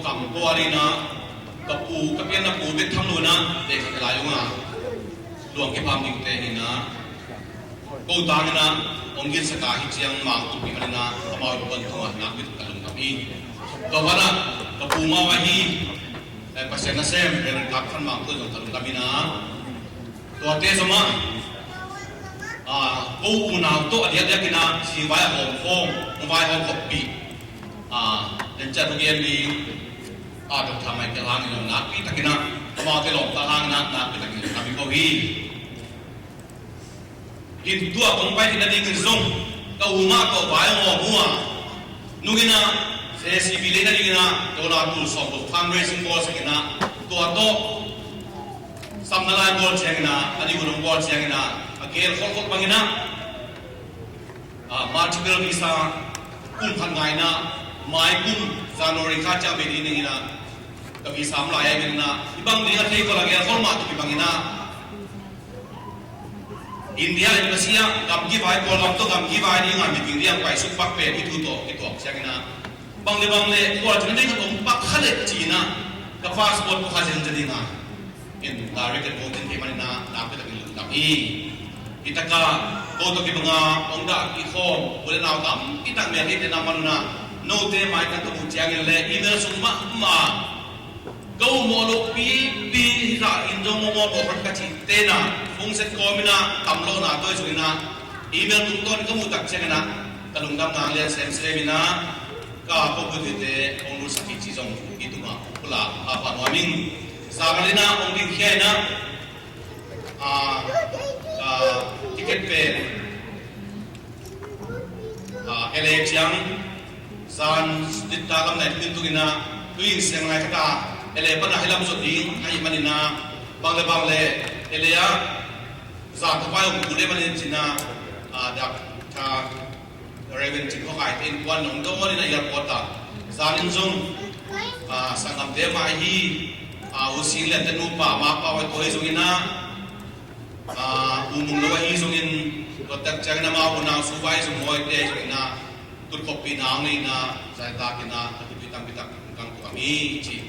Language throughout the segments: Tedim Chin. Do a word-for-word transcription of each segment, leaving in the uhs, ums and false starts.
Kam ko a ding in ah, ka pu, ka pianna pu bek tham lo in ah, te ka lai ung a, luang kipam ding te in ah, ko tang in ah, ong ginsak a hi ciang mang tung pi man in ah, amau in pon tung a, nak bit ka lungdam hi. Ka van ah, ka pu mau ahi, eh, Pasian nasem, Reverend Kap Khan Mang ko zong ka lungdam in ah, tuate zong ah, ah, ko unau tawh a diakdiak in ah, si vai a hawm khawm, hong vai hawm khawm pi. Ah, den cia thu gen ding, ah, Doctor Michael hang in ah nakpi takin ah, amaute lawmta hang in ah nakpi takin ah, kami ko hi. In tua kong pai ding nading in zong, ka u mah tawh vai hong hawm uh a, nung in ah, J C B lei nading in ah, dollar tul sawm buk fundraising bawl sak in ah, tua tawh, samna lai bawl ciang in ah, a nih hun hong bawl ciang in ah, a gel kholkhol bang in ah, ah, multiple visa kum khat ngai in ah, mai kum January kha ciang bei ding in ah, ka visa om lai a, i min in ah, i bang ding a thei ko la gel khol mah tuk i bang in ah, India in masiah gam kivai, Kawlgam tawh gam kivai ding a, meeting ding a paisuk pak pen i thu tawh kituak ciang in ah, bang le bang le, Kawlgam ding a om pak kha le ci in ah, ka passport ko kha zen zen ding a. In direct and voting thei man in ah, nakpi takin lungdam hi. Hi tak a, ko tawh kibang a, ong dah i khawm, u le nau tampi tak mel hi te na man un ah, note maitan ka muh ciangin le, email sung mahmah, ka u mawh loh pipi, hi zah in zong mawh mawh mawh khat ka cih te na, phone set kawm in ah, tam lawhna tawi sung in ah, email tungtawn ka muh tak ciangin ah, ka lungdam nang lian semsem in ah, ka ko buhte ong lutsak hi ci zong i tungah pulak pha nuam ing. Zangal in ah ong dingkhia in ah, ah, ah, ticket pen, ah, L A ciang zan litta lam nai tungin tuk in ah, tu in siang nai khat a L A pan a hi lam zot ding ahih man in ah, bang le bang le L A ah zan thapai ong pu le man in ci in ah, ah, dak tha Reverend Cing Khua Khai te innkuan nong dawn in ah airport ah. Zan in zong, ah, sanggamte mah hi, ah, U Sing Lian te nupa, Mak Pau, tua hi zong in ah, ah, U Mung Lo ahi zong in, tua tak ciangin amau unau Subai zong, Mawi te zong in ah, tutkhoppi nau nei in ah, zaitak in ah, a thupi tampi tak kang tua mi ci.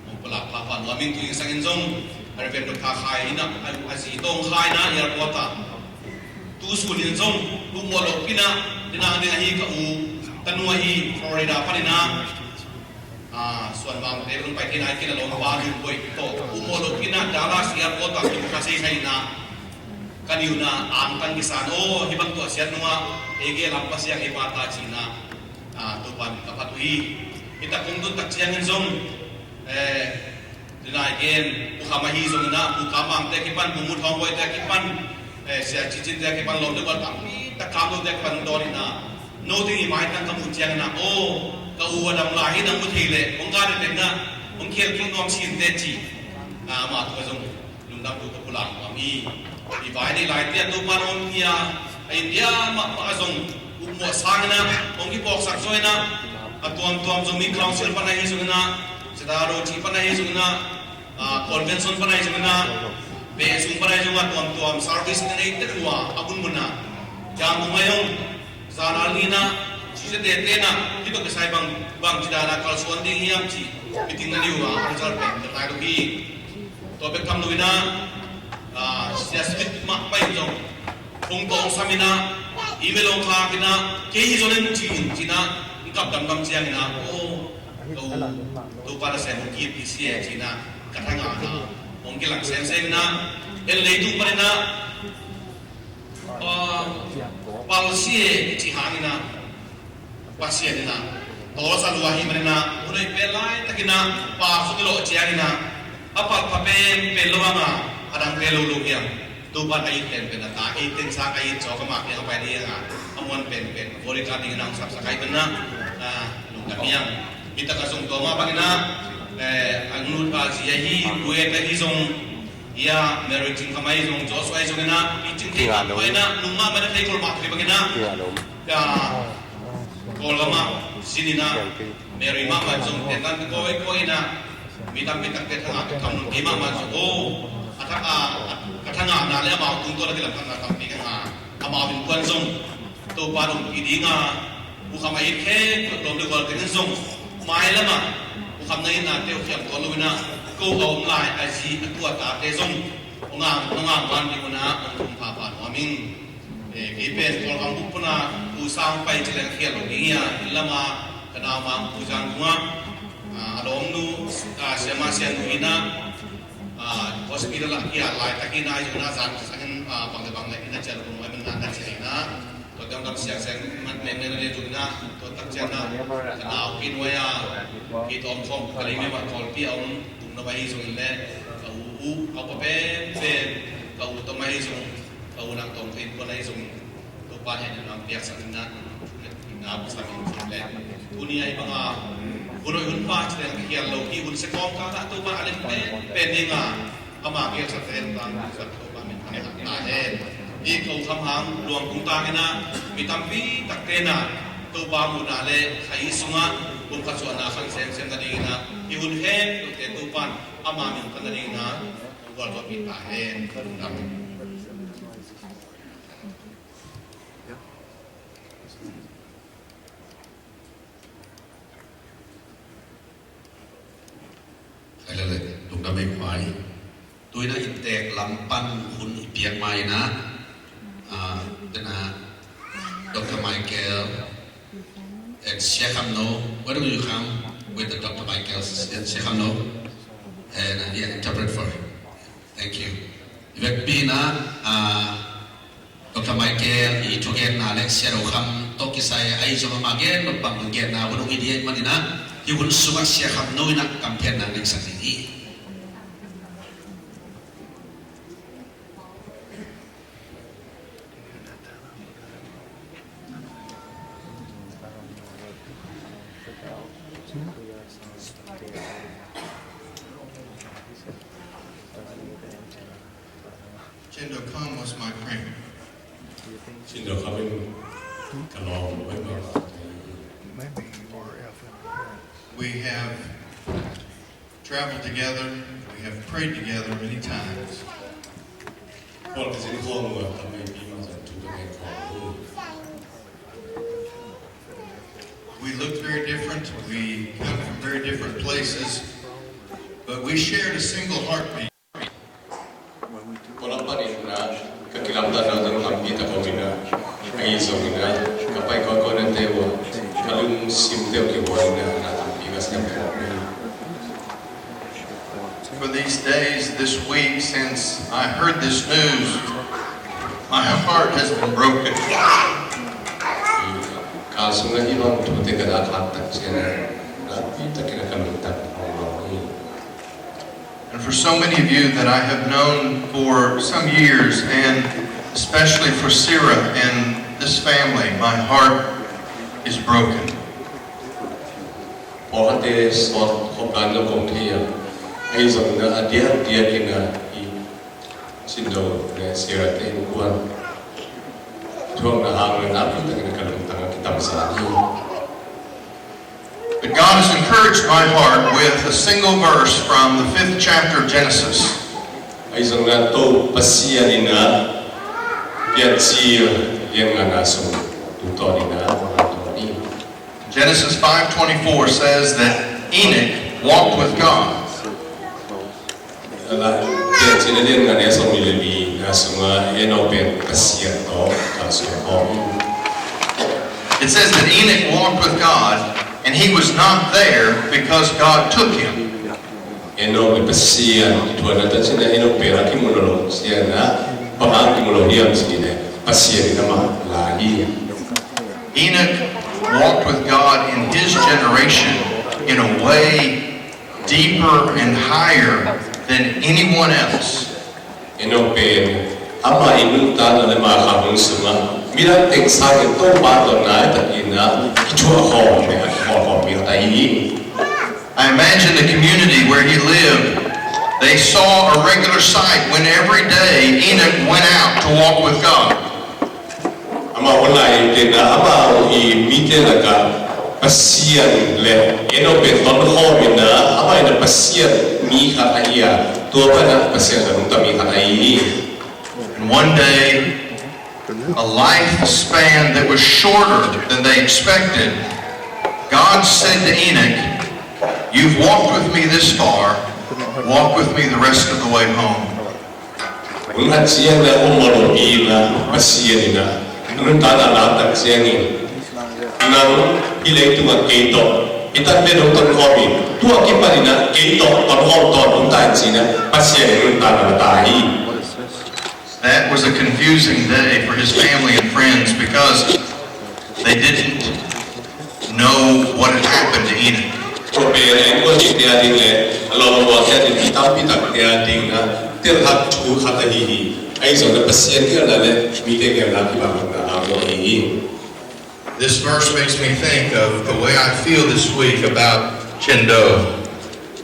Ong pulak pha nuam ing. Tu in sang in zong, Reverend Doctor Khai in ah, a, a zi tawh Khai in ah airport ah. Tu sun in zong, tu mawh loh pi in ah, dina dina hi ka u, ka nu ahi Florida pan in ah, ah, suan bang te lung pai te na, kina lawm pa nu poi tawh. Tu mawh loh pi in ah, Dallas airport ah, tu ka sei sai in ah, ka niu na, ang tang kisan, oh, hi bang tua sian nung ah, ege lam Pasian hi pa ta ci in ah, ah, tu pan ka phat uh hi. Hi tak kong tun tak ciangin zong, eh, Tunai gen, U Kham ahi zong in ah, U Kham Mang te kipan, U Mut Hong Boi te kipan, eh, Sia Ci Cin te kipan, lawm le gual tampi tak kam lo te kipan dawn in ah, no ding i maitang ka muh ciang in ah, oh, ka u a dam lai hi nang mu thei leh, hong ka ding in ah, hong khial kik nuam sin te ci. Ah, amah tungah zong lungdam thu ka pulak nuam hi. I vai nei lai te a Topa na om hi a, a India mahmah a zong, ukmuah sang in ah, hong kipawksak zaw in ah, a tuamtuam Zomi Council pan ahi zong in ah, Cedar Roti pan ahi zong in ah, ah, convention pan ahi zong in ah, beh sung pan ahi zong ah, tuamtuam service in ah, ei tek uh a, a munmun ah. Yangon ahi zong, zanal ni in ah, sise tete in ah, hih tawh kisai bang, bang ci dan a kalsuan ding hiam ci, meeting na ni uh a, hong zal pen, ka tai lo hi. Tua bek tham lo in ah, ah, Sia Smith mah pai zong, phone tawh hong sam in ah, email hong khak in ah, kei hi zaw leng ci in, ci in ah, hong kap damdam ciang in ah, oh, ka u, Topa nasem hong ki-it hi si e, ci in ah, ka tha ngah in ah, hong kilang semsem in ah, en leitung pan in ah, ah, pal si e, i cih hang in ah, Pasian in ah, tawlsa lua hi man in ah, hun hoih pen laitak in ah, pa sung i lawh ciang in ah, a palpha pen pen lo hang a, a dang pen lo lo hiam. Topa in a it penpen a ta, ei teng sang a it cawk amah kiang a pai ding a, a muan penpen, a body card ding in a hong sapsak a, i pen na, a, lungdam hi hang. Hi tak a zong tua mah bangin a, eh, a nu a zi ahi, Kuwait ahi zong, ia, Mary Cing Kham ahi zong, Joshua ahi zongin a, i cing thei mah in a, nung mah in a thei kul mah thei bangin a, ka, Kawlgam ah, sin in a, Mary mahmah zong, te tan ka kawikawi in a, mi tampi takte thangah ka tham nun kei mahmah zong, aw, a thak a, ka thangahna le amau tungtawn a kilamdanna tampi ka ngah, amau innkuan zong, Topa in ompih ding a, U Kham a it khempeuh lawm le gual teng in zong, mailam ah, U Khamna innate uh khiam tuan lo in ah, ko a om lai a zi a tu a tate zong hong ngang, hong ngang van ding un ah hong tum phapha nuam ing. Eh, kei pen Kawlgam buk panin Pu Sang Pai ci leng khial lo ding hi a, inn lam ah ka nau Mang Pu Zang Kung ah, ah, a lawmnu, ah, siama sianu in ah, ah, hospital ah kiat laitak in ah, ahi zongin ah zan sang in, ah, bang le bang le in ah ciah lo nuam in ah na ciah in ah, tua ciang dam siang seng mat mengmeng a lian zong in ah, tua tak ciang ah ka nau kei nuai a, kei tawm khawm ka lei mei mah Kawlpi a om tum lo ahi zongin le, ka u, u, a upa penpen, ka u tom ahi zong, ka u nang tawm ka innkuan ahi zong, Topa hen in nang piaksak in ah, in ah, piaksak in le. Tuni ahi bang a, hun hoih hun pha ci leng khial lo, hih hun sia kawmkal ah Topa a lem penpen ding a, ama gelsakte tang, Topa min thang ta hen. Hih ko kham hang luang kung tang in ah, mi tampi takte in ah Topa muhna le kha i sungah kum khat suahna khang semsem nading in ah, hih hun khempeuhte Topa in ama min thang nading in ah, hong gualzawhpih ta hen. Amen. Hai le le, lungdam ei khuai. Tu in ah inntek lam pan hun i piak ma in ah, ah, tu in ah Doctor Michael and Sia Kham No, why don't you come with the Doctor Michael and Sia Kham No and, uh, yeah, interpret for him. Thank you. I vekpi in ah, ah, Doctor Michael i thugenna le Sia Do Kham tawh kisai ahi zong ama gen nop bang genna hun hong hi ding ahih manin ah, hih hun sungah Sia Kham No in ah kamphenna ngetsak ding hi. Chin Do Kham was my friend. Chin Do Kham in ka lawm hoih mahmah. We have traveled together, we have prayed together many times. Pawl kizin khawm uh a tampi mahmah zong thu ka ngen khawm uh. We look very different, we come from very different places, but we shared a single heartbeat. Pawl a panin ah ka kilamdanna zong tampi tak om in ah, ahi zongin ah ka pai kawikawi nate uh ah ka lungsimte uh kihuai in ah na tampi ka siam khawm hi. For these days, this week, since I heard this news, my heart has been broken. Ka sungah hih bang thute ka dah khak tak ciangin ah, nakpi takin ah ka lungtang hong lawng hi. And for so many of you that I have known for some years, and especially for Sira and this family, my heart is broken. Pawlkhatte sawt khop dan lo kong thei a, ahi zongin ah a diakdiakin ah i Chin Do le Sira te innkuan thuakna hang le nakpi takin ah ka lungtang a kitamzan hi. But God has encouraged my heart with a single verse from the fifth chapter of Genesis. Ahi zongin ah Topa Pasian in ah Piancil lian ngana sung tungtawn in ah hong hanthawn hi. Genesis five twenty-four says that Enoch walked with God. Piancil lian ngana sawmnih le lina sungah Enoch pen Pasian tawh kalsuan khawm hi. It says that Enoch walked with God, and he was not there because God took him. Enoch pen Pasian i thuakna tak ciangin ah Enoch pen a kimu lo, ciangin ah bang hang kimu lo hiam cih leh Pasian in amah la hi. Enoch walked with God in his generation in a way deeper and higher than anyone else. Enoch pen ama i nuntakna le ama kha hun sungah midang teng sangin Topa tawh nai takin ah kithuah khawm le a kithuah khawm mi khat ahi hi. I imagine the community where he lived, they saw a regular sight when every day Enoch went out to walk with God. Amah hun lai in ah amah i mite lakah Pasian le Enoch pen ton khawm in ah amah in ah Pasian mi khat ahi a, tua pan ah Pasian ka lungtang mi khat ahi hi. And one day, a lifespan that was shorter than they expected, God said to Enoch, You've walked with me this far, walk with me the rest of the way home. Hun khat ciang na hong mawh lopi in a, Pasian in a, nuntakna lak tak ciangin, nang hih leitungah kei tawh, hih tan pen hong tonkhawm in, tua kipan in a kei tawh tonkhawm tawntung ta in ci-in a, Pasian in nuntakna la ta hi. That was a confusing day for his family and friends because they didn't know what had happened to Enoch. Tua pen a innkuanpihte a ding le a lawmte a ding, mi tampi takte a ding a telkhat thu khat ahi hi. Ahi zongin a Pasian geelna le mite geelna kibang mahmah ahi hi. This verse makes me think of the way I feel this week about Chin Do.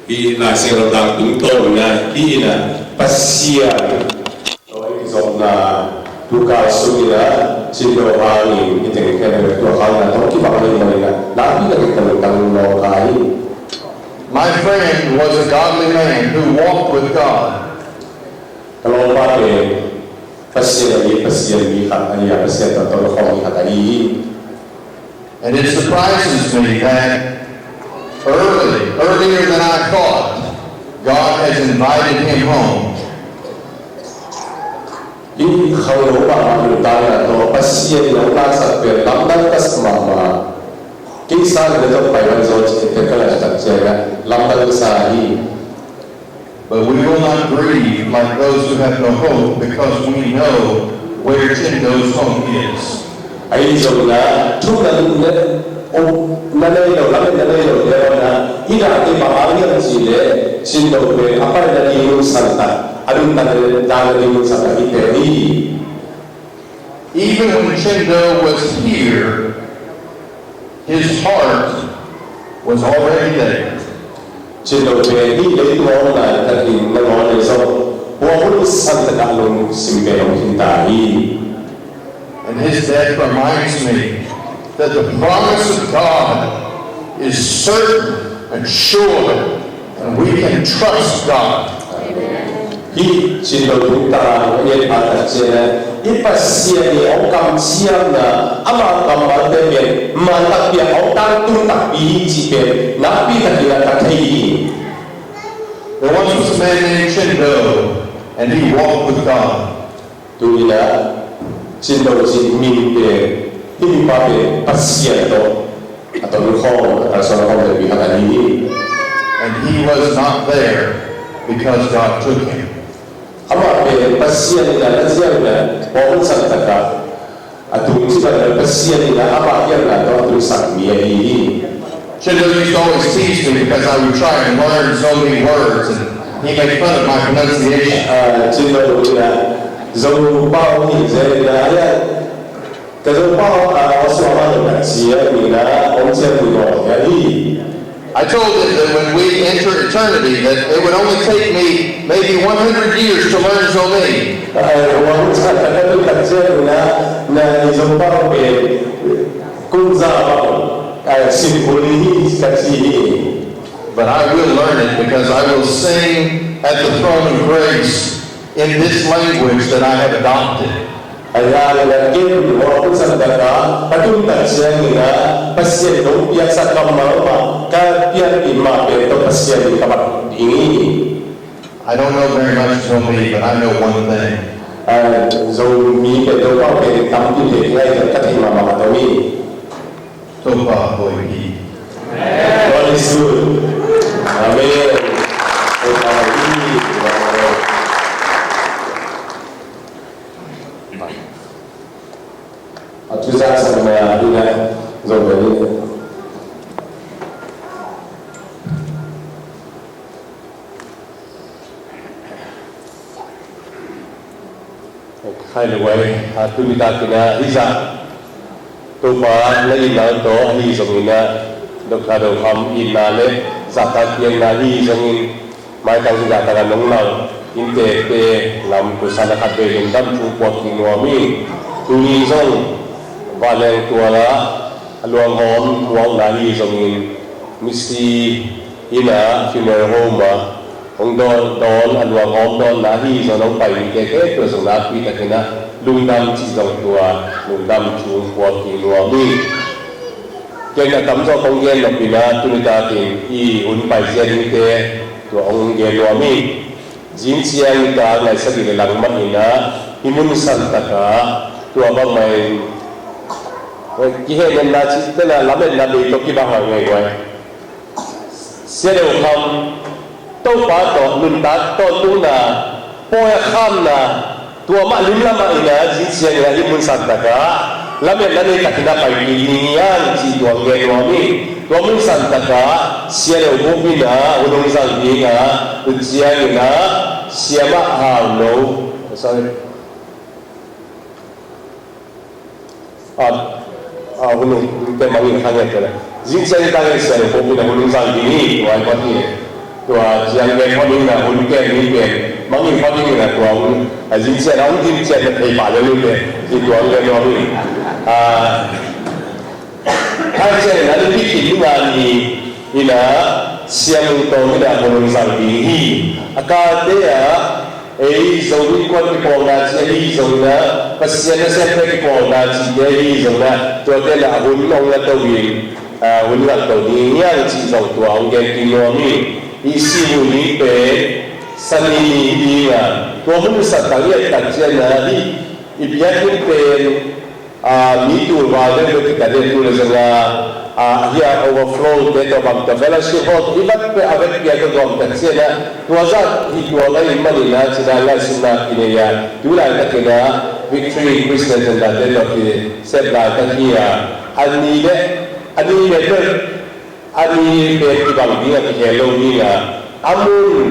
Hih Lai Siangtho tungtawn in a, hih in a Pasian tawh i kizopna, tukal sung in a Chin Do hangin i teng khempeuh tua hangin a tawh kibang ahih manin a, nakpi takin ka lungtang lawh ka hi. My friend was a godly man who walked with God. Ka lawmpa pen Pasian a, Pasian mi khat ahi a, Pasian tawh tonkhawm mi khat ahi hi. And it surprises me that early, earlier than I thought, God has invited him home. Hih khangno mahmah nuntakna tawh Pasian in hong laksak pen lamdang ka sa mahmah. Kei sangin na tawh pai van zaw ci-in ka laksak ciangin lamdang ka sa hi. But we will not grieve like those who have no hope, because we know where Chin Do's home is. Ahi zongin a, thu na, na, um, na nei lo, lamen na nei lo te bang a, hih dahte bang hang hiam cih leh, Chin Do pen a paina ding mun santak, a nuntakna ding mun santak hihte hi. Even when Chin Do was here, his heart was already there. Chin Do pen hih leitung a om lai takin nangawn ahi zong, hua hun santak ah lungsim pen hong khin ta hi. And his death reminds me that the promise of God is certain and sure, and we can trust God. Hih Chin Do tungtawn a i et pah tak ciangin, i Pasian in hong kamciamna, ama kammalte pen man takpi a hong tangtung takpi hi cih pen nakpi takin a ka thei hi. There once was a man named Chin Do, and he walked with God. Tu-in a Chin Do cih min pen, hih mipa pen Pasian tawh a tonkhawm, a kalsuan khawm le mi khat ahi hi. And he was not there because God took him. Amah pen Pasian in a na ziau in a, hong santak a, a tung cih bang a Pasian in a amah ziau in a tawh a tungsak mi ahi hi. Chin Do used to always tease me because I would try and learn Zomi words, and he made fun of my pronunciation. Ah, Chin Do in a Zo pau hi zel in a, ka Zo pau, ah, a suak mah lo ka ci a, in a om ciang mi lo ka hi. I told him that when we enter eternity, that it would only take me maybe one hundred years to learn Zomi. Ah, hua hun santak ka tun tak ciang in a, na i Zo pau pen kum za bang, ah, sim kul hi ka ci hi. But I will learn it because I will sing at the throne of grace in this language that I have adopted. Ahi hangin a ken hua hun santak a ka tun tak ciangin a Pasian in hong piaksak kammal mah, ka pianpih mah pen tawh Pasian in ka bat ding hi. I don't know very much Zomi, but I know one thing. Ah, Zomi pen, Zo pau pen tampi pen ngai ka thei mahmah ka tom hi. Topa hoih hi. God is good. Amen. Topa hoih hi. A thuzaksakna hi na, zong hi. Khai le uai, a, tuni takin a, hih zah Topa na itna tawh, ahi zongin a, Doctor Do Kham itna le zahtak piakna ahi zongin, maitang zahtak a nong nal inntekte lam tua san a khat vei lungdam thu puak kik nuam ing. Tuni zong vanleng tual a, a luanghawm muakna ahi zongin, misi inn a, funeral home a hong dawn, dawn, a luanghawm dawnna ahi zong hong pai mite khempeuh zong nakpi takin a lungdam cih zong tua lungdam thu puak kik nuam ing. Ken a tamzaw kong gen nop in ah, tuni takin i hun paizia dingte tua hong gen nuam hi. Zing ciang i ka ngaisak i le lang mah in ah, hih mun santak ah tua bangmah in, oi, kihehnemna cih tena lametna bei tawh kibang a ngei guai. Sia Deu Kham, Topa tawh nuntak tawntungna, pawi a khamna, tua mah limlam ah in ah, zing ciang in ah hih mun santak ah lametna nei takin a pai kik ding hi hang cih tua gen nuam hi. Tua mun santak ah Sia Deu Bup in ah hun hong zang ding a, tu ciang in ah Siamah Hau Lo, sorry, a, a, hun hong te mangin kha ngiat te la. Zing ciang in ta ngiat Sia Deu Bup in ah hun hong zang ding hi, tua i pat hi. Tua ciang gen hon in ah hun ken ni ken mangin hon in ah tua hun, a, zing ciang a hong dim ciang na thei pah lel in te, i tua hong gen nuam hi. A, Thai ciang in a, ni pi khin ni nga ni in ah Sia Mung Tawng in ah hun hong zang ding hi. A kate ah ei Zo innkuan kipawlna ci ahi zongin ah, Pasian nasemte kipawlna cihte ahi zongin ah, tuate in ah hun hong la to in, a, hun ngak to ding hi hang cih zong tua hong gen kik nuam hi. I si vui ding pen Sani ni hi ding a, tua mun santak i et tak ciang in ah hih i biakinn pen, a, mi tul val deuh bek kita deuh tul le zong a, a, hih a overflow te tawh bang tawh fellowship hall i vat peuh a vekpi a tawh tuam tak ciang a, tua zah hih tua lai in manin a, cina ngaihsutna kinei a, tu laitak in a Victory Christian Center te tawh kisep laitak hi a, a ni le, a ni le bek, a ni pen kibang ding a, kikhel lo ding a, a mun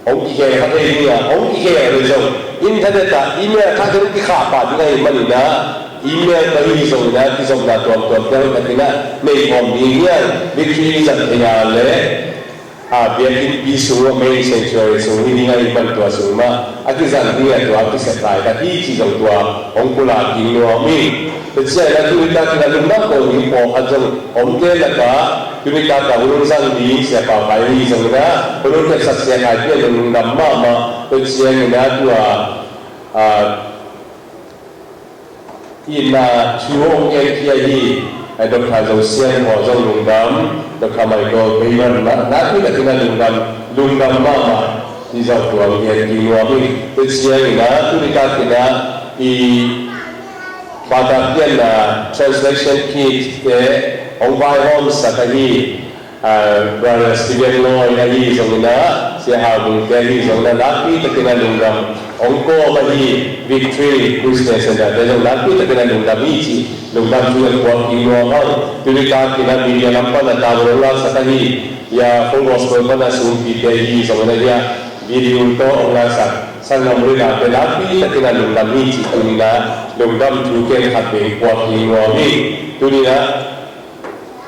hong kikhel kha thei ding a, hong kikhel le zong internet ah email khat hong kikhah pah ding ahih manin a, email tawh hi zongin a, kizopna tuamtuam te hong takin a nei khawm ding hi hang. Victory zat thei a le, a, biakinnpi sung, main sanctuary sung hi ding ahih man tua sung mah a kizang ding a, tua a kisep laitak hi cih zong tua hong pulak ding nuam hi. Tua ciang a tu nitak in a lungdam ko ding pawlkhat zong om te lakah, tu nitak a hun zang ding Sia Pau Khai hi zongin a, hun kepsak Sia Khai Pian zong lungdam mahmah. Tua ciangin a tua, a, itna thu hong genkhia hi, a, Doctor Zo Sian Haw zong lungdam, Doctor Michael Beiman, na, na tu takin a lungdam, lungdam mahmah. Hi zong tua hong gen ding nuam hi. Tua ciangin a tu nitak in a i Father Pian a translation kit te hong vaihawmsak ahi, a, Brother Stephen Lawi ahi zongin a, Sia Hau Bung te ahi zongin a, nakpi takin a lungdam hong kawm ahi Victory Christian Center te zong nakpi takin a lungdam hi cih lungdam thu en puak ding nuam hang. Tu nitak in a media lam pan a tawm hong laksak ahi, ya, Full Gospel pan a sumpi te ahi zongin a, ya, video tawh hong laksak Sanggam Rina te nakpi takin a lungdam hi cih tuni in a lungdam thu ken khat vei puak hi nuam hi. Tuni in a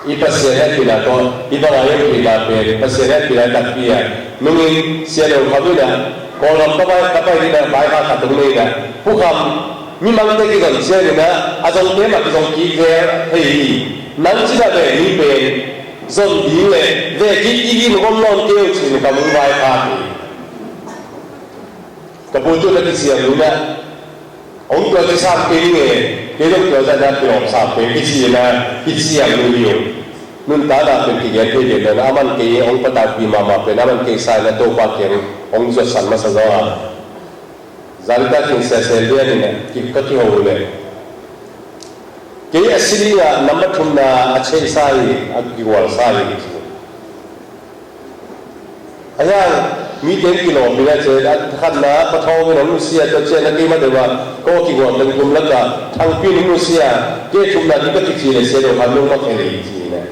i Pasian hehpihna tawh i bang a i hehpihna pen Pasian hehpihna takpi a, nungin Sia Deu Kham in a, Kawlgam ka pai, ka pai ding a, vaikhak khat hong nei in a, Pu Kham, mimangte kizon ciangin a, a zongte mah kizong kik zel thei hi. Nang cina ve ni pen zon ding le ve kik i gin om nawn kei uh cin ka mung vaikhak hi. Ka pu tu na kiciam ni na, hong tua ci sam kei ni nge, kei dong tua zah na kilawm sam kei kici na, kiciam ni hi uh. Nuntakna pen kigen thei ve na, a man kei hong pataupi mahmah pen a man kei sa na Topa kiang hong zuatsan masa zaw a. Zan ka kin sese lian in a, ki, ka kiho le. Kei a si ding a, number thumna a cheisa hi, a kigualsa hi. Ahiang, mite in kilawm in a ci a, a khatna, pathawng in hong nusia, tua ciang a keimah deuh a, ko kigual teng kum lak a, thangpi in hong nusia, kei thumna ding ka kici le sia deuh khan nung mak hei ci in a.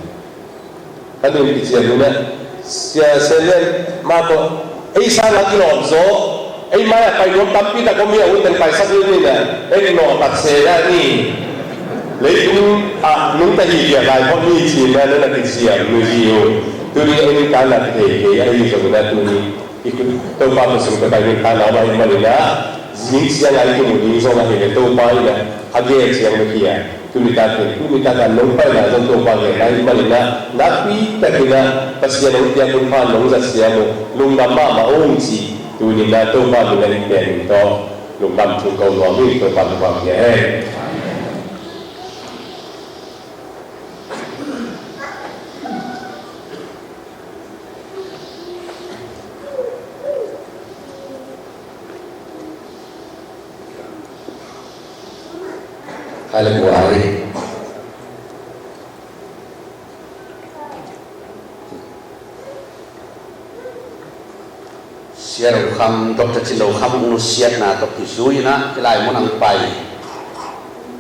Ka nun kician in a, sia, sia lian, mah tawh, ei sang a kilawm zaw, ei mai a pai nuam tampi tak om hi a, hun teng paisak in in a, ei nawh tak se na ni. Leitung a nungta hi piak lai phot ni ci na, nuna kician ni hi uh. Tuni ei ningkang na kithei kei ahi zongin a tuni i Topa khut sung tawh pai ningkang na om ahih manin a, zing ciang a i kimu ding zong ahih leh Topa in a, a gel ciang bek hi a. Tuni takin, tuni takin nong paina zong Topa gelna ahih manin a, nakpi takin a, Pasian hong piak hun pha nong zat siam uh, lungdam mahmah ung ci, tuni in a Topa min a i pen in tawh lungdam thu ko nuam hi. Topa thupha pia hen. Khai le guai. Sia Do Kham, Doctor Cin Do Kham hong nusiatna tawh kizui-in ah hih lai mun ah hong pai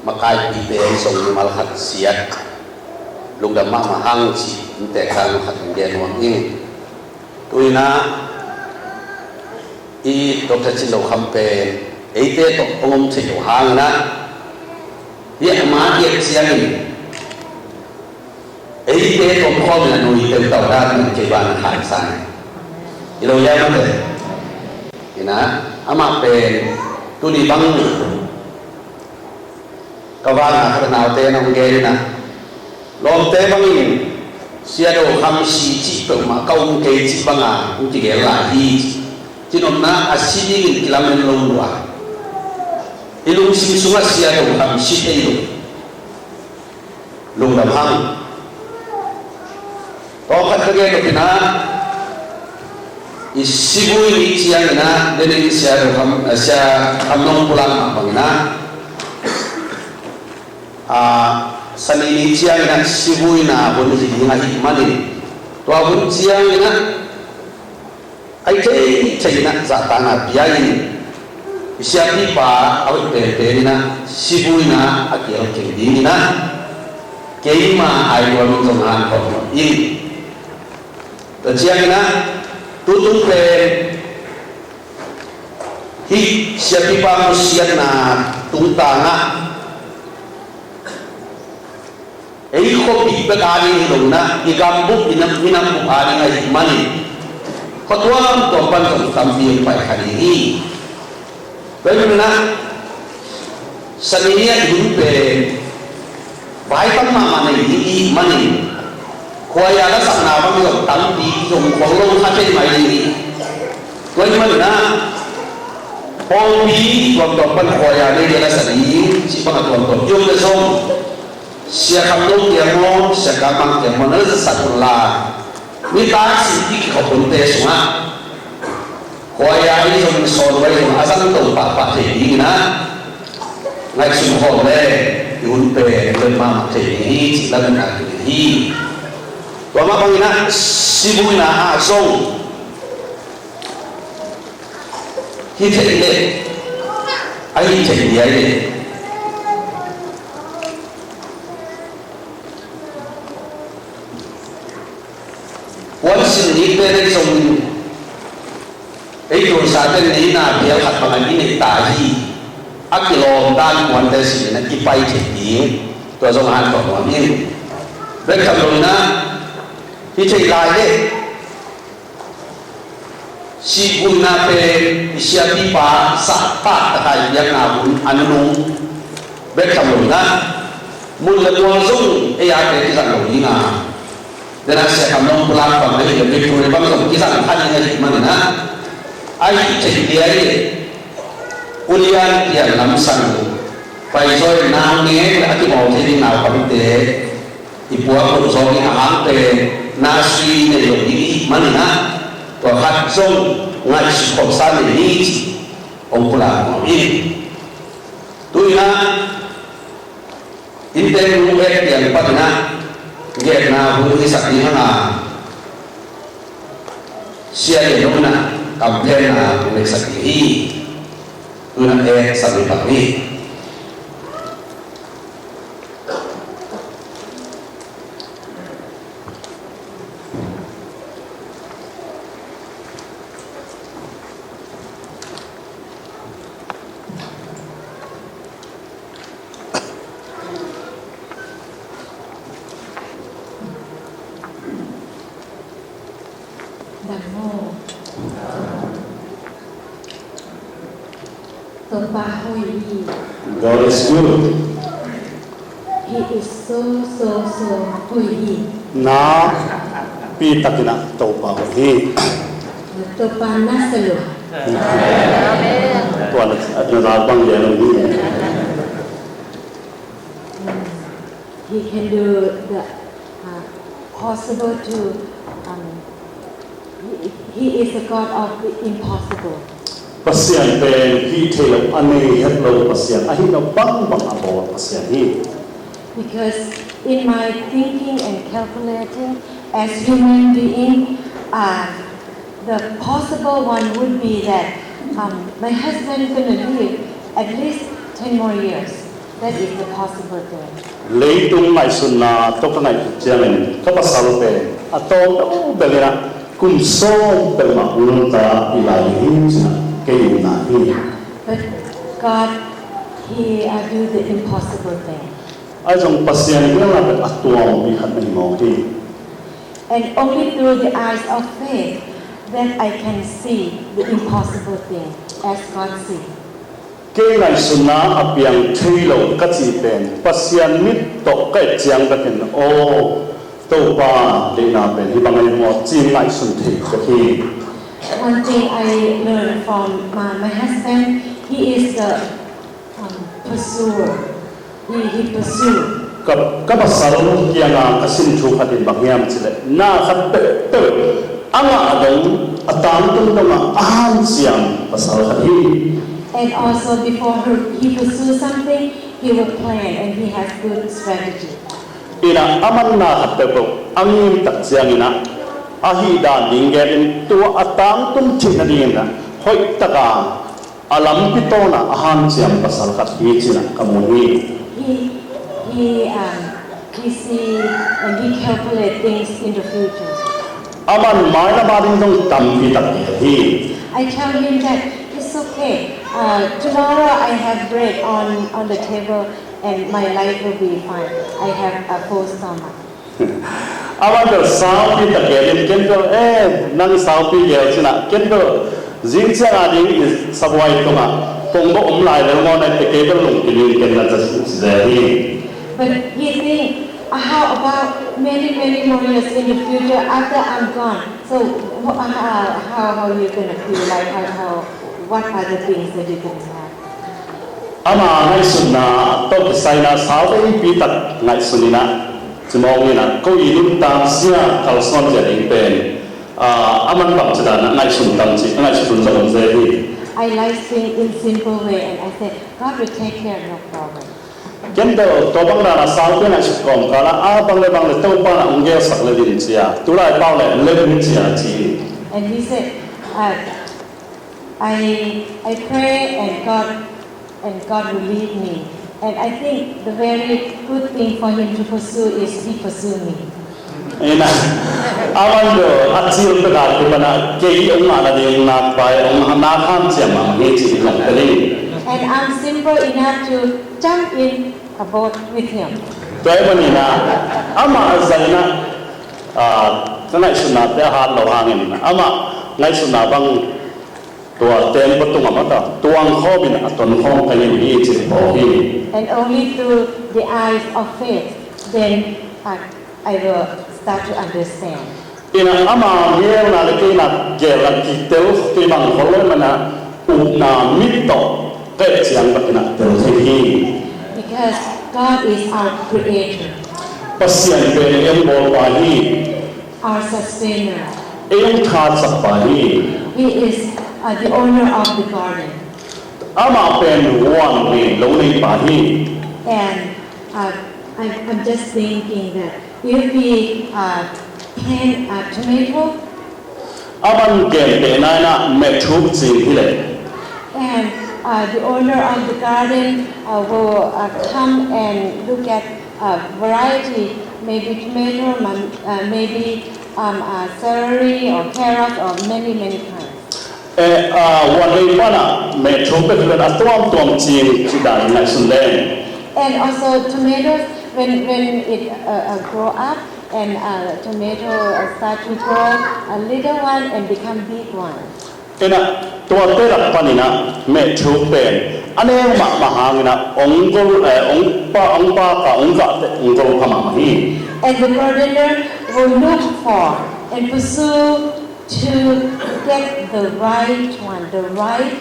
makaipite zong mimal khat siat, lungdam mahmah hang cih inntek tang khat hong gen nuam ing. Tu-in ah i Doctor Cin Do Kham pen eite tawh hong om thei lo hangin ah, hih amah i et ciangin eite tawh om khawm in a nui teutau dan in kei bang a khan sang hi lo, hiam maw te? Hi-in ah amah pen tuni bang ka vana khat a naute na hong gen in ah, lawmte bangin Sia Do Kham si cih peuhmah ka um kei cih banga hong kigel lai hi. Cinopna a si dingin kilamen lo lua. I lungsim sungah Sia Do Kham si thei lo. Lungdam hang. Tawmkhat ka gen nop in ah, i sivui ni ciangin ah, denin Sia Do Kham, eh, Sia Kham Nong Pulak mah bangin ah, ah, Sani ni ciangin ah sivuina hun hi ding ahih manin, tua hun ciangin ah a i theithei in ah zahtakna pia in, i siapipa a hoih penpen in ah sivuina a kial kei dingin ah keima a i nuam in zong hankhawm nuam ing. Tua ciangin ah tutung pen hih siapipa nusiatna tungtang ah ei khuapi bek a ding hi lo in ah, i gambup, i nam, i nambup a ding ahih manin, khua tuamtuam pan zong tampi hong pai kha ding hi. Tua ahih manin ah Sani ni a i hun pen vai tam mahmah nei ding i hih manin, khuaia lasakna bang zong tampi zong khuang lo kha thei mai ding hi. Tua ahih manin ah pawlpi tuamtuam pan khuaia nei ding a lasa ding cih bang a tuamtuam i om leh zong, Sia Kham Nong kiang maw, Sia Kam Mang kiang maw, na la zasak un la, nitak sim i kikhop hunte sungah khuaia ahi zong, sawn ahi zong a zang to pahpah thei dingin ah ngaihsun khawm leh i hun pen len mahmah thei ding hi cih lametna kibit hi. Tua mah bangin ah sivuina ah zong hi thei leh a hi thei ding hi. Puansilh nite nei zong ei tuansa ten neihna phial khat bangin i neih ta hi. A kilawm dan puante silh in ah i pai thei ding, tua zong hankhawm nuam ing. Bek tham lo in ah hi thei lai leh sihvuina pen i siapipa sahtak taka i biakna hun a nunung bek tham lo in ah, mun le mual zong ei a pen kizang lo ding a, den a Sia Kham Nong Pulak bang ahih leh Victory bang zong kizang kha ding ahih manin ah, a hi thei liai leh ulian pian lamsang paizawi nau ngek le a kimawl thei ding naupangte i puak loh zawngin a hang pen na sui nei lo ding i hih manin ah, tua khat zong ngaihsut khawmsa nei ni cih hong pulak nuam ing. Tu-in ah inntek nung et pian panin ah genna hun hisak ding hang a, Sia Lian Nong in ah kamphenna hong neihsak ding hi. Tu-in ah et sam hi pah ni. Dam maw. Topa hoih hi. God is good. He is so, so, so hoih hi. Nakpi takin ah Topa hoih hi. Topa na sa lo. Tua na, na bang lian lo hi. He can do the, uh, possible to, um, he, he is a God of the impossible. Pasian pen hih theih loh a nei het lo Pasian, ahih loh bangbang a bawl Pasian hi. Because in my thinking and calculating, as human being, uh, the possible one would be that um, my husband gonna live at least ten more years. That is the possible thing. Leitung ngaihsutna tawh ka ngaihsut ciangin ka pasal pen a tawng deuh bel in ah kum sawm bel mah nuntak i lai hi ci-in ah kei upna hi. But God, He uh, do the impossible thing. Ahi zong Pasian geelna pen a tuampi khat na hi mawk hi. And only through the eyes of faith that I can see the impossible thing as God sees. Kei ngaihsutna a piang thei lo ka cih pen Pasian mit tawh ka et ciang bek in, aw, Topa deihna pen hih bang ahi maw ci-in ngaihsun thei bek hi. One thing I learned from my, my husband, he is the um, pursuer. He, he pursue. Ka, ka pasal kiangah ka sin thu khat in bang hiam cih leh, na khat peuhpeuh a ngah dong, a tangtung dongah a hanciam pasal khat hi. And also before her, he pursue something, he will plan and he has good strategy. In ah aman na khat peuhpeuh a ngim tak ciangin ah, a hih dan ding gen in, tua a tangtung theih nadingin ah hoih taka a lampi tawn ah a hanciam pasal khat hi ci-in ah ka mu hi. He, he, um, he see and he calculate things in the future. Aman mailam a ding zong tampi tak hi. I tell him that it's okay. Uh, tomorrow I have bread on, on the table and my life will be fine. I have a full stomach. Aman bel saupi tak gen in, ken bel, eh, nang saupi gel ci-in ah, ken bel zing ciang a ding i sabuai tungah kong bawh om lai lel maw, na pia kei bel lungkim ing, ken na ci zel hi. But he think, uh, how about many, many more years in the future after I'm gone? So wh- uh, how, how, how you gonna feel like, how, how, what are the things that you gonna have? Ama ngaihsutna tawh kisai-in ah sauveipi tak ngaihsun in ah, cimawng in ah, ko i nuntak zia kalsuan zia ding pen, ah, aman bangci dan ah ngaihsun tam cih, ngaihsun zong om zel hi. I like things in simple way and I said, God will take care, no problem. Ken bel tua bang dan ah saupi ngaihsut kawmkal ah, a bang le bang le Topa in ah hong gelsak le ding ci-a, tu lai pau le lem hi ci-a ci. And he said, uh, I, I pray and God, and God will lead me. And I think the very good thing for him to pursue is he pursue me. Ina, aman do a cil pek a tu pana kei ong ngah nading nakpai ong ngah nak hanciam mah hi ci-in ong tel hi. And I'm simple enough to jump in a boat with him. Tua ahih manin ah, amah a zai-in ah, ah, ka ngaihsutnate a hat loh hangin, amah ngaihsutna bang tua tembaw tungah mah ka tuang khawm in a ton khawm ka hi uh hi ci-in phawk hi. And only through the eyes of faith, then I, I will start to understand. Ina, ama geelna le kei na geelna kitel kei bang khol lo ahih manin ah, upna mit tawh ka et ciang bek in ah tel thei hi. Because God is our creator, Pasian pen ei bawlpa hi. our sustainer. Ei hong thatsakpa hi. He is uh, the owner of the garden. Amah pen huan nei lo neipa hi. And uh, I, I'm just thinking that if we uh, plant a tomato, Aman gentehna in ah mehthuk cing hi leh, and uh, the owner of the garden uh, will uh, come and look at uh, variety, maybe tomato, man- uh, maybe um, uh, celery or carrots or many, many kinds. eh, ah, huan neipa in ah mehthuk bek hi lo in a tuamtuam cing cih dan ngaihsun leng. And also tomatoes, when, when it uh, uh, grow up, and uh, tomato uh, start to grow a little one and become big one. Ina, tuate lak panin ah mehthuk pen a neu mahmah hangin ah ong gol, eh, ong pa, ong pa ka, ong gah teh ong gol kha mahmah hi. And the gardener will look for and pursue to get the right one, the right,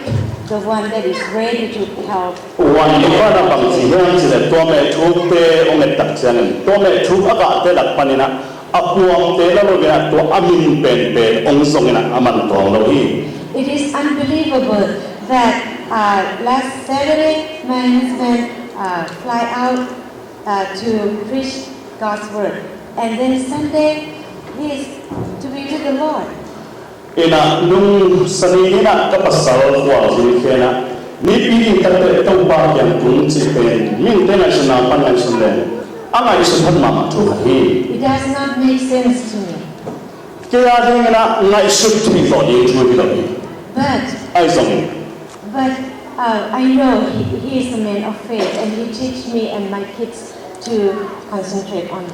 the one that is ready to help. Huan neipa in ah bang ci hiam cih leh, tua mehthukte ong et tak ciangin tua mehthuk a gahte lak panin ah a puamte la lo in ah tua a min penpen ong zong in ah aman tuang lo hi. It is unbelievable That uh, last Saturday, my husband uh, fly out uh, to preach God's word, and then Sunday, he's to be with the Lord. Ina nung sani ina ka pasal khualzin khena nipi ding takte Topa kiang kung cih pen mihingte ngaihsutna pan ngaihsun le a ngaihsut phat mahmah thu khat hi. It does not make sense to me. Kei a ding ina ngaihsut thei zawh ding thu hi lo hi. But ahi zongin but uh, I know he, he is a man of faith, and he teach me and my kids to concentrate on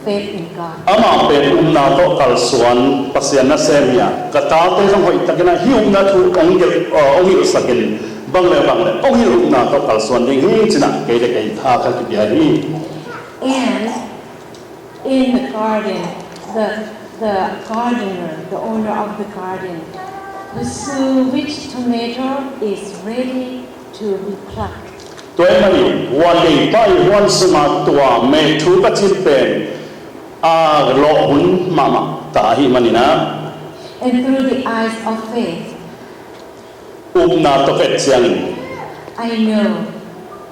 faith in God. Amah pen upna tawh kalsuan Pasian nasem hi a, ka tate zong hoih takin a hih upna thu hong hilh, uh, hong hilhsakin bang le bang le hong hilh upna tawh kalsuan ding hi ci-in a kei le kei tha ka kipia hi. And in the garden, the, the gardener, the owner of the garden, pursue which tomato is ready to be plucked. Tua ahih manin huan neipa ii huan sunga tua mehthup a cin pen a lawh hun mahmah ta ahih manin a. And through the eyes of faith, upna tawh ka et ciangin, I know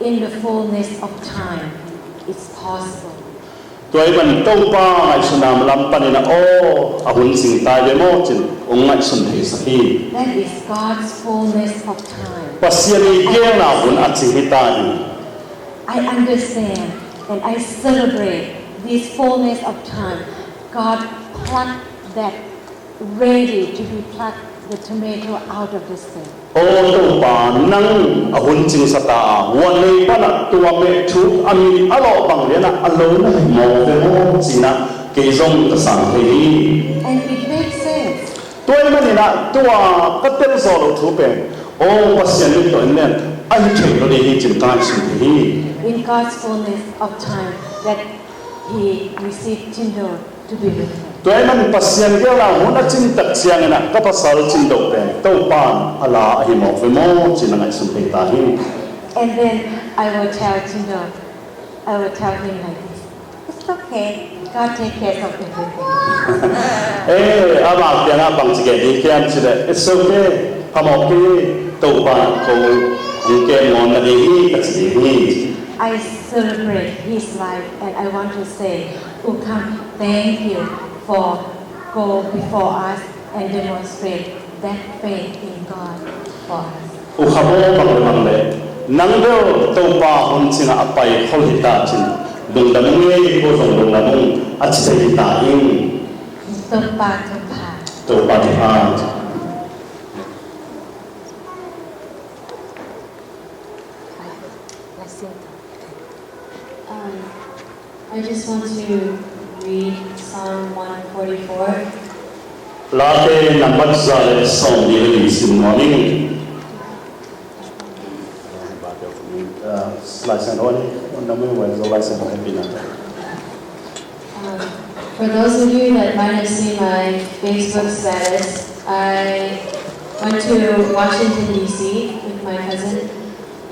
in the fullness of time it's possible. Tua ahih manin Topa ngaihsutna lam panin a, aw, a hun cing ta ve maw ci-in hong ngaihsun theisak hi. That is God's fullness of time. Pasian ii geelna hun a cing hi ta hi. I understand and I celebrate this fullness of time. God plucked that ready to be plucked the tomato out of the stem. Aw Topa, nang a hun cingsa ta a, huan neipa in a tua mehthup a min a lawh bang lian a, a lo na hi mawk ve maw ci-in a kei zong ka sang thei hi. And it makes sense. Tua ahih manin a tua ka tel zawh loh thu pen, aw Pasian min tawh en lian a hi thei lo ding hi ci-in ka ngaihsun thei hi. In God's fullness of time that he received Cin Do to be with him. Tua ahih manin Pasian geelna hun a cin tak ciangin a ka pasal Cin Do pen Topa in a la a hi mawk ve maw ci-in a ngaihsun thei ta hi. And then I will tell Cin Do, I will tell him like this, "It's okay. God take care of everything." Eh, amah kiangah bang ci gen ding hiam cih leh, "It's okay. Phamawh kei, Topa in ko hong kem nawn na ding hi," ka ci ding hi. I celebrate his life and I want to say, "U Kham, thank you for go before us and demonstrate that faith in God for us." U Kham aw, bang le bang le nang bel Topa hun cingah a pai khol hi ta cin, lungdam ung ei, ko zong lungdam ung a ci thei hi ta ing. Topa thupha. Topa thupha. Um, I just want to read Psalm one forty-four. Late nambat za le sawmnih le li sim nuam ing. Uh, Lai Siangtho nih, na mui wai zo Lai Siangtho nih pi na. Um, for those of you that might have seen my Facebook status, I went to Washington, D C with my cousin.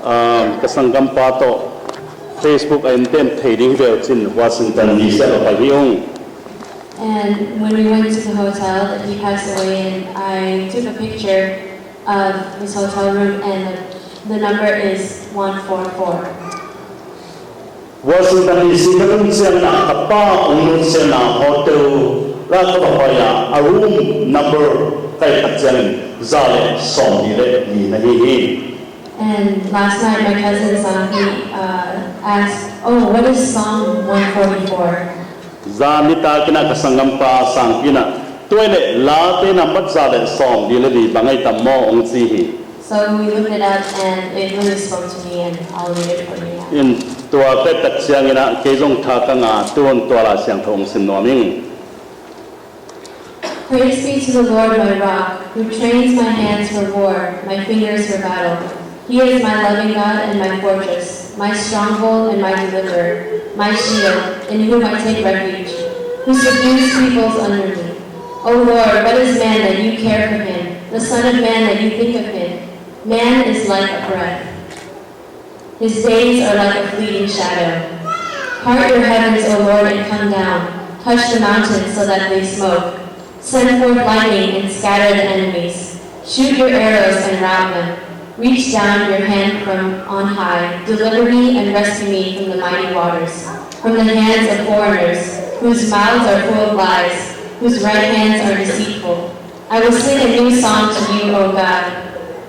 Ah, ka sanggampa tawh Facebook a en ten thei ding hi ve uh cin Washington D C ah va pai hi ung. And when we went to the hotel, he passed away, and I took a picture of his hotel room, and the, the number is one four four. Washington D C ka tun ciangin ah ka pa hong nusiatna hotel ah ka va pai a, a room number ka et tak ciangin za le sawmnih le li na hi hi. And last night my cousin Sangpi uh, asked, "Oh, what is Psalm one forty-four?" Zan nitak in ah ka sanggampa Sangpi in ah, "Tua ahih leh Late nambat za le sawmnih le li bang ahi tam maw?" hong ci hi. So we looked it up and it really spoke to me, and I'll read it for you now. In tua ka et tak ciangin ah kei zong tha ka ngah a, tu-in tua Lai Siangtho hong sim nuam ing. Praise be to the Lord, my rock, who trains my hands for war, my fingers for battle. He is my loving God and my fortress, my stronghold and my deliverer, my shield, in whom I take refuge, who subdues peoples under me. O Lord, what is man that you care for him, the son of man that you think of him? Man is like a breath. His days are like a fleeting shadow. Part your heavens, O Lord, and come down. Touch the mountains so that they smoke. Send forth lightning and scatter the enemies. Shoot your arrows and rout them. Reach down your hand from on high, deliver me and rescue me from the mighty waters, from the hands of foreigners, whose mouths are full of lies, whose right hands are deceitful. I will sing a new song to you, O God.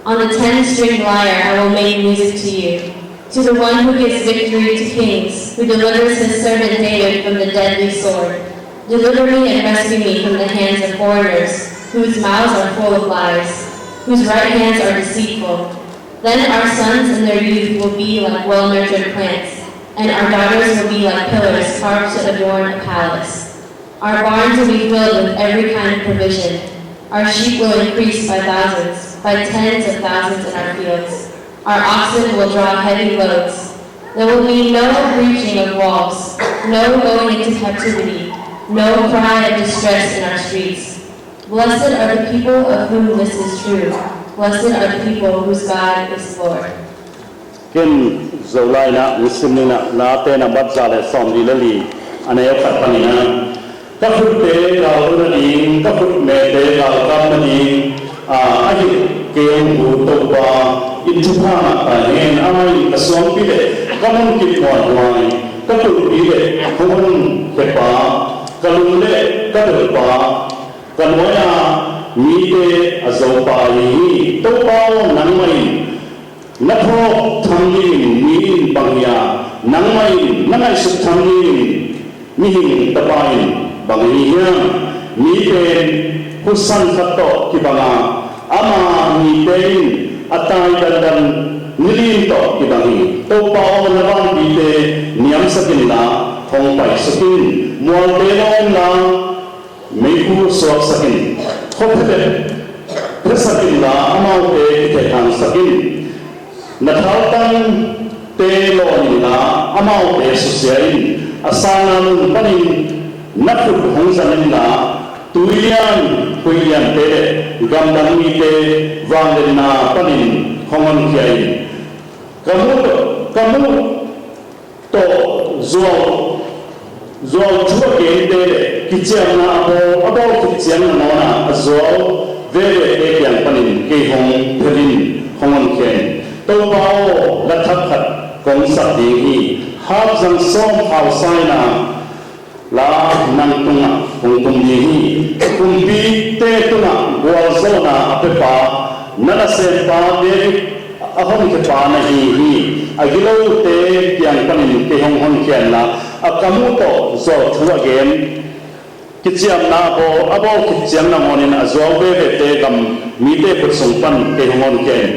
On the ten-stringed lyre I will make music to you. To the one who gives victory to kings, who delivers his servant David from the deadly sword. Deliver me and rescue me from the hands of foreigners, whose mouths are full of lies, whose right hands are deceitful. Then our sons in their youth will be like well-nurtured plants, and our daughters will be like pillars carved to adorn a palace. Our barns will be filled with every kind of provision. Our sheep will increase by thousands, by tens of thousands in our fields. Our oxen will draw heavy loads. There will be no breaching of walls, no going into captivity, no cry of distress in our streets. Blessed are the people of whom this is true. Blessed are the people whose God is Lord. Ken Zolai na nisim ni na Late nambat za le sawmli le li, a neu khat panin ah, ka khutte gal hun ading, ka khutmete gal kam ading, a, a hi kei hong hu Topa in thupha ngah ta hen. Amah in ka suangpi le ka munkip muanhuai, ka kulhpi le hong honkhia pa, ka lum le ka belhpa, ka nuai-a mite a zopa ahi hi. Topa aw, nangmah in na phawk tham dingin mi in bang hi a, nangmah in na ngaihsut tham dingin mihing tapa in bang ahi hiam? Mi pen husan khat tawh kibang a, ama mite in a tai dandan nilin tawh kibang hi. Topa aw, na vanpite niamsak inla hong paisuk in. Mualte lawng inla meikhu suaksak in. Khua phelet phesak inla amaute kithehthangsak in. Na thaltangte lawn inla amaute susia in. A sangna mun panin na khut hong zang inla, tuilian huiliante le gamdang mite vangliatna panin hong honkhia in. Ka muh tawh, ka muh tawh zuau, zuau thu a gente le kiciamna a bawl, a bawl khit ciang nangawn a zuau vevete kiang panin kei hong phel in, hong honkhia in. Topa aw, la thak khat kong sak ding hi. Hapzang sawm khausa in a la nang tungah kong tum ding hi. Kumpite tungah gualzawhna a piapa, na nasempa David a honkhiapa na hi hi. A gilote kiang panin kei hong honkhia inla, a ka muh tawh zuau thu a gen, kiciamna a bawl, a bawl khit ciang nangawnin a zuau vevete gam mite khut sung pan kei hong honkhia in.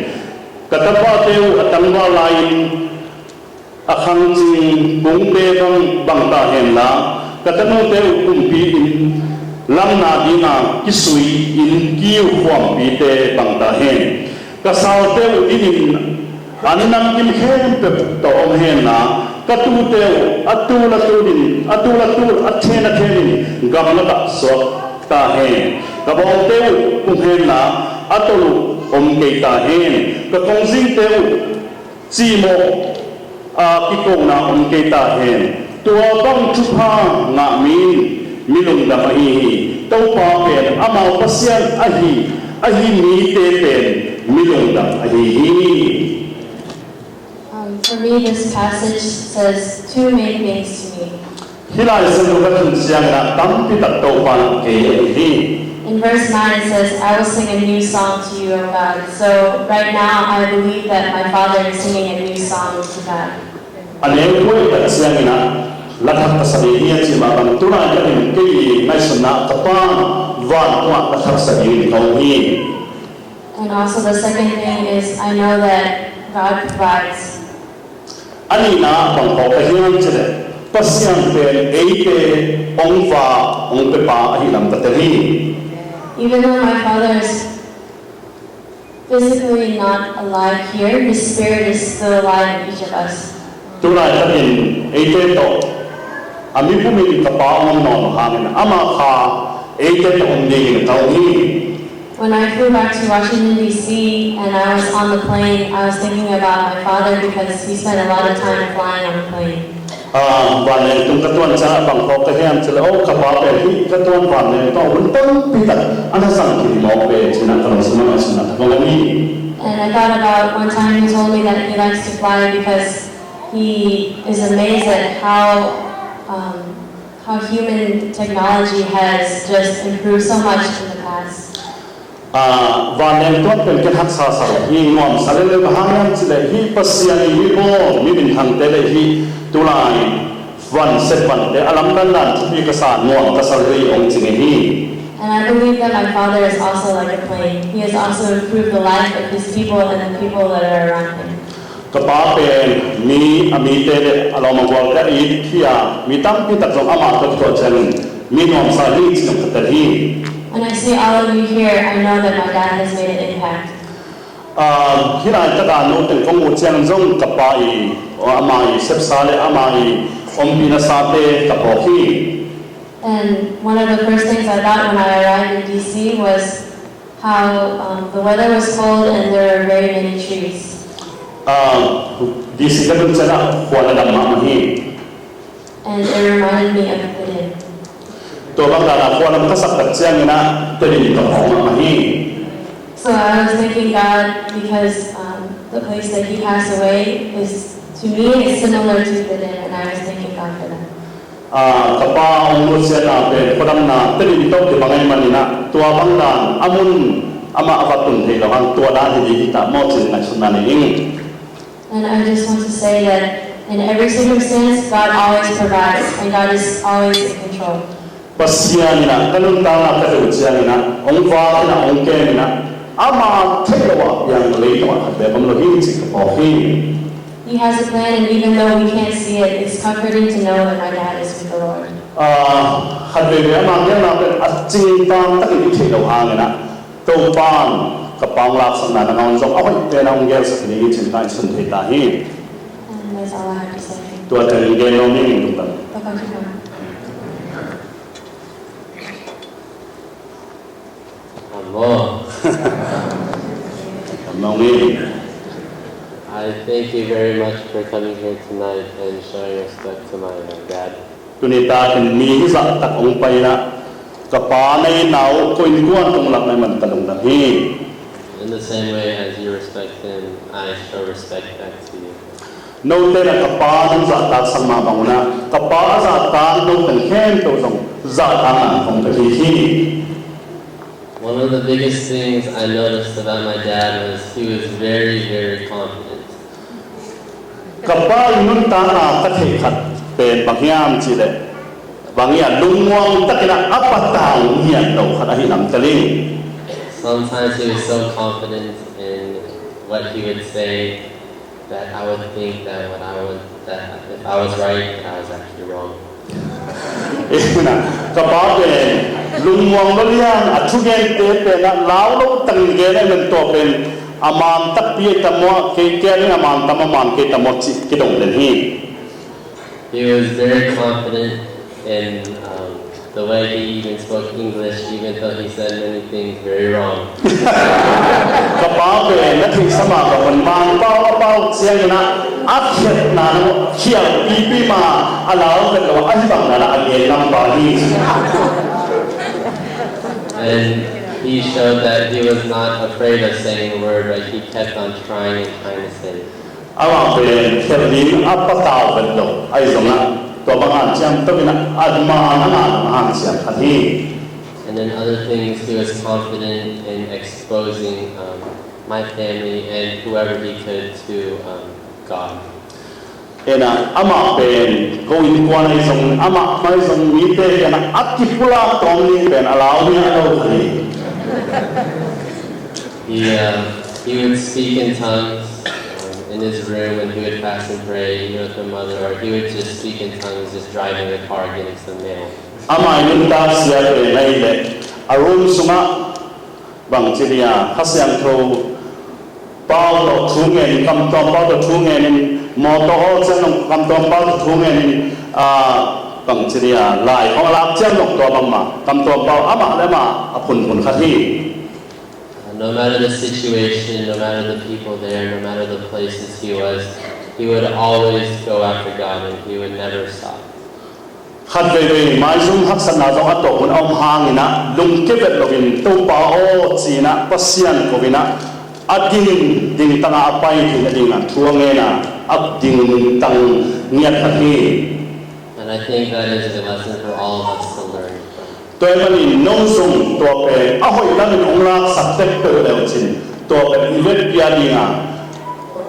Ka tapate uh a tangval lai-in a khangcing kungte bang, bang ta henla, ka tanute uh kumpi in lamna dinga kisui in kiu khuampite bang ta hen. Ka salte uh inn in an namkim khempeuh tawh om henla, ka tute uh a tul a tul in, a tul a tul, a then a then in gamlakah suak ta hen. Ka bawngte uh kum henla, a tol uh om kei ta hen. Ka kongzingte uh cimawh a kikona om kei ta hen. Tua bang thupha ngah mi in mi lungdam ahi hi. Topa pen amau Pasian ahi, ahi mite pen mi lungdam ahi hi. Um, for me, this passage says two main things to me. Hih Lai Siangtho ka tun ciangin ah tampi tak Topa in kei a hi hi. In verse nine it says, "I will sing a new song to you, O God." So right now, I believe that my father is singing a new song to God. A neu buai tak ciangin ah la thak ka sa ding hi a ci mah bang, tulai takin kei ngaihsutna ah ka pa van tungah la thak sa ding ka om hi. And also the second thing is, I know that God provides. A nihna ah bang phawk ka hiam cih leh, Pasian pen eite hong va hong piapa ahih lam ka tel hi. Even though my father is physically not alive here, his spirit is still alive in each of us. Tulai takin eite tawh a mi pum in ka pa hong om nawn hangin ama kha eite tawh om dingin ka om hi. When I flew back to Washington, D C, and I was on the plane, I was thinking about my father because he spent a lot of time flying on the plane. Ah, vanleng tung ka tuan ciangah bang phawk ka hiam cih leh, oh, ka pa pen hih ka tuan vanleng tawh hun tampi tak a na zang khin mawk ve, ci-in ah ka lungsim ah ngaihsutna ka om hi. And I thought about one time he told me that he likes to fly because he is amazed at how, um, how human technology has just improved so much in the past. Ah, vanleng tuan pen ken haksa sa lo hi, nuamsa lel lo. Bang hang hiam cih leh hih Pasian in mi bawl, mi minthangte le hih tulai van sep vante a lamdang dan thupi ka sa, nuam ka sa lo hi hong ci ngei hi. And I believe that my father is also like a plane. He has also improved the life of his people and the people that are around him. Ka pa pen mi, a mite le a lawm a gualte a it hi a, mi tampi tak zong amah tawh kituah ciangin mi nuamsa hi ci-in ka tel hi. When I see all of you here, I know that my dad has made an impact. Ah, hih laitak a no teng kong muh ciangin zong ka pa i, ama i sepsa le ama i ompihna sate ka phawk hi. And one of the first things I thought when I arrived in D C was how, um, the weather was cold and there were very many trees. Ah, D C ka tun ciangin khuan a dam mahmah hi. And it reminded me of Tedim. Tua bang dan a khuan a ka sak tak ciangin ah Tedim ka phawk mahmah hi. So I was thanking God because, um, the place that he passed away is, to me, is similar to Tedim, and I was thanking God for that. Ah, ka pa hong lut siatna pen khuadamna Tedim tawh kibang ahih manin ah, tua bang dan a mun amah a va tun theih loh hang, tua dan hi ding hi ta maw ci-in ngaihsutna nei ing. And I just want to say that in every circumstance, God always provides, and God is always in control. Pasian in ah ka nuntakna ka theih uh ciangin ah hong vak in ah hong kem in ah, ama theih loh ah piang leitung ah khat beek om lo hi ci ka phawk hi. He has a plan, and even though we can't see it, it's comforting to know that my dad is with the Lord. Ah, khat veivei ama gelna pen a cingtang takin i theih loh hangin ah, Topa'n ka pa hong laksakna nangawn zong a hoih pen a hong gelsak ding hi ci-in ka ngaihsun thei ta hi. And that's all I have to say. Tua teng gen nuam ing. Tua kong ci nuam. Amen. Amen. I thank you very much for coming here tonight and showing respect to my, uh, dad. Tuni takin mi hih zahtak hong pai in ah, ka pa na inn ah uh ko innkuan tungah lak na hih man ka lungdam hi. In the same way as you respect him, I show respect back to you. Note in ah ka pa nong zahtaksak mah bang un ah, ka pa a zahtak note khempeuh zong zahtakna hong pia kik hi. One of the biggest things I noticed about my dad was he was very, very confident. Ka pa i nuntakna ka theih khat pen bang hiam cih leh, bang hiam, lungmuang takin ah a patau ngiat lo khat ahih lam tel ing. Sometimes he was so confident in what he would say that I would think that what I was, that if I was right, that I was actually wrong. Ina, ka pa pen lungmuang lo liang, a thugente pen ah lau lo takin gen ahih man tua pen a man takpi ahi ta maw, kei, kei a ding a man ta maw, a man kei ta maw cih kidong den hi. He was very confident in, um, the way he even spoke English, even though he said many things very wrong. Ka pa pen na theihsa mah bang un, Mangpau a pau ciangin ah a khiatna na khial pipi mah a lau vet lo, ahi bang dan ah a gen ngam pa hi. And he showed that he was not afraid of saying a word, but he kept on trying and trying to say it. Amah pen khial ding a patau vet lo, ahi zongin ah tua bang hanciam to in ah, a man a man a hanciam khat hi. And then other things, he was confident in exposing, um, my family and whoever he could to, um, God. Ina, amah pen ko innkuan ahi zongin, amah mai zong mite kiangah a kipulak tawm ding pen a lau ngiat lo khat hi. He, uh, he would speak in tongues, um, in his room when he would fast and pray, you know, with my mother, or he would just speak in tongues, just driving the car, getting some mail. Amah i nuntak siate na hih leh, a room sungah bangci dia, Kha Siangtho pau tawh thu ngenin, kamtuam pau tawh thu ngenin, mawtaw hawl ciang zong kamtuam pau tawh thu ngenin, ah, bangci dia, lai khawng a lak ciang zong tua bangmah, kamtuam pau amah le amah a phunphun khat hi. Uh, no matter the situation, no matter the people there, no matter the places he was, he would always go after God and he would never stop. Khat veivei maizum haksatna zong a tuak hun a om hangin ah, lungkia vet loin, Topa aw, ci-in ah, Pasian ko-in ah, A ding, dingtang a pai theihna dingin thu a ngen a, a dingtang ngiat khat hi. And I think that is a lesson for all of us to learn from. Tua ahih manin no zong tua pen a hoih lamin hong laksak tek peuh le uh cin, tua pen i vekpi a dingin,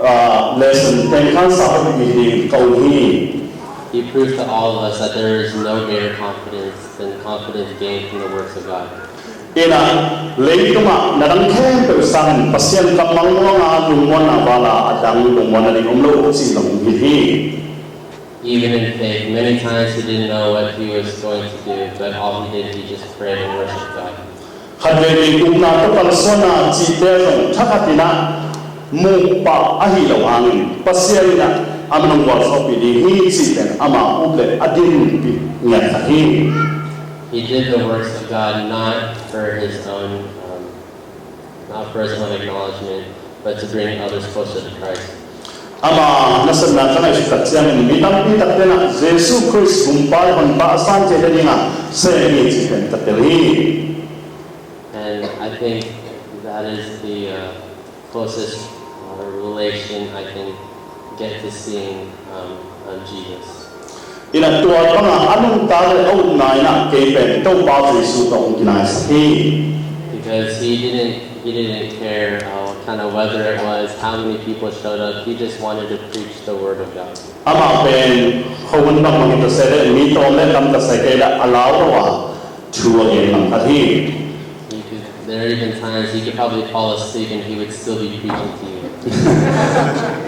ah, lesson teng khan sa hoih i hi ding ka um hi. He proved to all of us that there is no greater confidence than confidence gained from the works of God. Inah, leitungah na dang khempeuh sangin Pasian kammal muanga lungmuanna vala a dang lungmuanna ding om lo uh cih zong hi hi. Even in faith, many times he didn't know what he was going to do, but all he did, he just prayed and worshiped God. Khatveivei upna tawh kalsuanna cihte zong thakhat inah mukpah ahi lo hangin Pasian inah a min hong gualzawhpih ding hi cih pen ama up le a dinpih ngiat khat hi. He did the works of God not for his own, um, not for his own acknowledgement, but to bring others closer to Christ. Ama nasepna ka ngaihsut tak ciangin mi tampi takte inah Jesu Khrist Gumpa le Honpa a san theih nadingin sem hi cih pen ka tel hi. And I think that is the, uh, closest, uh, relation I can get to seeing, um, of Jesus. Inah tua banga a nuntak le a upna inah kei pen Topa Jesu tawh hong kinaisak hi. Because he didn't, he didn't care, uh, what kind of weather it was, how many people showed up. He just wanted to preach the word of God. Amah pen khomun bangbang hi ta se le, mi tawm le tam ta se kei le a lau lo a thu a gen lam khat hi. You could, there are even times you could probably fall asleep and he would still be preaching to you.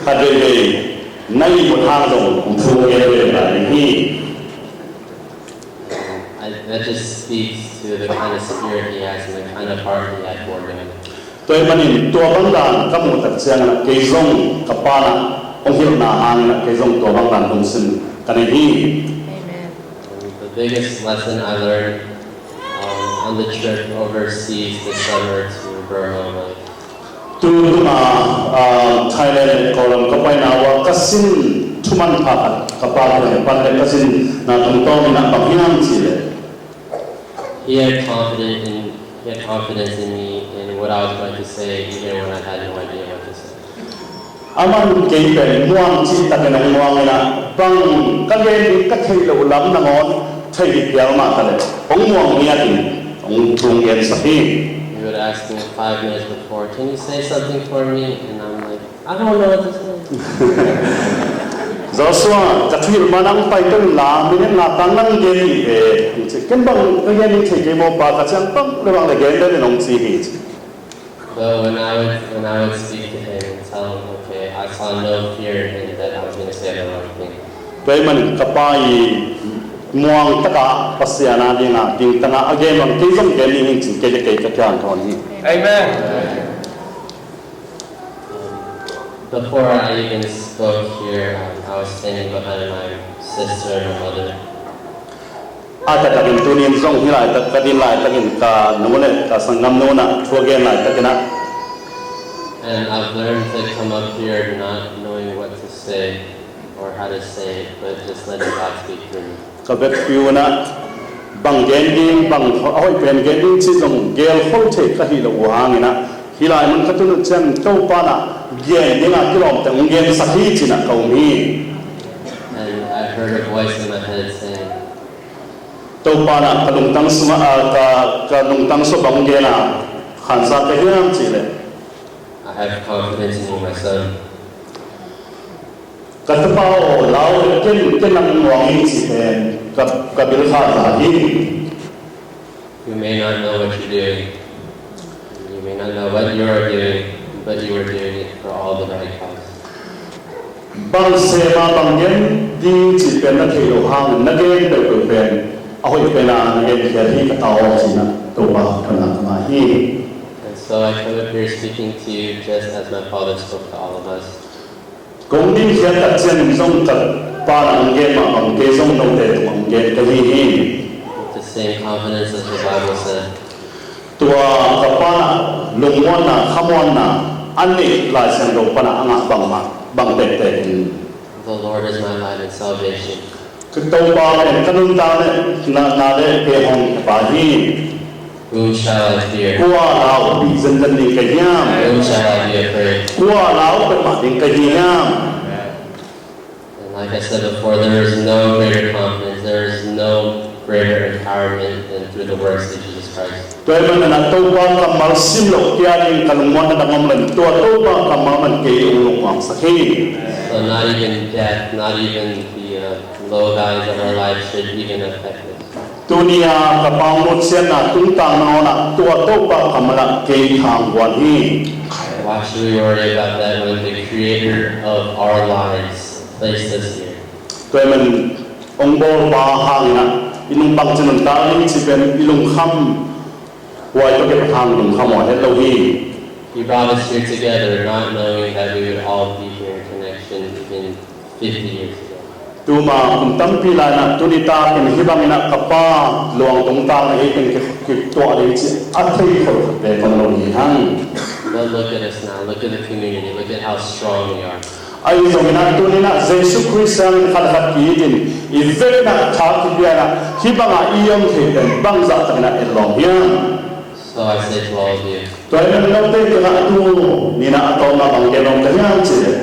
Khatveivei na ihmut hang zong hong thu a gen ve lai ding hi. I, that just speaks to the kind of spirit he has and the kind of heart he had for God. Tua ahih manin tua bang dan ka muh tak ciangin ah kei zong ka pa inah hong hilhna hangin ah kei zong tua bang dan lungsim ka nei hi. Amen. And the biggest lesson I learned, um, on the trip overseas this summer to Burma was, tu tunga, ah, Thailand le Kawlgam ka paina uh ah ka sin thuman pha khat ka pa kiang pan le ka sin na tungtawn inah bang hiam cih leh, he had confidence in, he had confidence in me in what I was going to say, even when I had no idea what to say. Aman kei pen muang cih takin hong muang inah bang ka gen ding ka theih loh lam nangawn thei hi pial mah ta leh hong muang ngiat in hong thu hong gensak hi. He would ask me five minutes before, "Can you say something for me?" And I'm like, "I don't know what to say." Joshua, ka thuhilh ma nang pai to inla minute nga tang nang gen hi ve. Ken bang ka gen ding thei kei maw pa, ka ciang bang le bang le gen den in hong ci hi ci. But when I would, when I would speak to him and tell him, okay, I saw no fear in him that I was gonna say the wrong thing. Tua ahih manin ka pa i muang takah Pasian a dingin dingtangah a gen bang kei zong gen ding hi ci, kei le kei ka kiang thawn hi. Amen. Before I even spoke here, um, I was standing behind my sister and my mother. A taktakin tuni in zong hih laitak ka din laitakin ka nu le ka sanggamnu in ah thu a gen laitakin ah, and I've learned to come up here not knowing what to say or how to say it, but just letting God speak through me. Ka vekpi un ah bang gen ding, bang a hoih pen gen ding cih zong gelkhol thei ka hih loh uh hangin ah hih lai mun ka tun uh ciangin Topa in ah gen dingin kilawm teng hong gensak hi ci-in ah ka um hi. And I heard a voice in my head saying, Topa in ah ka lungtang sungah, ah, ka, ka lungtang sungah bang gen a khansa ka hiam cih leh, I have confidence in you, my son. Ka tapa aw, lau le, ken, ken nang muang ing cih pen ka, ka bilkha ta hi. You may not know what you're doing. You may not know what you are doing, but you are doing it for all the right cause. Bang sem a bang gen ding cih pen na theih loh hangin na gen peuhpeuh pen a hoih pen a na gen khiat hi ka ta aw ci-in ah Topa thuhilhna ka ngah hi. And so I come up here speaking to you just as my father spoke to all of us. Kong dingkhiat tak ciangin zong ka pa in ah hong gen mah bang kei zong note tungah hong gen ka hi hi. With the same confidence as the Bible said. Tua ka pa in ah lungmuanna, khamuanna a neih Lai Siangtho pan ah a ngah bangmah, bang tektek in. The Lord is my light and salvation. Ka Topa pen ka nuntakna, na, na le kei hong pa hi. Whom shall I fear? Kua lau pih zenzen ding ka hiam? Whom shall I be afraid? Kua lau peuhmah ding ka hiam? And like I said before, there is no greater confidence, there is no greater empowerment than through the works of Jesus Christ. Tua ahih manin ah Topa kammal sim loh kia ding ka lungmuanna dang om lo in, tua Topa kammal man kei hong lungmuangsak hi. So not even death, not even the uh, low valleys of our life should even affect us. Tuni-a ka Pa hong nutsiatna tungtang nangawn ah tua Topa kammal ah kei thangguan hi. Why should we worry about that when the Creator of our lives placed us here? Tua ahih manin hong bawlpa hangin ah i nungpang ci nuntak ding cih pen i lungkham huai tawh kipat hang lungkham uh a het lo hi. He brought us here together not knowing that we would all be here in connection even fifty years ago. Tuma kum tampi lai-in ah tuni takin hih bangin ah ka Pa luang tungtang ah ei teng ki, kituah ding cih a thei khol khat bek om lo hi hang. But look at us now. Look at the community. Look at how strong we are. Ahi zongin ah tuni-in ah Jesu Khrist hangin khat le khat ki-it in i vekpi-in ah tha kipia-in ah hih bangah i om thei pen bangzah takin ah etlawm hiam? So I say to all of you, tua ahih manin note kiangah tuni-in ah a tawpna bang gen nuam ka hiam cih leh,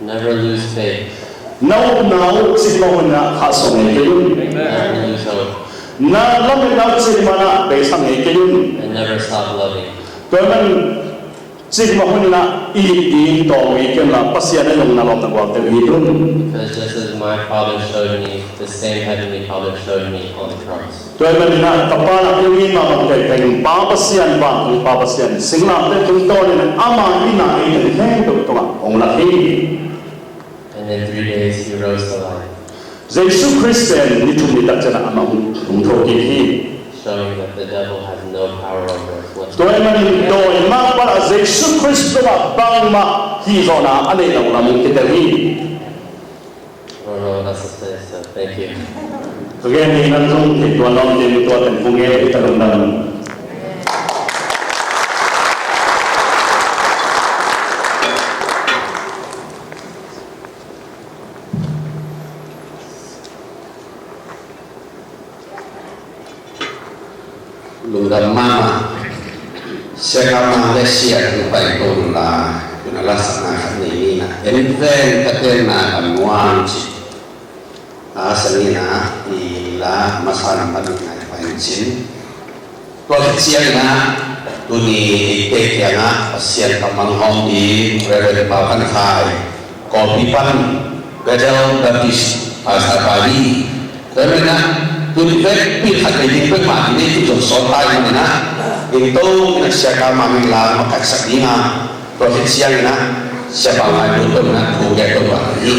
never lose faith. Na upna uh cikmah hun-in ah khahsuah ngei kei un. Never lose hope. Na lametna uh cikmah in ah beisak ngei kei un. And never stop loving. Tua ahih manin cikmah hun-in ah it ding tawm uh hi kei unla, Pasian a zong na lawm na gualte uh it un. Because just as my Father showed me, the same Heavenly Father showed me on the cross. Tua ahih manin ah ka Pa in ah kei hong it mahmah teng, Pa Pasian, vantung Pa Pasian, singlamteh tungtawnin ama itna ei teng khempeuh tungah hong lak hi. And in three days he rose to life. Jesu Khrist pen ni thum nitak ciangin ah amah hong, hong thokik hi. Showing that the devil has no power over us whatsoever. Tua ahih manin dawi mah pan ah Jesu Khrist tungah bangmah hihzawhna a neih loh lam hong kitel hi. Lord, Lord, that's the place, so thank you. Ka gen ding nang zong kituan nuam ding tua teng kong ngen hi, ka lungdam. Lungdam mahmah. Sia Kama le Sia, hong pai ko un la, tuna lasakna khat nei ni na. En ven ka tenna kan nuam ci. A sangin ah i la masa na pan ngai pai cin. Tua khit ciangin ah tuni eite kiangah Pasian kammal hawm ding Reverend Pa Van Khai, Kawlpi pan Bethel Baptist Pastor pa hi. Tua ahih manin ah tuni vekpi khat vei ding peuhmah ding nei tu zong sawt ta ahih manin ah, ding to in ah Sia Kama min la makaihsak ding a, tua khit ciangin ah Sia Pa Van Khai tu to in ah thu gen to pa hi.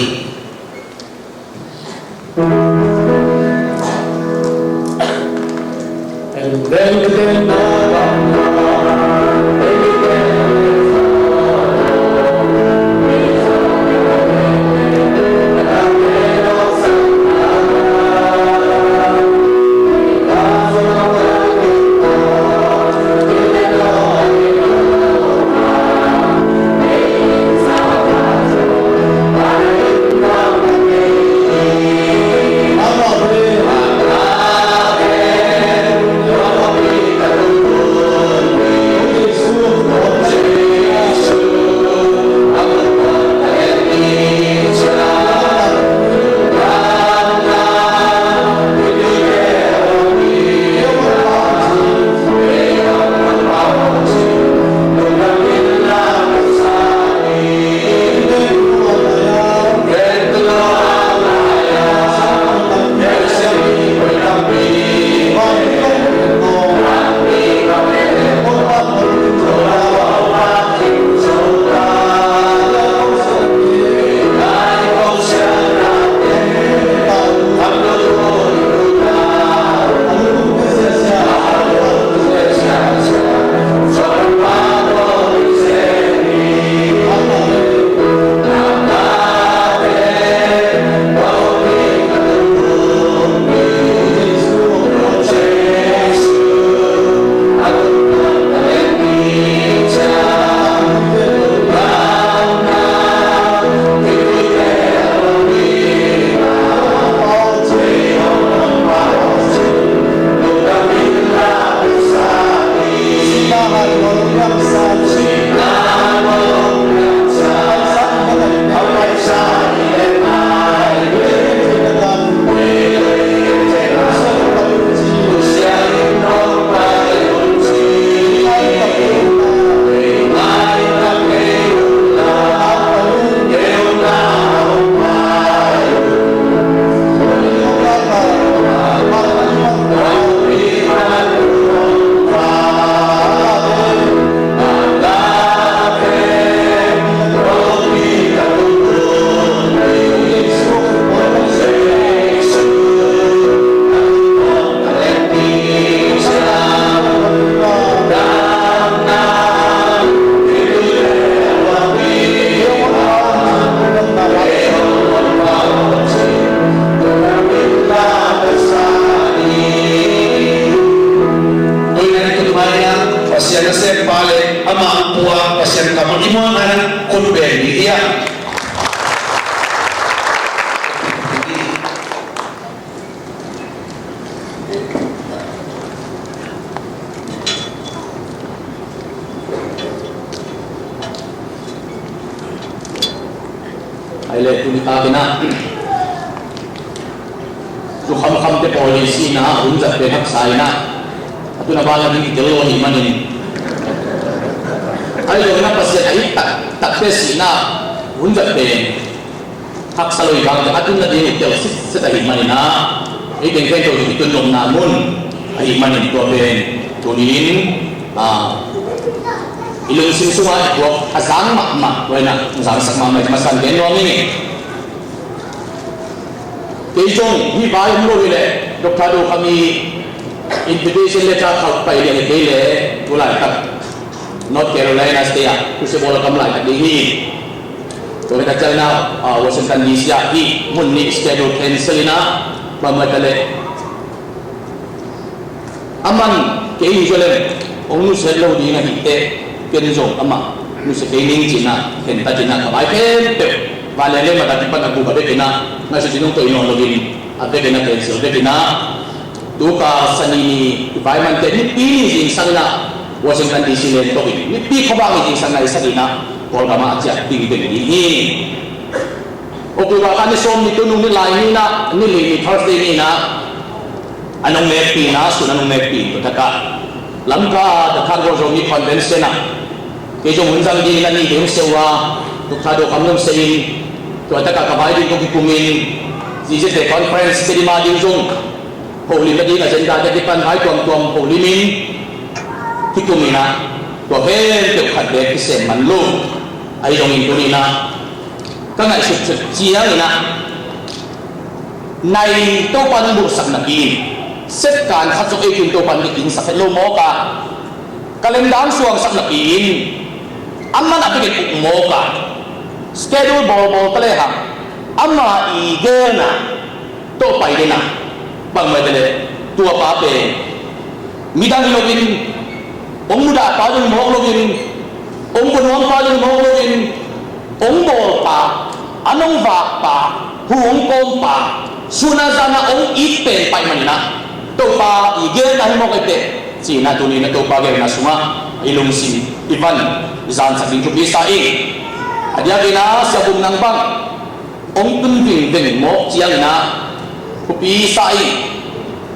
Takin ah, tu khamkham te pawl in sihna hun zat pen haksa in ah, a tun a ban a ding kitel lo ahih manin, ahi zongin ah Pasian a it taktak te sihna hun zat pen haksa lo hi bang, a tun a ding kitel sitset ahih manin ah, ei teng khempeuh i tun nopna mun ahih manin tua pen tuni-in, ah, i lungsim sungah i thuak a zang mahmah, tua in ah zangsak mahmah i masan gen nuam ing. Kei zong hih vai om lo hi leh, Doctor Do Kham i invitation letter khauh pai liang hi kei leh, tu laitak North Carolina State ah crucible a kam laitak ding hi. Tua hi tak ciangin ah, ah, Washington D C ah hih mun nih schedule cancel in ah, bangmah ta leh aman kei hi zaw leng hong nusia lo ding ahih teh, ken zong amah nusia kei ning ci-in ah, khentat in ah, ka vai khempeuh, vai lele mata kipan a guk a bek in ah, ngaihsut in hong koih nawn loin, a bek in ah cancel bek in ah, tu ka Sani ni i vai man teh, Nipi ni zingsang in ah Washington D C len tokin, Nipi khuavak ni zingsang nai sak in ah Kawlgam ah a ciah ding ding ding hi. October kha ni sawm ni, tunung ni Laini in ah, ni li ni Thursday ni in ah, a nong nekpih in ah, sun a nong nekpih in, tua tak ah Lamka The Third World Zomi Convention ah kei zong hun zang ding in ah, ni ding hong sia uh a, Doctor Do Kham zong sia in, tua tak ah ka vai ding kong kikum in, Ziziate Conference Tedim ah ding zong holim a ding agenda te kipan vai tuamtuam holim in kikum in ah, tua khempeuh khat beek kisem man lo. Ahi zongin tuni in ah ka ngaihsut ciangin ah, nai Topa nong bulhsak napi in, sepkan khat zong ei tun Topa nong kikinsak het lo mawk a, calendar suangsak napi in, aman a bekin uk mawk a, schedule bawlbawl ta lehang, ama i gelna tawh pai den a, bangmah ta leh, tua pa pen midang hi loin, hong mudah pa zong hi mawk loin, hong buanuam pa zong hi mawk loin, hong bawl pa, an hong vak pa, hu hong kawm pa, sun a zan a hong it pen pai manin ah, Topa i gelna hi mawk ei teh, ci-in ah tuni in ah Topa gelna sungah i lungsim i van, i zansak ding thupi sa ing. A diakin ah Sia Bum Nang bang hong tun vingveng mawk ciangin ah thupi sa ing.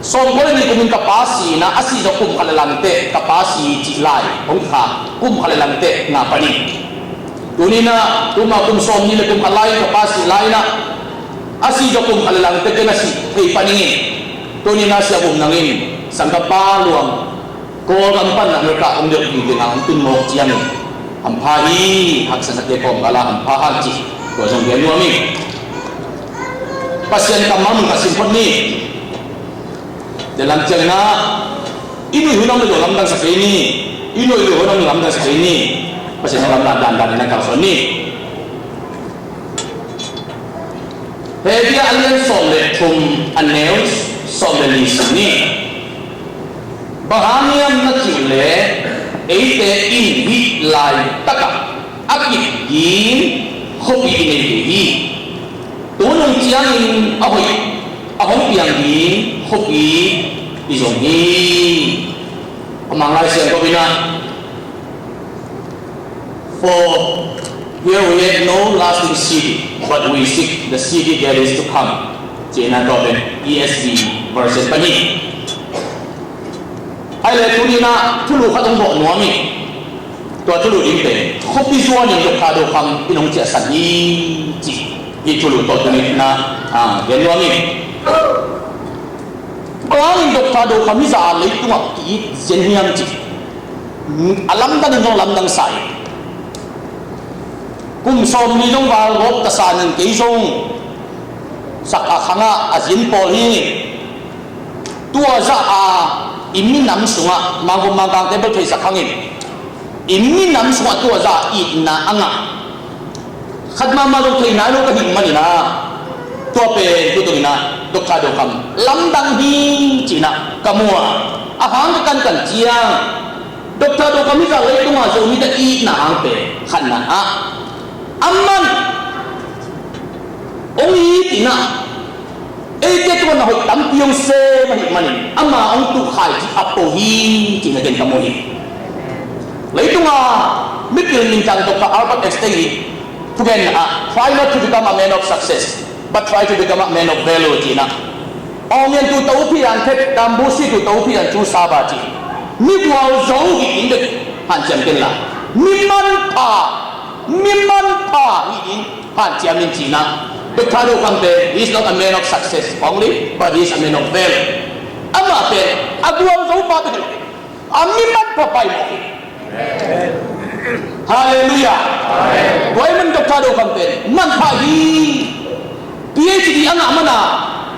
Sawmkua le nih kumin ka pa si in ah, a si zawh kum khat le lang teh ka pa si cih lai hong kha, kum khat le lang teh ngah pan ing. Tuni in ah tuma kum sawmnih le kum khat lai in ka pa si lai in ah, a si zawh kum khat le lang teh ken a si thei pan ing. Tuni in ah Sia Bum Nang in sangkapa luang Kawlgam pan America hong deuh dingding a hong tun mawk ciangin, hampha hi, haksatnate kawmkal ah hampha hang cih tua zong gen nuam ing. Pasian kammal mun khat sim phot ni. Tua lam ciangin ah, i nuih hun a hong lamdangsak kei ni. I nuih hun a hong lamdangsak kei ni. Pasian hong lamdan dandan in ah kalsuan ni. Hebru a lian sawm le thum, a neu sawm le li sim ni. Bang hang hiam na cih leh, eite in hih laitak ah a kip ding khuapi i nei kei hi. Tu nung ciangin a hoih a hong piang ding khuapi i zong hi. A Manglai Siangtho in ah, "For here we have no lasting city, but we seek the city that is to come," ci-in ah tua pen E S V version pan hi. Ahih leh tuni in ah thulu khat hong bawh nuam ing. Tua thulu ding pen khuapi zuan in Doctor Do Kham in hong ciahsan hi, ci hi. Thulu tawh tuni in ah, ah, gen nuam ing. Bang hangin Doctor Do Kham hi zah a leitungah ki-it zen hiam cih a lamdang in zong lamdang sa hi. Kum sawmli zong val gawp ka sa ning, kei zong sak a khangah a zin pawl hi. Tua zah a i minam sungah Mangkang, Mangkang table theisak hangin i minam sungah tua zah a itna a ngah khat mahmah zong thei nai lo ka hih manin ah, tua pen tutung in ah Doctor Do Kham lamdang hi ci-in ah ka mu a, a hang ka kankan ciang, Doctor Do Kham hi zah leitungah Zomite itna hang pen khatna ah, aman hong it in ah, eite tungah na hoih tampi hong sem ahih manin ama hong tuh khaici a po hi, ci-in a gen ka mu hi. Leitungah mipil mintang Doctor Albert Einstein hi, Gen ah, try not to become a man of success, but try to become a man of value, ci-in ah. Aung Myan tu to phian, Thet Tam Bu Si tu to phian, Chu Saba ci. Mi gualzo hi ding bek hanciam kei inla, mi manpha, mi manpha hi ding hanciam in, ci-in ah. Doctor Do Kham pen, he is not a man of success only, but he is a man of value. Amah pen a gualzo pa bek hi lo, a mi manpha pa hi mawk hi. Halleluiah. Tua ahih manin Doctor Do Kham pen manpha hi. PhD a ngah manin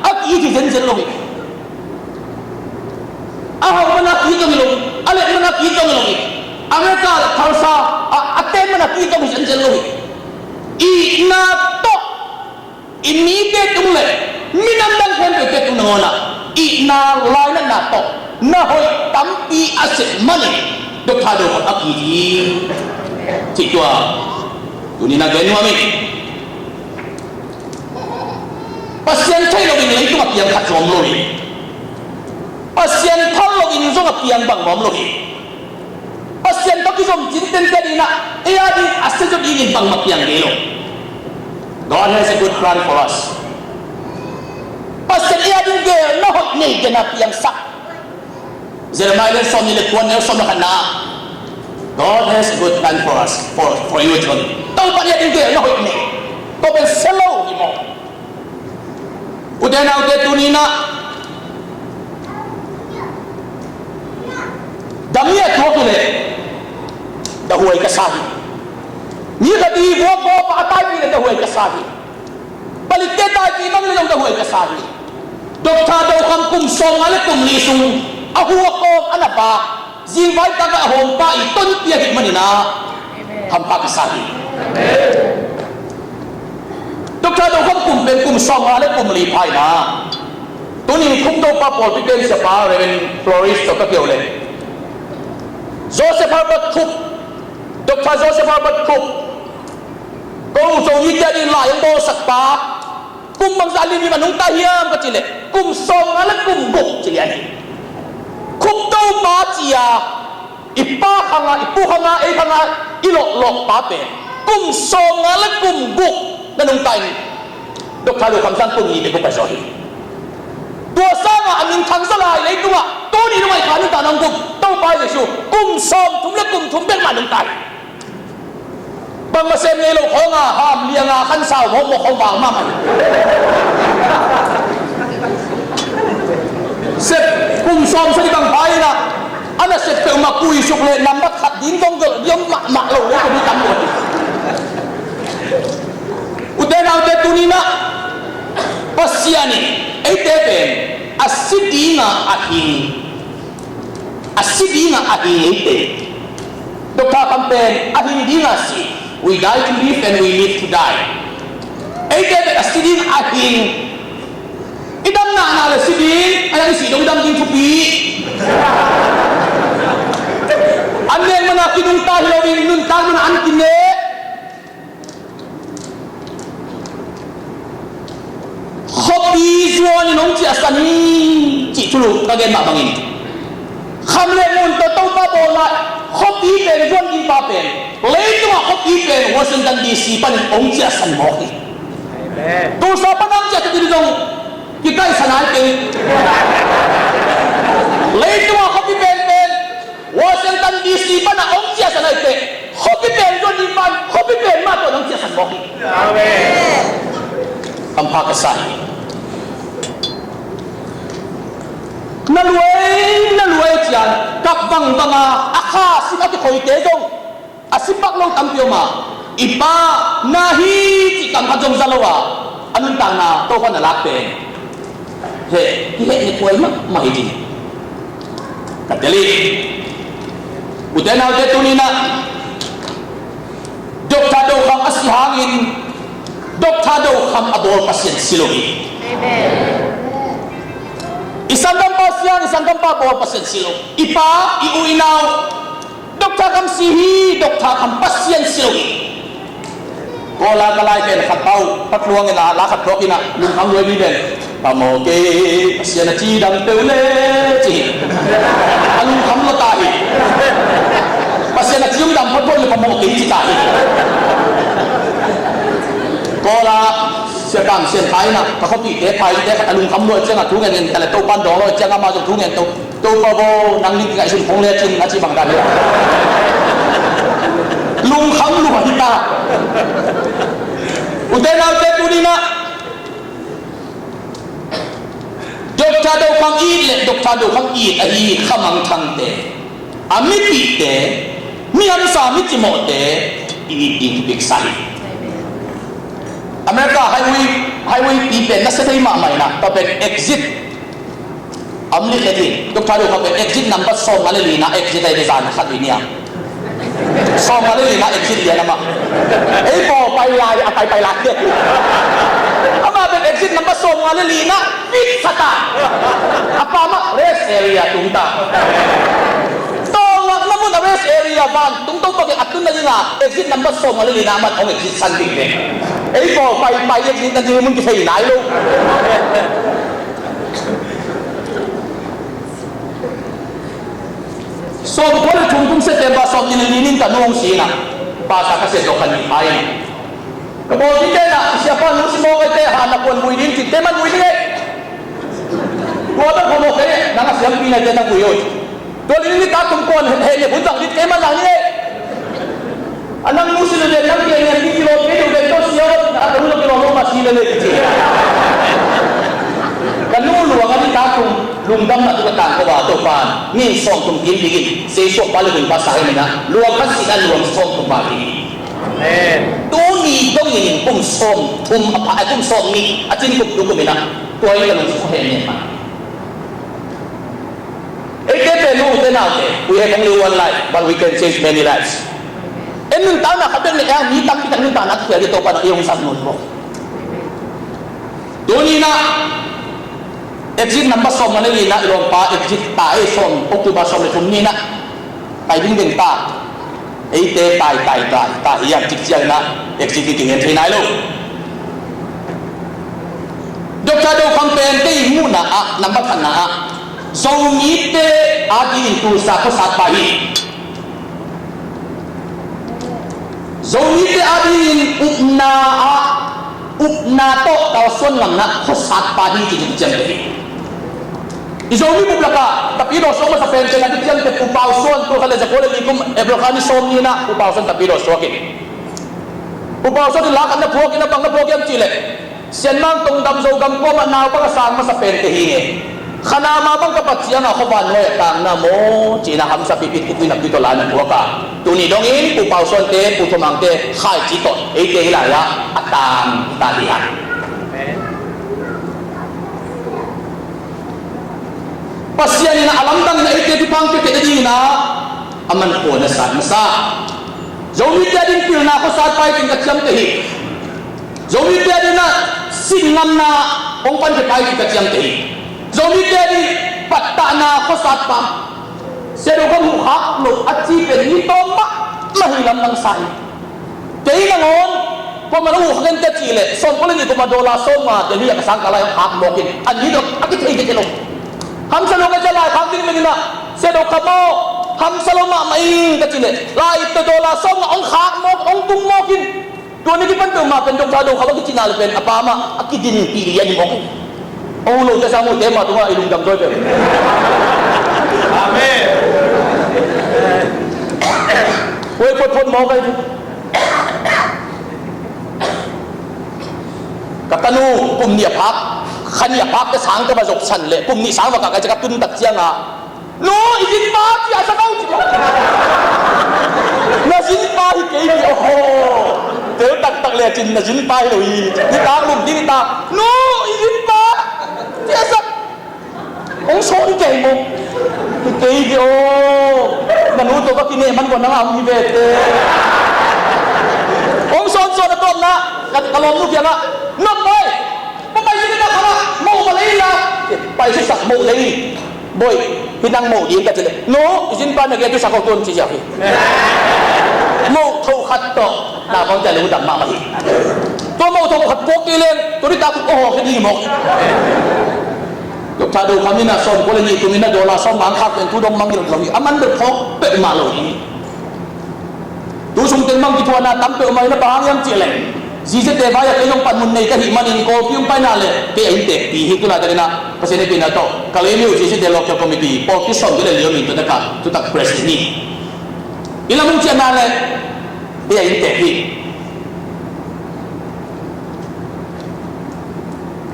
a ki-it hi zenzen lo hi. A hau manin a ki-it zong hi lo hi. A let manin a ki-it zong hi lo hi. America, Tulsa a, a ten manin a ki-it zong hi zenzen lo hi. Itna tawh i mite tung le minam dang khempeuhte tung nangawnah itna lainatna tawh na hoih tampi a sep manin Doctor Do Kham a ki-it hi, cih tua tuni-in ah gen nuam ing. Pasian theih loin leitungah piang khat zong om lo hi. Pasian phal loin zong a piang bangmah om lo hi. Pasian tawh kizom cintente adingin ah, ei ading a sia zaw dingin bangmah piang ngei lo. God has a good plan for us. Pasian ei ading geelna hoih nei dingin a piangsak. Jeremiah lian sawmnih le kua, neu sawm le khatna. God has a good plan for us, for, for you, John. Topa in ei ading geelna hoih nei. Tua pen sia lo hi maw? Ute naute, tuni-in ah dam i a tuak hi leh dahuai ka sa hi. Mi khat i vuak gawp a taipih leh dahuai ka sa hi. Palitte taipih bang leh zong dahuai ka sa hi. Doctor Do Kham kum sawmnga le kum li sung a hu a kawm a na pa, zingvai takah a hawmpa i tonpih ahih manin ah hampha ka sa hi. Doctor Do Kham kum pen kum sawmnga le kum li pha hi na. Tuni Khuptopa pawlpi pen siapa Reverend Floris tawh ka keu leh, Joseph Herbert Khup, Doctor Joseph Herbert Khup, ko Zomite ading lai hong bawlsak pa, kum bangzah limlim a nungta hiam ka cih leh, kum sawmnga le kum guk ci lian hi. Khuptopa ci-a i pa khangah, i pu khangah, ei khangah i lawhlawh pa pen kum sawmnga le kum guk na nungta in, Doctor Do Kham zong kum nih bek hong pai zaw hi. Tua sangin a minthang zaw lai, leitungah tuni dong a i kha nuntakna hong gum Topa Jesu kum sawmthum le kum thum bek mah nungta hi. Bangmah sem ngei lo khawng a, ham liang a, khansau mawkmawk khawng vang mahmah hi. Sep kum sawmsagih bang pha in ah, a nasep peuhmah kuisuk leh nambat khat ding zong gelh diam mahmah lo leh kum hi tam lo. Ute naute, tuni-in ah Pasian in eite pen a si dingah a hing, a si dingah a hing eite. Doctor Kham pen a hing dingah si. We die to live and we live to die. Eite pen a si dingah a hing. I dam nahna le si ding, a dang i si dong i dam ding thupi. An neng manin kinungta hi loin nuntak manin an kineh. Khuapi zuan in hong ciahsan hi, cih thulu ka gen mah bangin, kham le ngun tawh Topa bawl lai. Khuapi pen zuan ding pa pen, leitungah khuapi pen Washington D C panin hong ciahsan mawk hi. Tulsa pan hong ciahsan ding zong kikaihsan ai kei. Leitungah khuapi pen pen Washington D C panin hong ciahsan ai kei. Khuapi pen zuan ding pan khuapi pen mah tawh hong ciahsan mawk hi. Hampha ka sa hi. Na luai, na luai ciang kap vangvang a, a kha sim a kikhoite zong a sipak lo tampi om a, i pa na hi cih kam khat zong za lo a, a nuntakna Topa na lak pen he, kihehna kuai mahmah hi ding. Ka tel hi. Ute naute, tuni-in ah Doctor Do Kham a si hangin Doctor Do Kham a bawl Pasian si lo hi. I sanggampa siang, i sanggampa bawl Pasian si lo. I pa, i u i nau, Doctor Kham si hi, Doctor Kham Pasian si lo hi. Kawl a ka lai pen khat pau, khat luang in a, la khat thuak in a, lungkham luai mi pen, pamawh kei, Pasian a ci dam peuh le, ci hi. A lungkham lua ta hi. Pasian a ci hong dam photphot le pamawh kei ci ta hi. Kawla, Sia Kam Sian Khai na, ka khuapihte, phaite khat a lungkham lua ciangah thu ngen ngen ta le, Topa'n dawng lua ciangah amah zong thu ngen to, Topa bo, nang nih ngaihsun khong le cin a ci bang dan hi. Lungkham lua hi ta. Ute naute, tuni-in ah Doctor Do Kham it le Doctor Do Kham it ahi Kha Mang Thangte, a mipihte, mi hamsa, mi cimawhte i it ding kipiksa hi. America highway, highway pi pen nasia thei mahmah in ah, tua pen exit a om li khat hi. Doctor Do Kham pen exit number sawmnga le li-na exit ahi, zan khat hi nia. Sawmnga le li-na exit lian amah. Ei pawl pai lai, a pai pai lai. Amah pen exit number sawmnga le li-na fix khat a, a pa mah rest area tung ta. Tawlngakna mun a rest area vantung tawh a tunna dingin exit number sawmnga le li-na amah hong exit san ding ve. Ei pawl pai pai exit na ding mun kithei nai lo. Sawmkua le thum kum September sawmnih le li-in ka nu hong si in ah, pastor ka si zawh kha ni pha in ah, ka bawl dingte in ah, siapa nu si mawk ei te, han na kuan vui ding cin, te man vui ding ei. Tua bek kha mawk ei, nang a siampi na te nang vui oi. Tua li-in nitak thum kuan heh, heh, heh, hun zang ding, te man zang ding ei. A nang nu si leh nang kiang in a kilawm kei lo, ven tawh sia aw, a ka nu tawh kilawm lo mah si leh leh kici. Ka nu luang a nitak thum lungdamna tawh ka tangko a, Topa'n ni sawmthum kim bek in seisuak pa le hun pa sa hi in ah, luang khat si in ah luang sawmthum pa hi. Amen. Tuni dongin kum sawmthum a pha, a kum sawmnih a cin kum tu kum in ah, tua in ka lungsim heh nen mah. Eite pen, ute naute, we have only one life, but we can change many lives. En nuntakna khat bek nei hang, mi tampi tak nuntakna kikhial ding Topa'n hong zat nawn lo. Tuni-in ah exit number sawmnga le li-na i lawmpa exit ta ei, sawm, October sawm le thum ni-in ah pai ding ding ta. Eite tai tai tai tai hiam cik ciangin ah exit i kingen thei nai lo. Doctor Do Kham pen kei muhna ah, nambat khatna ah, Zomite adingin tulsa khuasatpa hi. Zomite adingin upna ah, upna tawh kalsuan ngamna khuasatpa hi ci-in ciamteh hi. I Zomi bup lakah Tapidaw suak masa penpen a kiciamteh Pu Pau Suan, tul khat le zakua le li kum April kha ni sawmnih in ah Pu Pau Suan Tapidaw suak hi. Pu Pau Suan in la khat na phuak in ah, bang na phuak hiam cih leh, Sianmang Tongdam Zogam kuamah naupang a sang masa pente hi ing ei. Kha na mah bang ka pat ciangah khuavak nuai a tangna maw ci-in ah hamsa pipit khukui nakpi tawh la na phuak a, tuni dongin Pu Pau Suante, Pu Thum Hangte khaici tawh eite hih lai-ah a tang ta hi hang. Pasian in a lamdang in eite thupha pia nadingin ah a manpha na san masa. Zomite ading pilna khuasatpa hi ci-in ka ciamteh hi. Zomite ading ah sin ngamna hong pankhia pai ci-in ka ciamteh hi. Zomite ading pattahna khuasatpa. Sia Do Kham huh khak loh a ci pen ni tawm mahmah hi, lamdang sa hi. Kei nangawn kuaman a huh khak in teh cih leh, sawmkua le nih kum a dollar sawmnga Delhi ah ka sang kal lai hong khak mawk in, a ni dong a kithei kei lo. Hamsa lo ka ci a, lai khak ding pen in ah, Sia Do Kham aw, hamsa lo mahmah ing ka cih leh, lai tawh dollar sawmnga hong khak mawk, hong tung mawk in. Tua ni kipan peuhmah pen Doctor Do Kham a kici na le pen a pa mah a kidinpih lian hi mawk hi. Hong huh lote sang, hute mah tungah i lungdam zaw hi peuh. Amen. Huai photphot mawk ahi. Ka tanu kum nih a phak, kha nih a phak te sang ka va zop san leh, kum nih sang va kah ka ciah ka tun tak ciangah, "Nu, i zinpa ciah sak o," ci. "Na zinpa hi kei hi," aw. Tel taktak lecin, "Na zinpa hi lo hi. Nitak lum ding hi ta. Nu, i zinpa ciah sak." Hong sawn kei maw? Hi kei hi aw. Na nu tawh ka kineh man kua nang a hong hi ve te. Hong sawnsawn a tawpna, ka, ka lawmnu kiangah, "Nop bawi, pa pai zinna kha moh va lei la." Pai sisak moh lei. "Bawi, hi nang moh ding," ka cih leh, "Nu, i zinpa na gen tu sak o tun," ci ziau hi. Moh tho khat tawh na bang cia lungdam mahmah hi. Tua moh tho khat puak kei leng, tua nitak tuk aw hawk hi ding hi mawk. Doctor Do Kham in ah sawmkua le nih kum in ah dollar sawmnga khak pen tu dong mang hi lo hi. A man dot phawk peuhmah lo hi. Tu sung teng bang kithuahna tam peuhmah in ah, bang hang hiam cih leh, Zizete vai-ah kei zong panmun nei ka hih manin Kawlpi hong paina le kei a inntekpi hi. Tulaitak inah Pasian hehpihna tawh ka lei mi uh Zizete Local Committee pawlpi sawm le li om in, tua tak a tutak president hi. I lam hong ciahna le kei a inntek hi.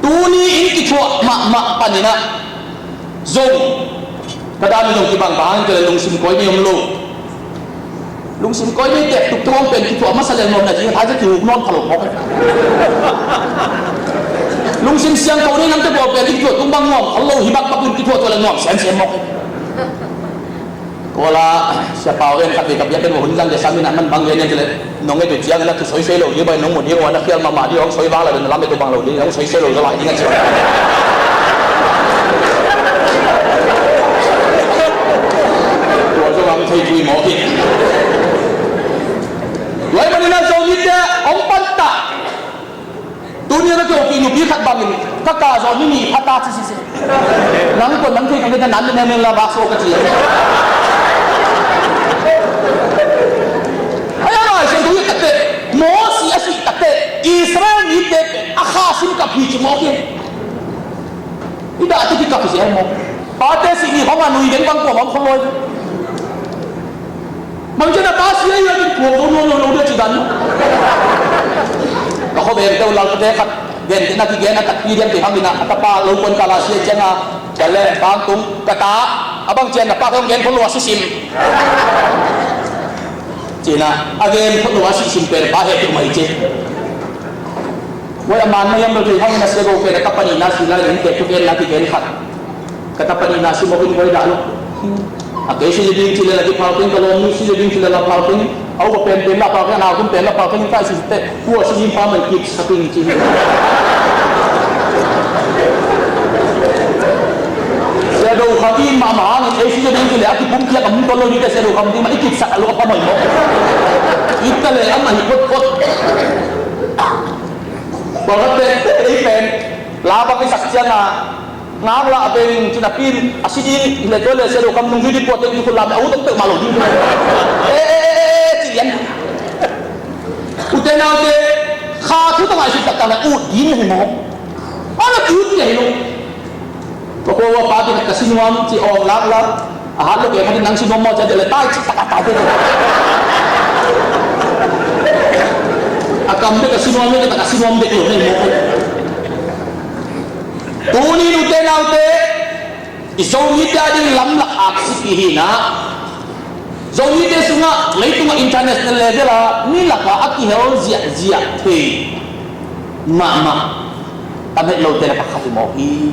Tuni in kithuah mahmah paninah zong ka dam in zong kibang bang hang kei le lungsim koi ni om lo. Lungsim koi ni tek tuktuk hong pen kithuah masa leng nuam na ci, thai cia kihuk nuam kha lo mawk. Lungsim siangtho ni nang te bawl pen kithuah tung bang nuam kha lo hi, bak bak in kithuah tua le nuam semsem mawk. Kuala Sia Pau en khat vei ka biakinn vua hun zang dia samin a man bang gen en ci le nong et uh ciangin a thu soisoi lo ding bai nong mu ding ua na khial mahmah ding hong soi vang lo ding na lam et uh bang lo ding hong soisoi lo zaw lai ding a ci. Tua zong ang thei tui mawk hi. Tua ahih manin a Zomite hong pan ta. Tuni a ka kihopih nupi khat bangin ka ka zaw ni nih pha ta ci sisi. Nang kuan nang thei kang kei ta nan nang nang la vak so ka ci. Ai a lai siang tui takte Mosi a sih takte Israel mite a kha sim kap hi ci mawk hi. I dah te kikap hi sia mawk. Pate sih ni khong a nui deng bang kuam om khong loi. Bang cian a pa sia hi a ding kuam om lo lo lo dia ci dan. Ka khuaveng teu lal pate khat gen te na kigen a takpi diam te hang ina a tapa lo kuan kala sia ciang a. Cian le bang tung ka ta a bang cian na pa khong gen khong lo a sisim. Cina a gen khong lo a sisim pen pa he tu mai ci. Wai a man mai am lo thei hang na sia go pen a tapa ni na si la len te tu gen na kigen khat. Ka tapa ni na si mo in wai dah lo. A kei si ding ci le la kiphal keng, ka lawm nu si ding ci le la phal keng. Au ka pen pen la phal keng, a nau kum pen la phal keng, ka si te. Tua si ning pa man kip sa ping ci. Sia do kha ki ma ma hang ei si ding ci le a kipum kia ka mun to lo ni ka sia do kha mun ding ma i kip sa lo ka pa mai mo. Ita le ama hi kot kot. Pakhat te ei pen la bang i sak ciang a ngak la a beng cin a pin a si ding i le tua le sia do kam nung hi di puat te di khun lam a ut ang peuh ma lo ding. E e e e e ci lian. Ute naute kha thu tang a i sut tak tak le ut ding hi maw? A la ki ut kei lo. Ka kua ua pa ti khat ka si nuam ci awng lak lak. A hat lo kei khat in nang si nuam maw cia dia le tai ci tak a tai te. A kam te ka si nuam le ka si nuam dek lo nei maw. Tuni nute naute i Zomite a ding lamlak aksi pi hi na. Zomite sungah leitungah international level a mi lakah a kihel ziahziah thei mahmah. Tam het lote le pakhat hi mawk hi.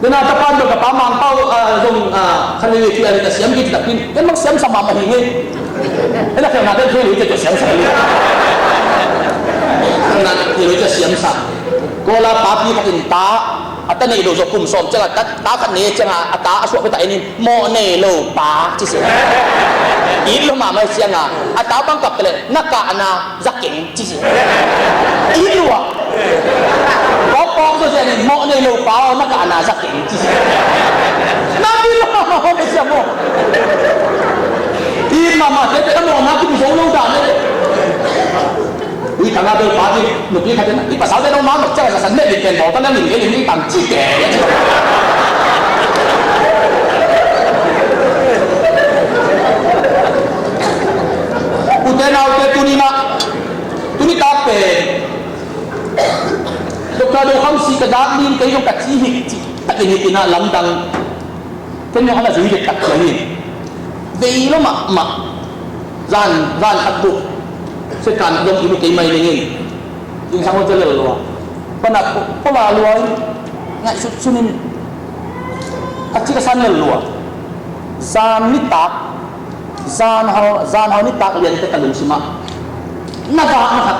Dena tapan do ka pa Mangpau zong khan le ti a le ta siam ki ta pin. Ken mak siam sa mahmah hi nge. Ena khelna te thei lo te siam sa. Khelna thei lo te siam sa. Kola papi khat in ta a ta nei lo zo kum sawm ciang a ta khat nei ciang a ta a suak pe ta enin mawh nei lo pa ci si. It lo mahmah ciang a a ta bang kap ta le na kahna za keng ci si. It lo a Pawk pawk zaw sia ning mawh nei lo pa aw na kahna za keng ci sia. Na pi lo ma ma ma sia maw. I ma ma te te ka mawh na kum zo lo dan le. Ui tanga bel pa di nupi khat in i pasal te nong ma ma cia sa san ne li pen bawl ta na ling e ling i tang ci te. Ute naute tuni mah tuni tak pen Doctor Do Kham si ka dak ding kei zong ka ci hi ci takin hi tina lamdang. Ken zong ana zui dek tak ciangin vei lo mahmah. Zan zan khat buk sekan zong i mu kei mai dingin. Ing sang lo cia lel lua. Pana pola lua in ngaihsut sunin a cik a san lel lua. Zan nitak Zanhau, zanhau nitak lian te ka lungsim ah na vak na khat.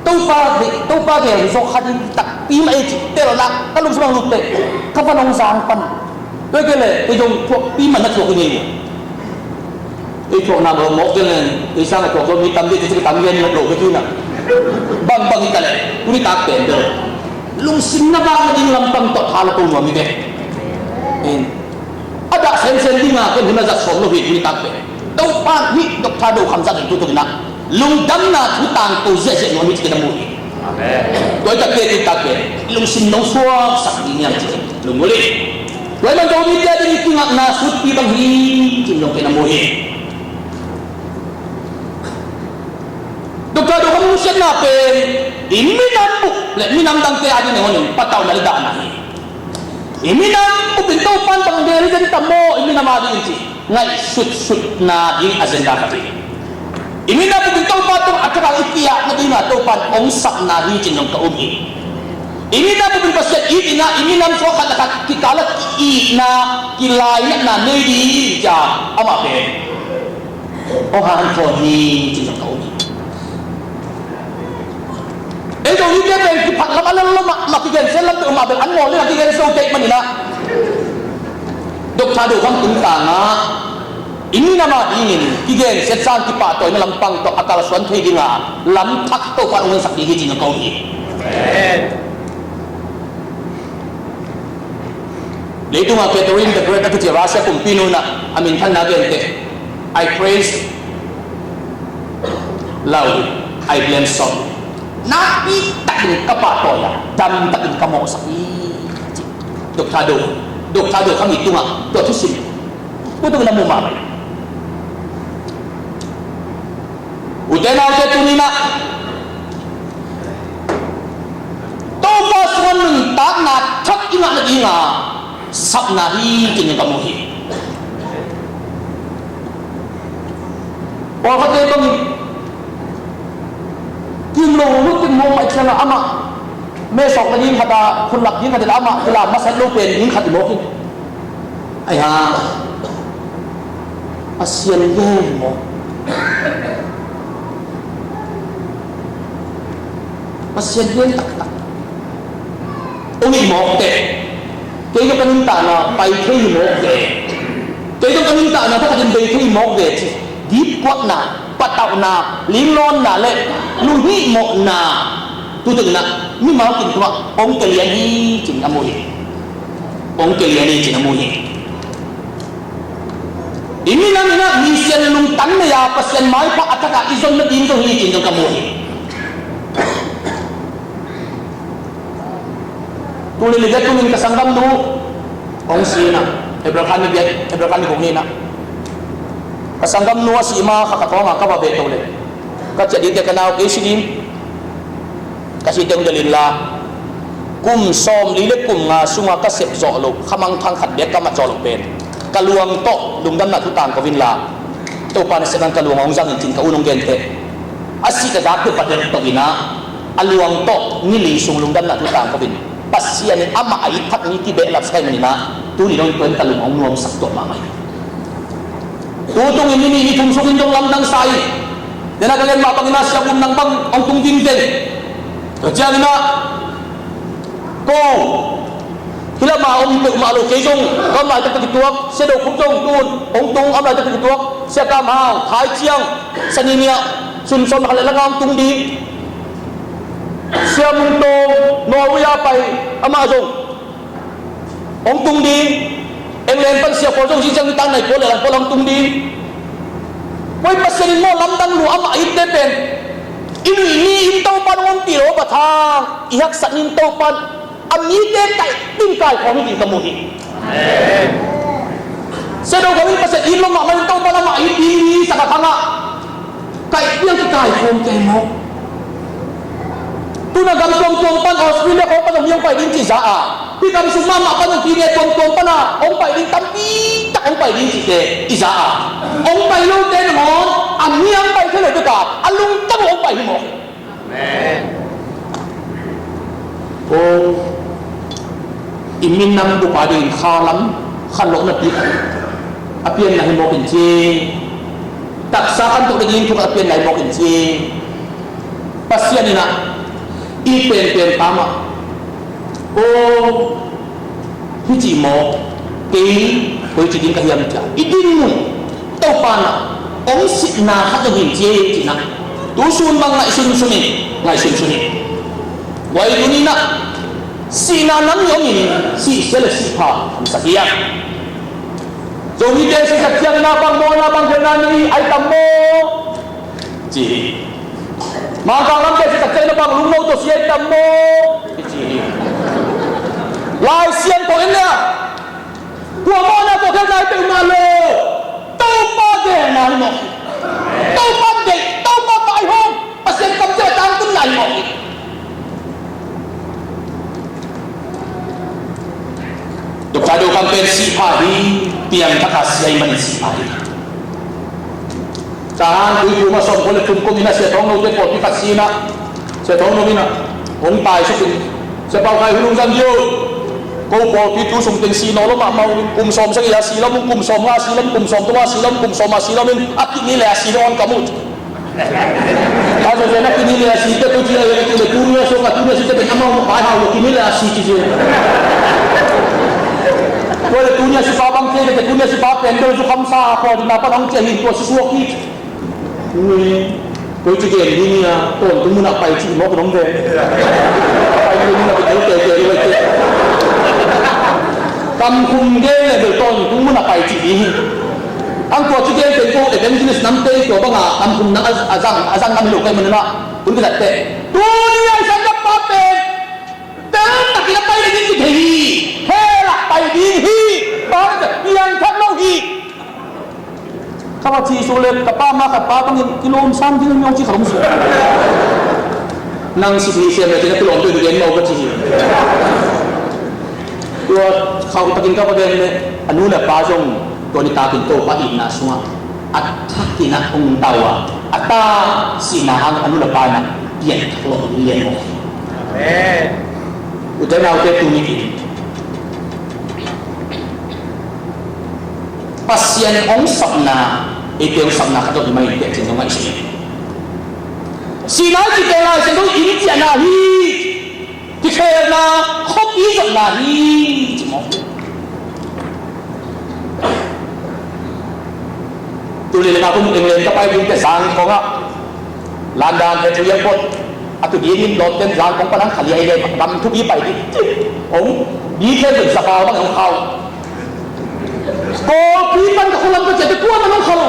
Topa ve, Topa gel hi zawk khat in takpi mah ei cih telna ka lungsim ah lut teh ka van hong zang pan. Tua kei leh kei zong thuakpi mah na thuak hi ngei uh. Ei thuakna bang mawk kei leh ei sang a thuak zo mi tam dih te cih ka tam gen lo kei kina. Bang bang hi ta leh tu nitak pen bel lungsim na vak na ding lampang tawh tha la ko nuam hi ve. A dah semsem ding a ken hun a zat sawm lo hi tuni tak pen. Topa hih Doctor Do Kham zah in tu tung in ah lungdamna thu tangko ziahziah nuam hi ci-in a mu hi. Amen. Tua hi tak teh, tu tak teh lungsim nong suaksak ding hiam ci-in lunggulh hi. Tua ahih manin Zomite ading i kingakna sutpi bang hi ci-in zong ken a mu hi. Doctor Do Kham lungsiatna pen i minam bup le minam dangte ading nangawn in patauhna le dahna hi. I minam bup in Topa in bang gen hiam tam maw, i minam ading in ci ngaihsutsutna ding agenda khat hi. I minam bup in Topa tung a thak a i kiat nading a Topa in hong sapna hi ci-in zong ka um hi. I minam bup in Pasian it in ah i minam sung khat le khat kikal a ki-itna kilainatna nei ding hi ci-a amah pen hong hanthawn hi ci-in zong ka um hi. Ei Zomite pen kiphat lam a lel lo mahmah, kigensiat lam peuhmah bel an ngawl ding a kigensiat lo ahih manin ah Doctor Do Kham tungtang ah i minam ading in kigensiat sang kipahtawina lampang tawh a kalsuan thei ding a lam thak Topa in hong honsak ding hi ci-in zong ka um hi. Leitung ah Catherine the Great a kici Russia kumpinu in ah a minthanna a gen teh, "I praise loudly, I blame softly." Nakpi takin ka pahtawi a, dam takin ka mawhsak hi, ci. Doctor Do, Doctor Do Kham i tungah tua thusim tu tung in a mu mahmah hi. Ute naute, tuni in ah Topa sungah nuntakna thak i ngah nading a sapna hi ci-in ka mu hi. Pawlkhatte bangin kim lo lut in mawk mah i ciangah amah mesawk nading khat a, khut lak ding khat in amah kila masa lo pen ding khat i mawk hi. Ai ha, Pasian gen maw? Pasian gen taktak. Ong it mawk teh, kei zong ka nuntakna pai thei hi mawk ve. Kei zong ka nuntakna thakhatin bei thei hi mawk ve ci. Dipkuatna, patauhna, linglawnna le lunghihmawhna tu tung in ah mimal kim tungah ong kilian hi ci-in a mu hi. Ong kilian hi ci-in a mu hi. I minam in ah Pasian lungtang nei a, Pasian maipha a thak a i zon nading zong hi ci-in zong ka mu hi. Tuni in, tuni in ka sanggamnu hong si in ah, April kha ni giat, April kha ni guk ni in ah, ka sanggamnu a sih ma kha ka thawng a ka va beh to leh, ka ciah ding teh ka nau kei si ding, ka sih teng delh inla, kum sawmli le kum nga sungah ka sep zawh loh khamangthang khat bek ka mat zawh loh pen ka luang tawh lungdamna thu tangko inla, Topa nasepna in ka luang hong zang in ci-in ka u'n hong gen teh, a sih ka zak teh va delh to in ah, a luang tawh ni li sung lungdamna thu tangko in, Pasian in amah a it thak mi kibehlap sa ahih manin ah tuni dong in tua in ka lung hong nuamsak tuah mahmah hi. Tu tung in ni nih ni thum sung in zong lamdang sa hi. Dena ka gen mah bangin ah Sia Gum Nang bang hong tung ding teh, tua ciangin ah ko hih lamah om peuhmah lo, kei zong ka om laitak teh kituak, Sia Do Khup zong tu-in hong tung, om laitak teh kituak, Sia Kam Hau, Thai Ciang, Sani Niah, sun sawm le khat le lang a hong tung ding. Sia Mung Tawng, Norway a pai, amah zong hong tung ding. England pan Sia Paul zong zing ciang nitak nai kua le lang pawl hong tung ding. Koi Pasian in maw lamdang lua amah a itte pen i nuih ni in Topa in hong ompih lo a va thang, i haksat ni in Topa in a mite kaih ding kaikhawm hi ding ka mu hi. Sia Do Kham in Pasian it lo mahmah in Topa in amah a it ding ni sak a thang ah kaih piang kikaikhawm kei maw? Tu-in a gam tuamtuam pan Australia khawng pan zong mi hong pai ding ci za a, hih gam sung mahmah pan zong pi nge tuamtuam pan a hong pai ding tampi tak hong pai ding cihte i za a, hong pai lote nangawn a mi hong pai thei lo bek a, a lungtang uh hong pai hi mawk. Amen. Aw, i minam bup a dingin kha lam khan lo napi khat a pianna hi mawk in ci. Taksa khantoh nading thu khat a pianna hi mawk in ci. Pasian in ah i penpen pa mah, aw, hih ci mawk, kei koi ci ding ka hiam ci a i dinmun Topa in ah hong sihna khat zong hi in ci, ci-in ah tu sun bang ngaihsun sun in, ngaihsun sun in. Tua ahih manin ah sihna nam i om in, sihsia le sihpha om sak hi a. Zomite sisak ciangin ah bang mawhna bang khelhna na hi ai tam maw? Ci hi. Mangkang lamte sisak ciangin ah bang lungno tawh si ai tam maw? Ci hi. Lai Siangtho en le ah tua mawhna tua khelhna hi peuhmah lo. Topa gelna hi mawk hi. Topa deih, Topa vaihawm, Pasian kamciam a tangtunna hi mawk hi. Doctor Do Kham pen sihpha hi, piangthak a si ahih manin sihpha hi. Cahan tui kum a sawmkua le thum kum in ah Sia Thawng Note pawlpi khat si in ah, Sia Thawng No in ah hong taisuk in, Sia Pau Khai, hun hong zang dih o. Ko pawlpi tu sung teng si nawn lo mahmah ung, kum sawm sagih a si lo, kum sawm nga a si lo, kum sawm thum a si lo, kum sawm a si lo in, a kini le a si lo hong kam uh. Ka zong zen a kini le a si te tu ci a, tu ci le tu ni a sawng a tu ni a si te pen amau pai hau lo kini le a si ci ci. Tua le tu ni a si pa bang te te tu ni a si pa pen deuh zu kham sa a kua dina pan hong ci a hin tua si suak hi. Ui, tua ci gen hi ni a tawntung mun a pai ci mawk nong ve. Pai ci mun a pai tel tel tel tel. Kam khum gen le bel tawntung mun a pai ci hi. Ang tua ci gen pen ko evangelist namte tua banga kam khum nang a, a zang, a zang nam hi lo kai manina. Kun ka zat te. Tu ni a i san dap pa pen. Tel takin a pai le ding ki thei hi. Hell ah pai ding hi. Pai le piangthak lo hi. Ka va ci suk le ka pa ma ka pa bangin kilawm sam ding mi hong ci kha hong suk. Nang si hi siam le ci na kilawm pen gen mau ka ci hi. Tua khauh takin ka va gen le a nu le pa zong tua ni takin Topa itna sungah a thakin a hong tau a, a ta sihna hang a nu le pa na pian thak lo lian maw. Amen. Ute naute tu ni in Pasian hong sapna, eite hong sapna khat dong hi mai in teh cin dong ngaihsun. Sihna i cihte Lai Siangtho in ciahna hi, kikhelna, khuapi zotna hi, ci maw. Tuli le nga kum England ka pai ding teh Zangkong ah London Heathrow Airport a tu dingin lawmten Zangkong pan hong khali a hi le gam thupi pai ding. Hong bi khen ding sapa bang hong khau. Kawlpi pan ka khualam ka ciah teh kuaman hong khau.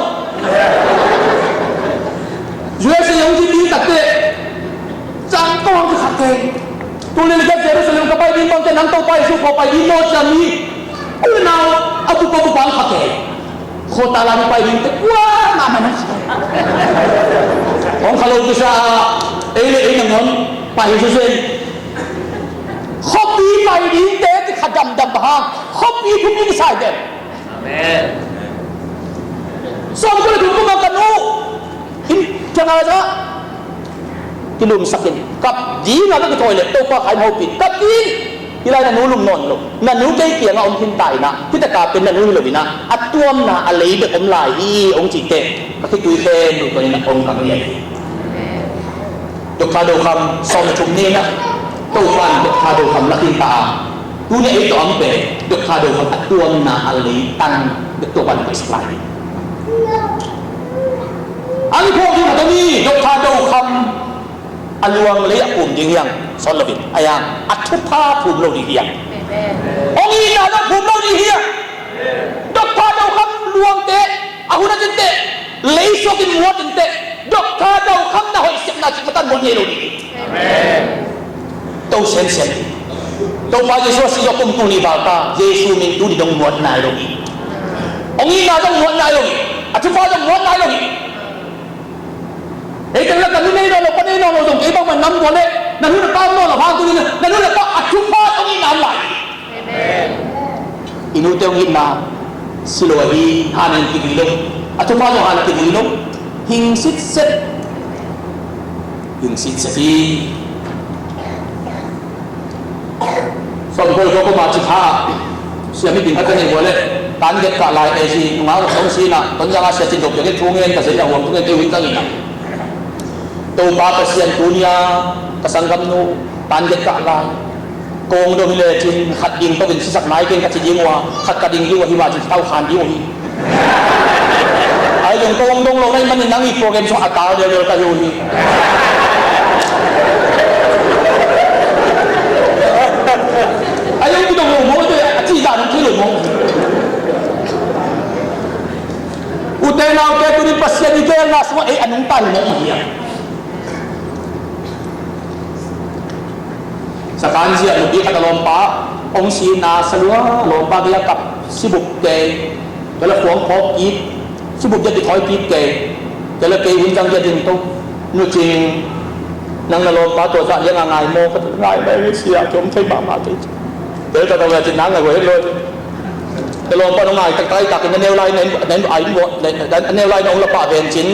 U S A hong ci ding tak teh Zangkong hong ci kha kei. Tuli le ka Jerusalem ka pai ding bang teh nang Topa Jesu kho pai ding maw ci a mi. Ui nau a tu pa tu pa hong kha kei. Khota lam pai ding te kua na man hong kha. Hong kha lo kisa ei le ei nangawn pai hi sese. Khuapi pai ding te kikha damdam bang hang khuapi thupi kisa hi te. Amen. Sawm kua le thum kum a ka nu in kiangah za kilumsak in kap ding a ka kithawi leh Topa kha in hopih kap ding. Hih lai na nu lum nawn lo, na nu kei kiangah om khin ta in ah, hih taka pen na nu hi lo in ah, a tuamna a lei bek om lai hi hong cih teh ka khitui khen uh tuan in ah hong kang lian hi. Doctor Do Kham sawm le thum ni in ah Topa in Doctor Do Kham la khin ta a, tuni ei tawh om pen Doctor Do Kham a tuamna a lei tang bek Topa in hong kaisak lai hi. An phawk ding khat om hi, Doctor Do Kham a luang lei a pum ding hiang sawn lo in a hiang a thupha pum lo ding hiang. Hong itna zong pum lo ding hiang. Doctor Do Kham luangte a hun a cin teh lei suak in muat in teh Doctor Do Kham na hoih sepna cik matan muat ngei lo ding hi. To sensen. Topa Jesu a si zawk kum tuni val ta Jesu min tuni dong muat nai lo hi. Hong itna zong muat nai lo hi. A thupha zong muat nai lo hi. Ei teng la ka nu nei nawn lo, pa nei nawn lo zong kei bangmah nam tua leh na nu le pa om nawn lo hang tuni na nu le pa a thupha hong itna om lai. I nute hong itna si lo ahi, hana in kiging lo. A thupha zong hana kiging lo. Hing sitset. Hing sitset hi. Sawm kua le kua kum a ci kha sia mi ding khat ka nei vua leh tan get kah lai ei ci nungak vok song si in ah Tonzang a sia cin dok piak in thu ngen ka sia in ah huam thu ngen kei hun zang in ah Topa Pasian tuni a ka sanggamnu tan get kah lai. Kong dong hi lecin khat ding tokin sisak nai keng ka ci ding uh a, khat ka ding ding uh a, hi mah cin tau khan ding uh hi. Ai dong kong dong lo nai manin nang i program sung a kal deuhdeuh ka hi uh hi. Ai dong kidong lo maw, a ci zah dong thei lo maw. Nong tai mawk mah hi a. Sakan zia nupi khat a lawmpa hong si na, salua lawmpa gei a kap, sibup kei, kei la khuang phawk kik, sibup dia kithawi kik kei, kei la kei hun zang dia ding to. Nu Cing, nang na lawmpa tua zah liang a ngai maw? Ka ngai mai, sia, kiom thei mahmah kei. Kei la ta ta wia cin nang ngai wai lo. Ka lawmpa nong ngai taktak in a neu lai na in, na in, a in, na, na, a neu lai na ong la pah ven cin.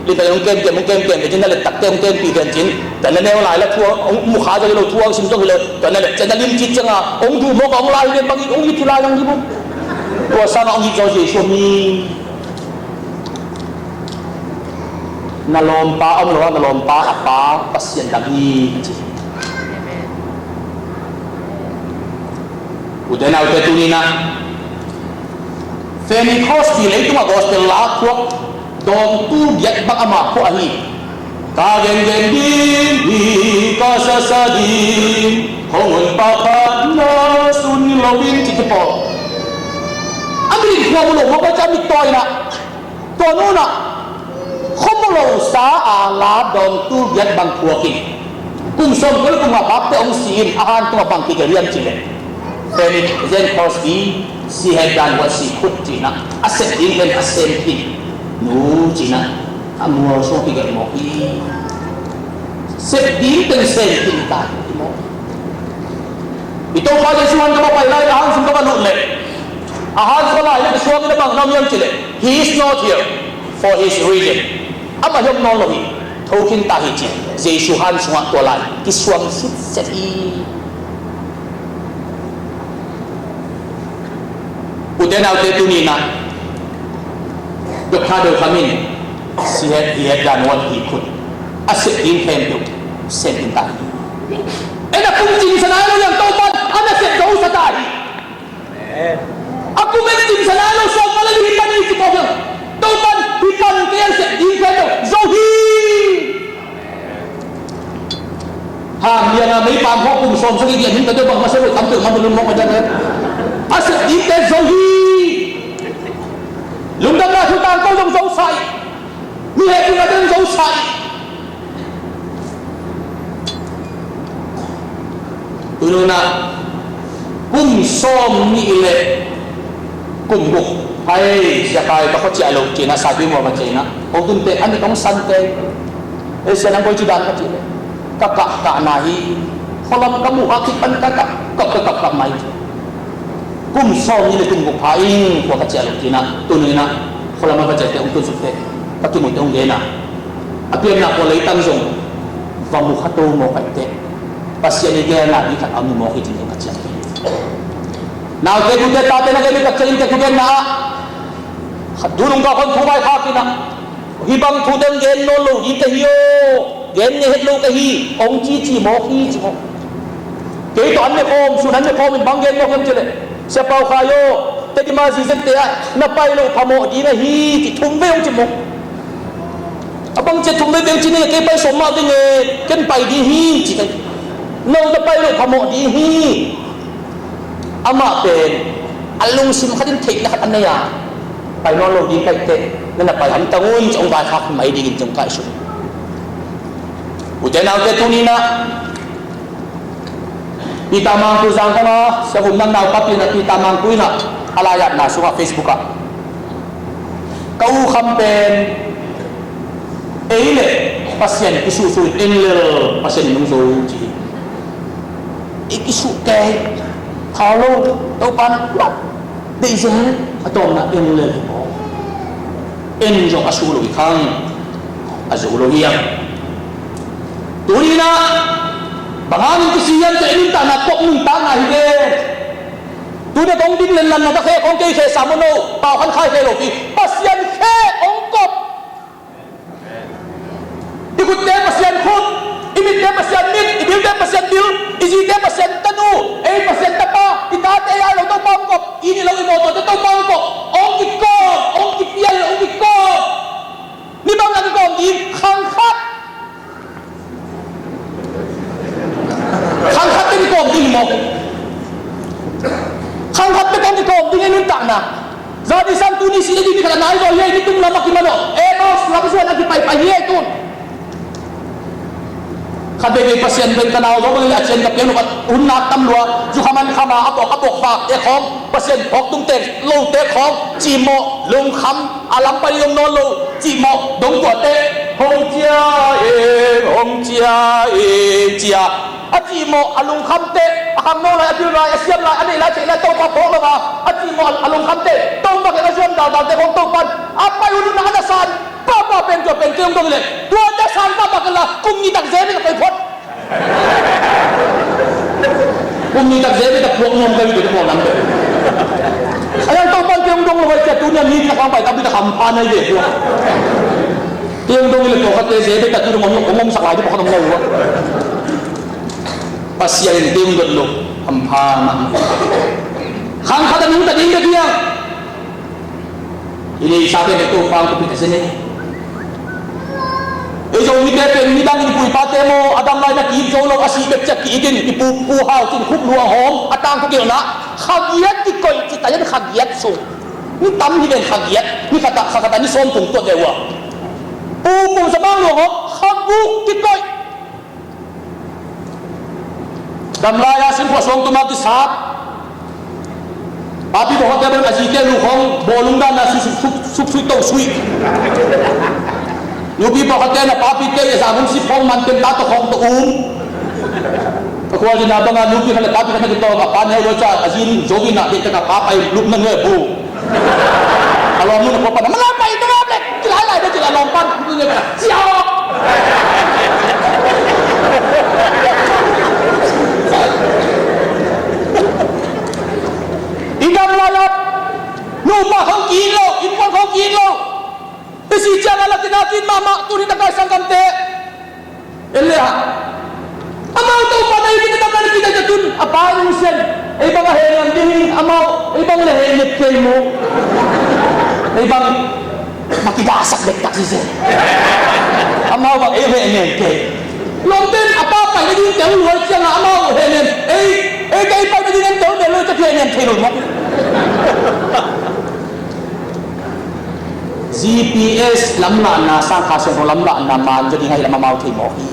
Lim pen ong kem kem, ong kem kem ven cin, na let takte ong kempih ven cin. Tua na neu lai la thu ong mu kha zong hi lo, thu ong sim zong hi lo. Tua na let ciang na lim cit ciang a ong duh mawk a ong lai ven bang in ong mit hi lai ong hi buk. Tua sang a ong hi zaw Jesu mi. Na lawmpa om lo a, na lawmpa a pa Pasian dang hi ci. Ute naute tuni na Fanny Crosby leitungah gospel la thuak dawngtu giat bang amah phuah ahi. Ka gengen ding hi, ka sasa ding, hong hun pakhatna sun lo in ci kipawl. A min in phuah mu lo mawk a, ca mit tawi na. Tua nunah khuamu lo sa a la dawngtu giat bang phuakin kum sawm kul kum a bakte hong si in a han tungah bang kigelh hiam cih leh Fanny Jane Crosby si het dan huat si khut cinah a sep ding pen a sem khin nu cinah a mual sung kigelh mawk hi. Sep ding pen sem khin ta hi mawk. I Topa Jesu han ka va pai lai a han sung ka va lut leh a han sung a lai na kisuang in a bang na om hiam cih leh He is not here for his region. Amah hi om nawn lo hi. Tho khin ta hi ci. Jesu han sungah tua lai kisuang sitset hi. Ute naute tuni na Doctor Dawkham in si het hi het dan huat hi khut a sep ding khempeuh sem khin ta hi. En a kum cingsa nai lo hiam? Topan a na sep zo sa ta hi. A kum en cingsa nai lo sawm ngal a li hi pan hi ci ko hiam? Topan hi pan kei a sep ding kei lo zo hi. Hang lian a mei pam hawk kum sawm sagih lian hin ka deuh bang masa lo tam peuh man lo mawk a dang a sep ding kei zo hi. Lungdamna thu tang ko zong zo sa hi. Mi heh ding a ding zo sa hi. Tununa kum sawm nih le kum guk hai siakai ka khuaciah lo cina sabi mua ka cina. Hong tunte an i tong sante. Ei sia nang koi ci dan ka cina. Ka kah kah na hi. Khualam ka muh a kipan ka kah kap ka kap kap mai. Kum sawm nih le kum guk pha in khua ka ciah lo cina. Tununa khualam a ka ciahte hong tun sukte ka kimuhte hong gena. A pianna khua leitang zong va mu kha to maw kaihte. Pasian i gelna ding khat a mu mawk hi cin ka ciah hi. Naute tute tate na gei ka ciah in te ku genna ah khat du nung ka khon thu vai khak in ah hi bang thu dang gen nawn lo ding ka hi aw. Gen nge het lo ka hi ong cici mawk hi ci mawk. Kei tawh an ne khawm sun an ne khawm in bang gen mawk hiam ci leh Sia Pau Khai aw, Tedim a zizekte ah na pai loh phamawh ding ahi ci thum vei ong ci mawk. A bang cia thum vei beng ci ni kei pai sawm mah ding e, ken pai ding hi ci kai. No na pai loh phamawh ding hi. Amah pen a lungsim khat in theihna khat a nei a pai nawn lo ding kai teh na na pai hamtang un ci ong vaikhak mai dingin ci ong kaihsun. Ute naute tuninah Peter Mangkui zangkong a sia vum nang naupa pi na Peter Mangkui na a laiatna sungah Facebook ah ka u kham pen ei le Pasian kisuhsuh in en lel Pasian in nung zo ci hi. I kisuh kei khau lo Topan deihzel a tawmna en lel hi maw? En zong a suh lo hi khang a zo lo hiam? Tuninah bang hangin kisi hiam cih en in tahna kop nuntakna hi ve. Tuna kong ding lenlanna ka khe kong kei khe sam maw no pau khan khai khe lo pi Pasian khe kong kop. I khutte Pasian khut, i mitte Pasian mit, i bilte Pasian bil, i zite Pasian tanu, ei Pasian tapa, i tate ei ai lo Topa hong kop, i ni lo i mawtawte Topa hong kop, hong kikawm, hong kipial, hong kikawm. Ni bang na kikawm ding khang khat. Khang khat te kikawm ding maw? Khang khat te kong kikawm ding ei nuntakna. Zani sang tuni si ding khat a nai zaw hi ei ni tung lam a kiman aw. E Lamzuan a kipaipai hi ei tun. Khat veivei Pasian pen ka nau zo bangin le a cian ka piang lo, ka hun nak tam lua, zu kham an kham a, a bawk, a bawk vak te khawng, Pasian phawk tung te lo te khawng, cimawh, lungkham, a lam pai om nawn lo, cimawh, dong tua te, hong cia ing, hong cia ing, cia. A cimawh, a lungkham te, a khangno lai, a bil lai, a siam lai, a neih lai, a theih lai, Topa phawk lo a, a cimawh, a lungkham te, Topa kiang a zuan daldal te khawng Topa in a pai hun hun a na san. Papa pen tua pen kei hong dong hi leh, tua te sang papa kei la, kum nih tak zia bek a koi phot. Kum nih tak zia bek a puak nuam kei bek a puak lam bek. A yang Topa in kei hong dong lo vai cia, tuni a mi nih tak hong pai tak bek a hampha na hi ve tua. Kei hong dong hi leh tua khat te zia bek a tu dong hong, hong omsak lai ding pakhat om lo ua. Pasian in kei hong dot lo, hampha na. Khang khat a nungta ding bek hi a. I neihsa pen Topa hong kupia ta zen e. Ei Zomite pen midang in pu i pate maw, a dam lai na ki-it zo lo, a sih bek ciang ki-it in, i pu, Pu Hau Cin Khup luang hawm, a tangthu gelhna, kha giat kikoih ci ta hian, kha giat sung. Ni tam hi ven kha giat, ni khat ah, kha khat ah ni sawm tung tuat ve ua. Pu Pum Za Mang luang hawm, kha guk kikoih. Dam lai-a simkhuah suang tuma kisat. Papi bawlkhatte bang a zite lu khawng bawlung dan a suk, suk, suk, suk, suk, to suk. Nupi bawlkhatte na papite i a zang hun sip khawng man pen ta tawh khawng tawh um. Ka khualzin a bang a nupi khat le papi khat na kitawm a, pa neu lua ca a zin zo in a deih tak a pa pai lup na nuai bu. A lawm nu na pawh pan a, "Malai pai, malai pai, kilai lai dah," ci a lawm pan, "Cia aw." I dam lai-ah nupa khong ki-it lo, innkuan khong ki-it lo. I si ciang a la kinakin mahmah, tuni takai sanggamte. En le hang. Amau Topa na hi, midang na hi, midang na tun, a pa in sen. Ei bang a hehnem ding in, amau, ei bang le hehnem kei mu. Ei bang, makidahsak dektak si sen. Amau bang, ei hehnem kei. Lawmten, a pa pai na ding teu luai ciang a, amau hehnem. Ei, ei, ei pai na ding teu luai ciang hehnem kei lo mu. G P S lamlahna sang Kha Siangtho lamlahna man zaw ding ahi lam amau thei mawk hi.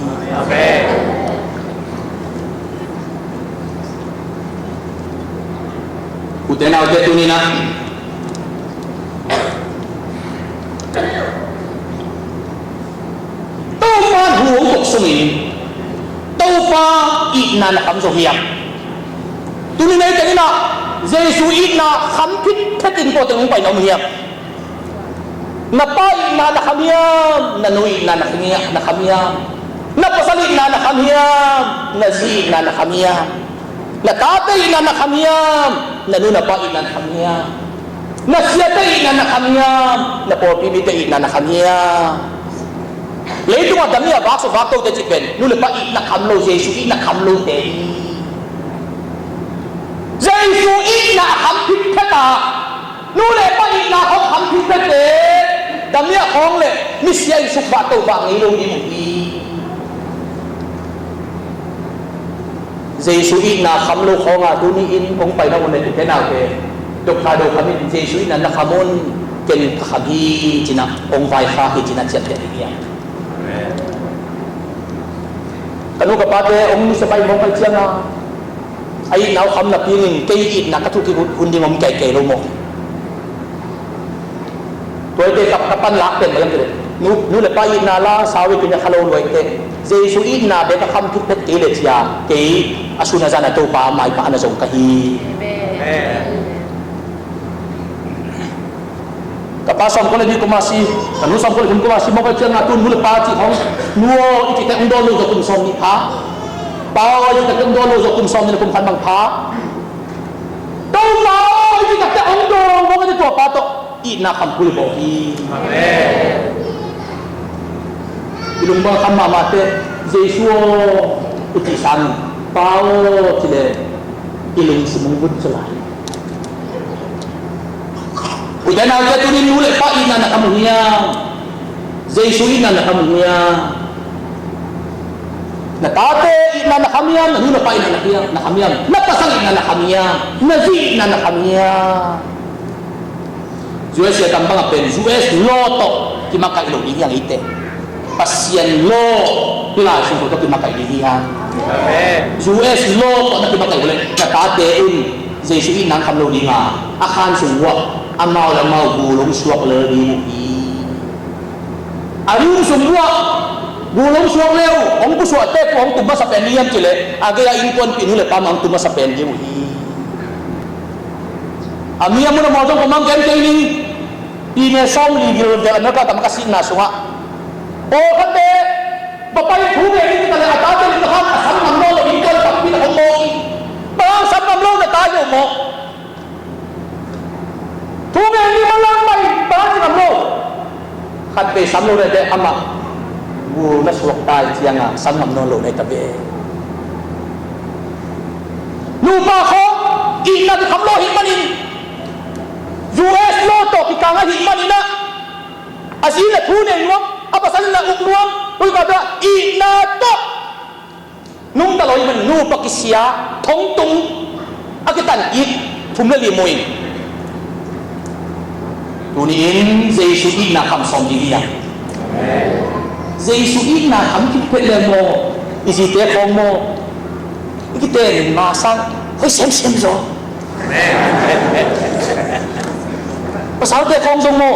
Ute naute tuni-in ah Topa hu hong kok sungin Topa itna na kham zo hiam? Tuni-in ei teng in ah Jesu itna kham phitphet in kua teng hong pai na om hiam? Na pa itna na kham hiam? Na nu itna na kham hiam? Na kham hiam? Na pasal itna na kham hiam? Na zi itna na kham hiam? Na tate itna na kham hiam? Na nu na pa itna na kham hiam? Na siate itna na kham hiam? Na pawlpi mite itna na kham hiam? Leitungah dam i a vak suk vak tote cih pen nu le pa itna kham lo, Jesu itna kham lote hi. Jesu itna a kham phitphet a, nu le pa itna khawng kham phitphette dam i a khawng le misia in suk vak to vak ngei lo ding uh hi. Jesu itna kham lo khawngah tuni-in kong paina hun le tute naute dok kha do khamin Jesu itna na kham un, ken ka kham hi cinah kong vaikhak hi cinah ciapteh ding hiam? Ka nu ka pate hong nusia pai mawk ahih ciangin a itna uh kham napi-in kei itna ka thukkik hun ding om kaikai lo mawk. Tuate ka, ka panlak pen malam kile nu, nu le pa itna la sau i kine kha lo luaite Jesu itna bek a kham phitphet kei le cia kei a sun a zan a Topa maipah na zong ka hi. Ka pa sawmkua le nih kum a si, ka nu sawmkua le thum kum a si mawk ahih ciangin a tu nu le pa cih khawng, nu aw i cihte hong dawn lo zaw kum sawm nih pha. Pa aw i cihte hong dawn lo zaw kum sawm nih le kum khat bang pha. Topa aw i cihte hong dawn lo zaw tua pa tawh itna kham kul bawh hi. Amen. I lung bang kham mahmahte, Jesu aw i cih sangin, Pa aw ci le i lungsim hong vun zaw lai. Ute naute tuni-in nu le pa itna na kham uh hiam? Jesu itna na kham uh hiam? Na tate itna na kham hiam? Na nu na pa itna na kham hiam? Na pasal itna na kham hiam? Na zi itna na kham hiam? U S a tam bangah pen U S law tawh Kimakaih lo ding hi hang eite. Pasian law hi lai sung tawh kimakaih ding hi hang. U S law tawh na kimakaih lo leh na tate un Jesu itna kham lo ding a, a khan sung uah amau le amau gul hong suak lel ding uh hi. A room sung uah gul hong suak leu, hong pusuahte kua hong tum masa pen ding hiam cih leh a gei-a innkuanpih nu le pa mah hong tum masa pen ding uh hi. A mi a mun a maw zong kua mah gen kei ning. Pi ne sawm li gil vel America gam ka sihna sungah pawlkhatte va pai thu ngen ding ci ta leh a tate lim khan a sam ngam nawn lo innkuan tampi tak hong mawk hi. Bang hang sam ngam lo na ta hi uh maw? Thu ngen ding manlang pai bang hang ci ngam lo. Khatvei sam lo na teh amah gul na suak ta hi cianga sam ngam nawn lo na hi ta ve. Nupa khawng itna kikham lo ahih manin, U S law tawh kikang ahih manin ah, a zi in a thu nei nuam, a pasal in a uk nuam, ui ka bia itna tawh nungta lo ahih manin nupa kisia, thongtung a kitan it thum le li mu in. Tuni-in Jesu itna kham sawm ding hi hang. Jesu itna kham khit phet leng maw, i zite khawng maw, i kiten ma sang hoih semsem zaw. Pasalte khawng zong maw,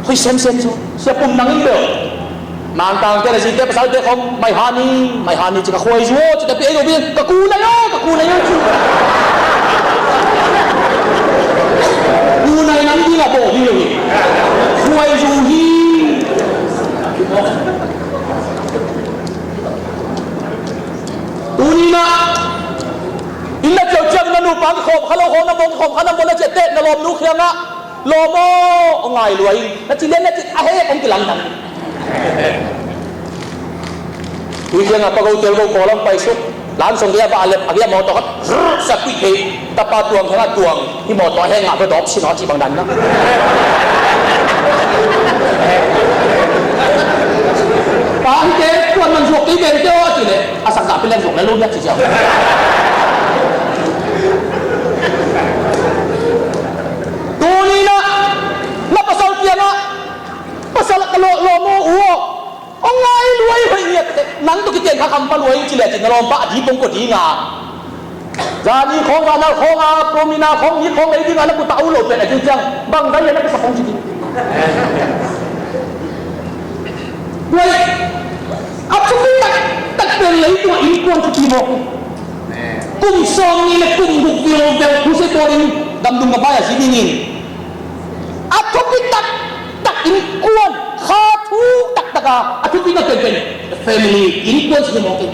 hoih semsem zaw. Sia Pum nang in bel Mangkangte le zite pasalte khawng mai hani, mai hani ci ka khuaizu aw ci ta pi ei lo pi ka ku nai aw, ka ku nai aw ci. Ku nai nang ding a baw ding lo hi. Khuaizu hi. Tuni-in ah inn na ciau ciang na nupa kikhawm kha lo khawm na mong kikhawm kha na mong na ciah teh na lawmnu khiangah lawm aw, aw ngai lua in na ci lian na ci a hek hong kilang dang. Tui kiangah pa go tel go kawl hong paisuk. Lam song gei a bah a lep a gei a mawtaw khat zrr sak kuih thei. Tapa tuang hengah tuang hi mawtaw a hengah bedawp sin aw cih bang dan na. Pa hite kuan man zuak kei beng te aw a cih leh a sakzah pen leng zuak le lo biak cih ciau. Tuni-in ah na pasal kiangah pasal ka lawh lawm aw u aw. Hong ngai luai hoih ngiat teh nang tawh kiten kha kham pha luai ci le ci na lawmpa a dipong kua dinga. Zani khawng vanal khawng a promina khawng ni khawng lei dinga na kuta u lo pen a ci ciang bang zai na kisa khawng ci ding. Luai a thupi tak tak pen lei tua innkuan thupi mawk. Kum sawm ni le kum guk vil vel khu se tawh in gamdung ka bai a si dingin. A thupi tak tak innkuan kha thu tak tak a a thupi na pen pen family innkuan si mawk in.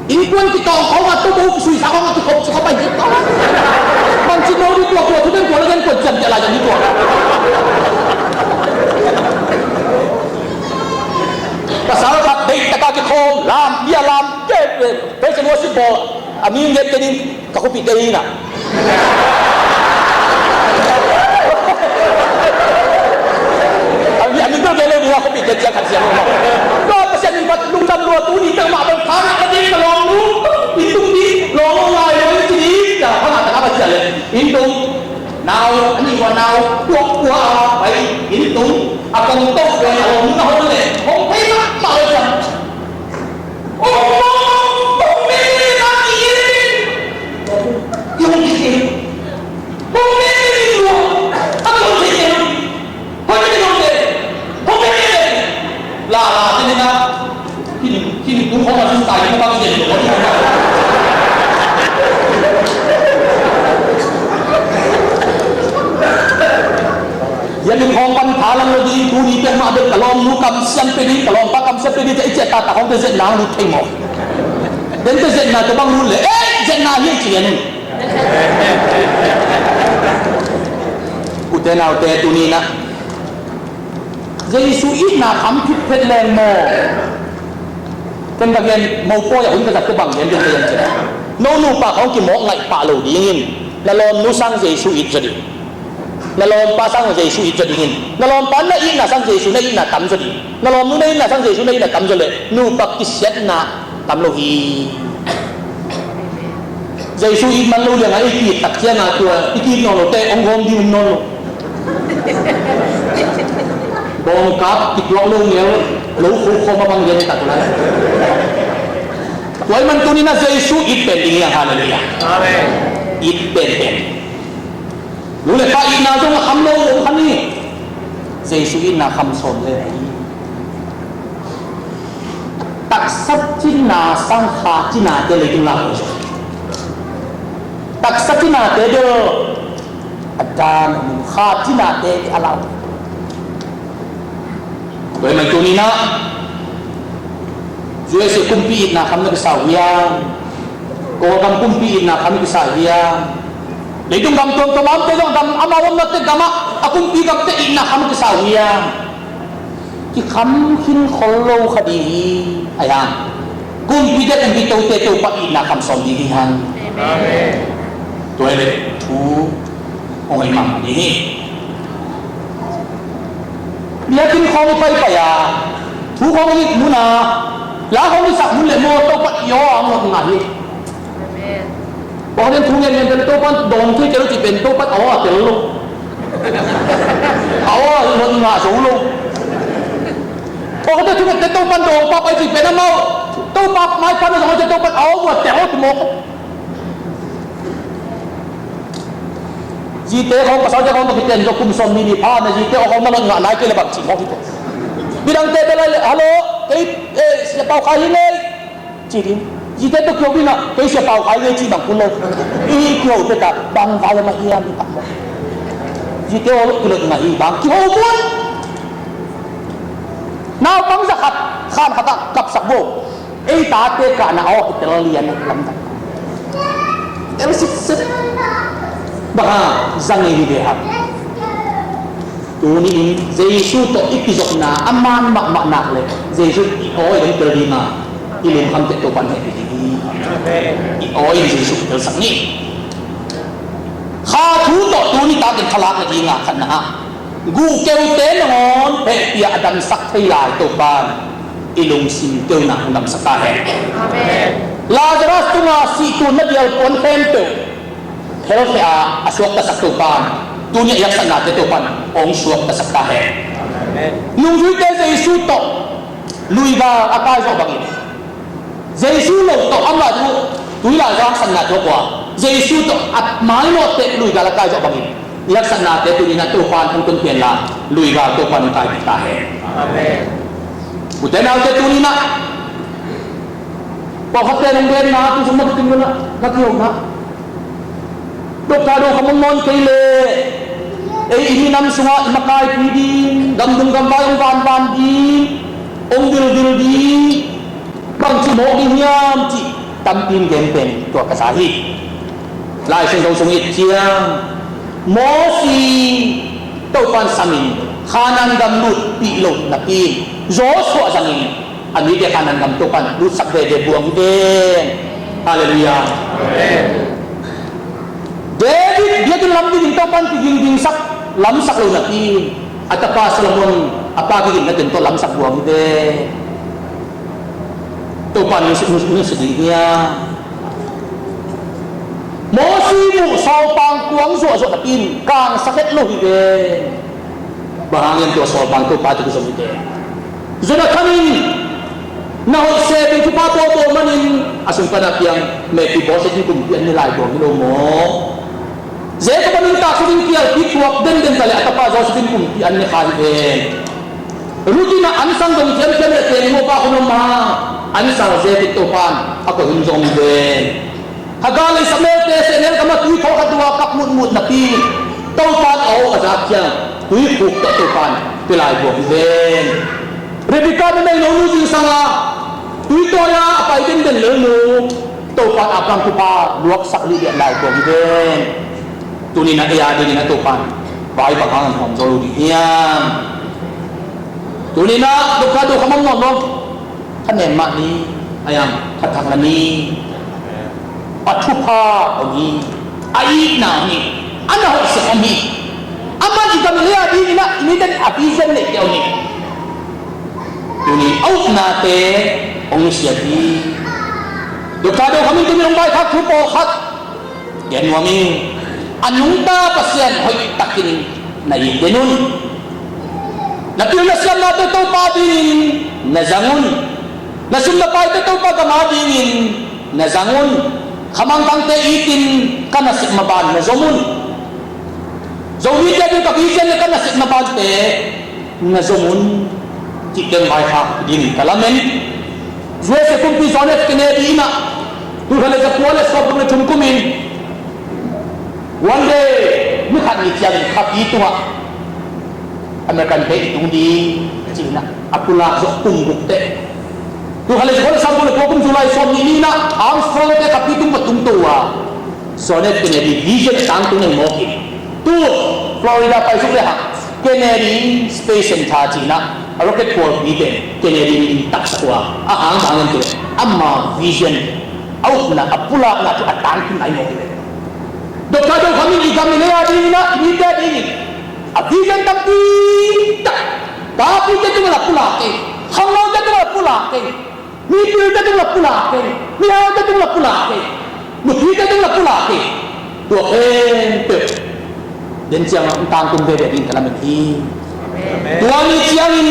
Innkuan kitawng khawng a tumu kisui sa khawng a kikhop si khawng a hi tawh. Bang ci no di tua tua thu den tua la den kuan ciam ciam la ciam di tua. Pasal khat deih tak a kikhawm lam bia lam ke ke. Praise and worship bawl a mi nget ke ding ka khuapihte hi na. A mi a mi bel ve lo ding a khuapihte ciang khat siang lo. Tua Pasian min pat lungdam lua tuni teng mah bel pha ngah ka ding ka lawmnu. I tung ding lawm aw ngai lo i ci ding. Cia pha ngah tak a ka ciah leh in tung nau a nih ua nau tuak ua a pai in tung a kong tok ua a lawmnu na hon leh hong thei mahmah lo ciang. Hiah min hong pan thalang lo ding tuni peuhmah bel ka lawmnu kamsiam pia ding, ka lawmpa kamsiam pia ding, cia i ciah taktak hong pia ziatna hong lut thei maw? Den pia ziatna tua bang lut le, eh, ziatna hi ci lian un. Ute naute tuni inah Jesu itna kham khit phet leng maw? Ken ka gen mopawi a hun ka zat ka bang gen den ka gen cin. No nupa khawng kimawk ngaih pah lo dingin na lawmnu sang Jesu it zaw ding. Na lawmpa sang Jesu it zaw dingin. Na lawmpa na itna sang Jesu na itna tam zaw ding. Na lawmnu na itna sang Jesu na itna tam zaw leh nupa kisiatna tam lo hi. Jesu it man lo liangah i ki-it tak ciangah tua i ki-it nawn lote hong gawm ding um nawn lo. Bawngkap kituak lo ngel, lo kho khawm a bang gen tak lai. Tua ahih man tuni-in ah Jesu it pen ding hi hang, halleluiah. Amen. It penpen. Nu le pa itna zong a kham lo om kha ni. Jesu itna kham sawm le hi. Taksa cina sang kha cinate leitung lak uh hi. Taksa cinate bel a dan a mun, kha cinate a lau. Tua ahih man tuni-in ah U S A kumpi itna kham na kisa uh hiam? Kawlgam kumpi itna kham na kisa uh hiam? Leitung gam tuamtuam a omte zong gam amau omnate gamah a kumpi gamte itna kham na kisa uh hiam? Kikham khin khol lo kha ding hi. Ahi hang kumpite, kumpitote Topa itna kham sawm ding hi hang. Amen. Tua hi leh thu hong hi mang ding hi. Biakinn khawng i paipai a, thu khawng i it mun a, la khawng i sak mun leh maw, Topa i aw a hong ngot ngah hi. Amen. Pawlkhatte thu ngen ngen te Topa dawng thei tel cih pen Topa a aw a tel lo. A aw a ngot ngah zo lo. Pawlkhatte thu ngen te Topa dawng pah pai cih pen amau Topa maipha na zong te Topa a aw a tel lo ti mawk. Zite khawng, pasalte khawng tawh kiten zong kum sawm nih ni pha na, zite aw khawng na ngot ngah nai kei leh bang cih mawk hi. Midangte bel a leh, "Hallo, kei, eh, Sia Pau Khai hi ngei," ci ding. Zite tawh kiho in ah, "Kei Sia Pau Khai hi ngei," cih bang kul lo. I kiho peuh ta, bang vai a mah hiam i pah mawk. Zite aw lo kilot ngah hi bang kiho mun. Naupang za khat, khan khat ah kapsak bo. Ei tate kahna aw kitel lian lamdang. Tel sitset. Bang hang, za ngei hi ve hang. Tuni-in Jesu tawh i kizopna a man mahmah nak leh Jesu i aw i dong tel ding a, i lungkhamte Topa'n hehpih ding hi. I aw in Jesu i telsak ni. Kha thu tawh tuni takin khalak nading a khatna ah guhkeute nangawn hehpih a damsak thei lai Topa'n i lungsim keuna hong damsak ta hen. Amen. Lazarus tunga sih tunna dial puan khempeuh hell khia a suaktasak Topa'n tuni a i haksatnate Topa'n hong suaktasak ta hen. Amen. Nungzuite Jesu tawh luigal a kai zawh bangin Jesu lo tawh amah tu tuilai haksatna tawh kua Jesu tawh a maimawhte luigal a kai zawh bangin i haksatnate tuni-in a Topa'n hong tun pian la luigal Topa'n hong kai ta hen. Amen. Ute naute tuni-in a pawlkhatte nong genna tu sung mah kiting na na kiho na. Doctor do kha mawngmawng kei leh ei i minam sungah i makaipi ding, gamdung gamvai hong vanvan ding, hong dildil ding, bangci mawk ding hiam cih tampi in gen pen tua ka sa hi. Lai Siangtho sung i et ciang Mosi Topa'n samin Kanaan gam lutpih loh napi in Joshua zangin a mite Kanaan gam Topa'n lutsak veve buang hi ven. Halleluiah. David biakinn lam dingin Topa'n kigingsak lamsak lo napi a tapa Solomon a pa kiginna teng tawh lamsak buang hi ven. Topa'n nusia nusia ding hiam? Mosi muh sawlpang kuang zuahzuah napi in kangsak het lo hi ven. Bang hang hiam tua sawlpang Topa tawh kizom hi ven. Jonathan in na hoih se ding thupha bawlbawl manin a sung pan a piang Mephiboset in kumpi an ne lai buang hi lo maw? Jacob a nuntaksak ding kialpi thuak denden ta leh a tapa Joseph in kumpi an ne kha hi ven. Ruth in a an sang dong thiamthiam leh teng ngawpa hun om hang an sang Jacob Topa'n a koih hun zong om hi ven. Hagar le Ishmael-te sehnel gamah tui thawl khat dong a kap mutmut napi Topa'n a aw a zak ciang tuikhuk tawh Topa'n pia lai buang hi ven. Rebekah numeinu nu zingsang a tui tawi a a pai denden lelnu Topa'n Abraham thupha luaksak liahliah lai buang hi ven. Tuni-in a ei a dingin a Topa'n vai bang hang a nuam zo lo ding hiam? Tuni-in a dok kha dok kha mawngmawng lo. Kha nem mah ni, a yang kha thak la ni. A thupha om hi, a itna om hi, a na hoih siang om hi. Aman i gam i lei a dingin a i mite in a vision neihte om hi. Tuni a upnate hong nusiat hi. Doctor Do Kham in tuni hong vaikhak thu pawlkhat gen nuam ing. A nungta Pasian hoih takin na it den un. Na pil na siamnate Topa dingin na zang un. Na sum na paite Topa gam a dingin na zang un. Khamangthangte itin ka nasep maban na zom un. Zomite ading ka vision le ka nasep mabante na zom un. Cih teng vaikhak dingin ka lamen. U S A kumpi John F Kennedy in ah, tul khat le za kua le sawmthum le thum kumin, one day, ni khat ni ciangin khapi tungah American te i tung ding ci-in ah a pulak zawh kum guk teh. Tul khat le za kua le sawmthum le kua kum July sawmnih ni-in ah Armstrong te khapi tung va tungto uh a, John F Kennedy vision a tangtung nai mawk in, tu Florida paisuk le hang Kennedy Space Center ci-in ah a rocket pawlpite Kennedy min taksak uh a, a hang bang hiam cih leh ama vision, a upna, a pulakna thu a tangtung nai mawk hi ve. Doctor Do Kham in i gam i lei a dingin ah, i mite a dingin a vision tampi tak, tapite tungah la pulak kei, khangnote tungah la pulak kei, mipilte tungah la pulak kei, mihaute tungah la pulak kei, nupite tungah la pulak kei. Tua khempeuh den ciangah hong tangtung veve ding ka lamen hi. Tua ni ciangin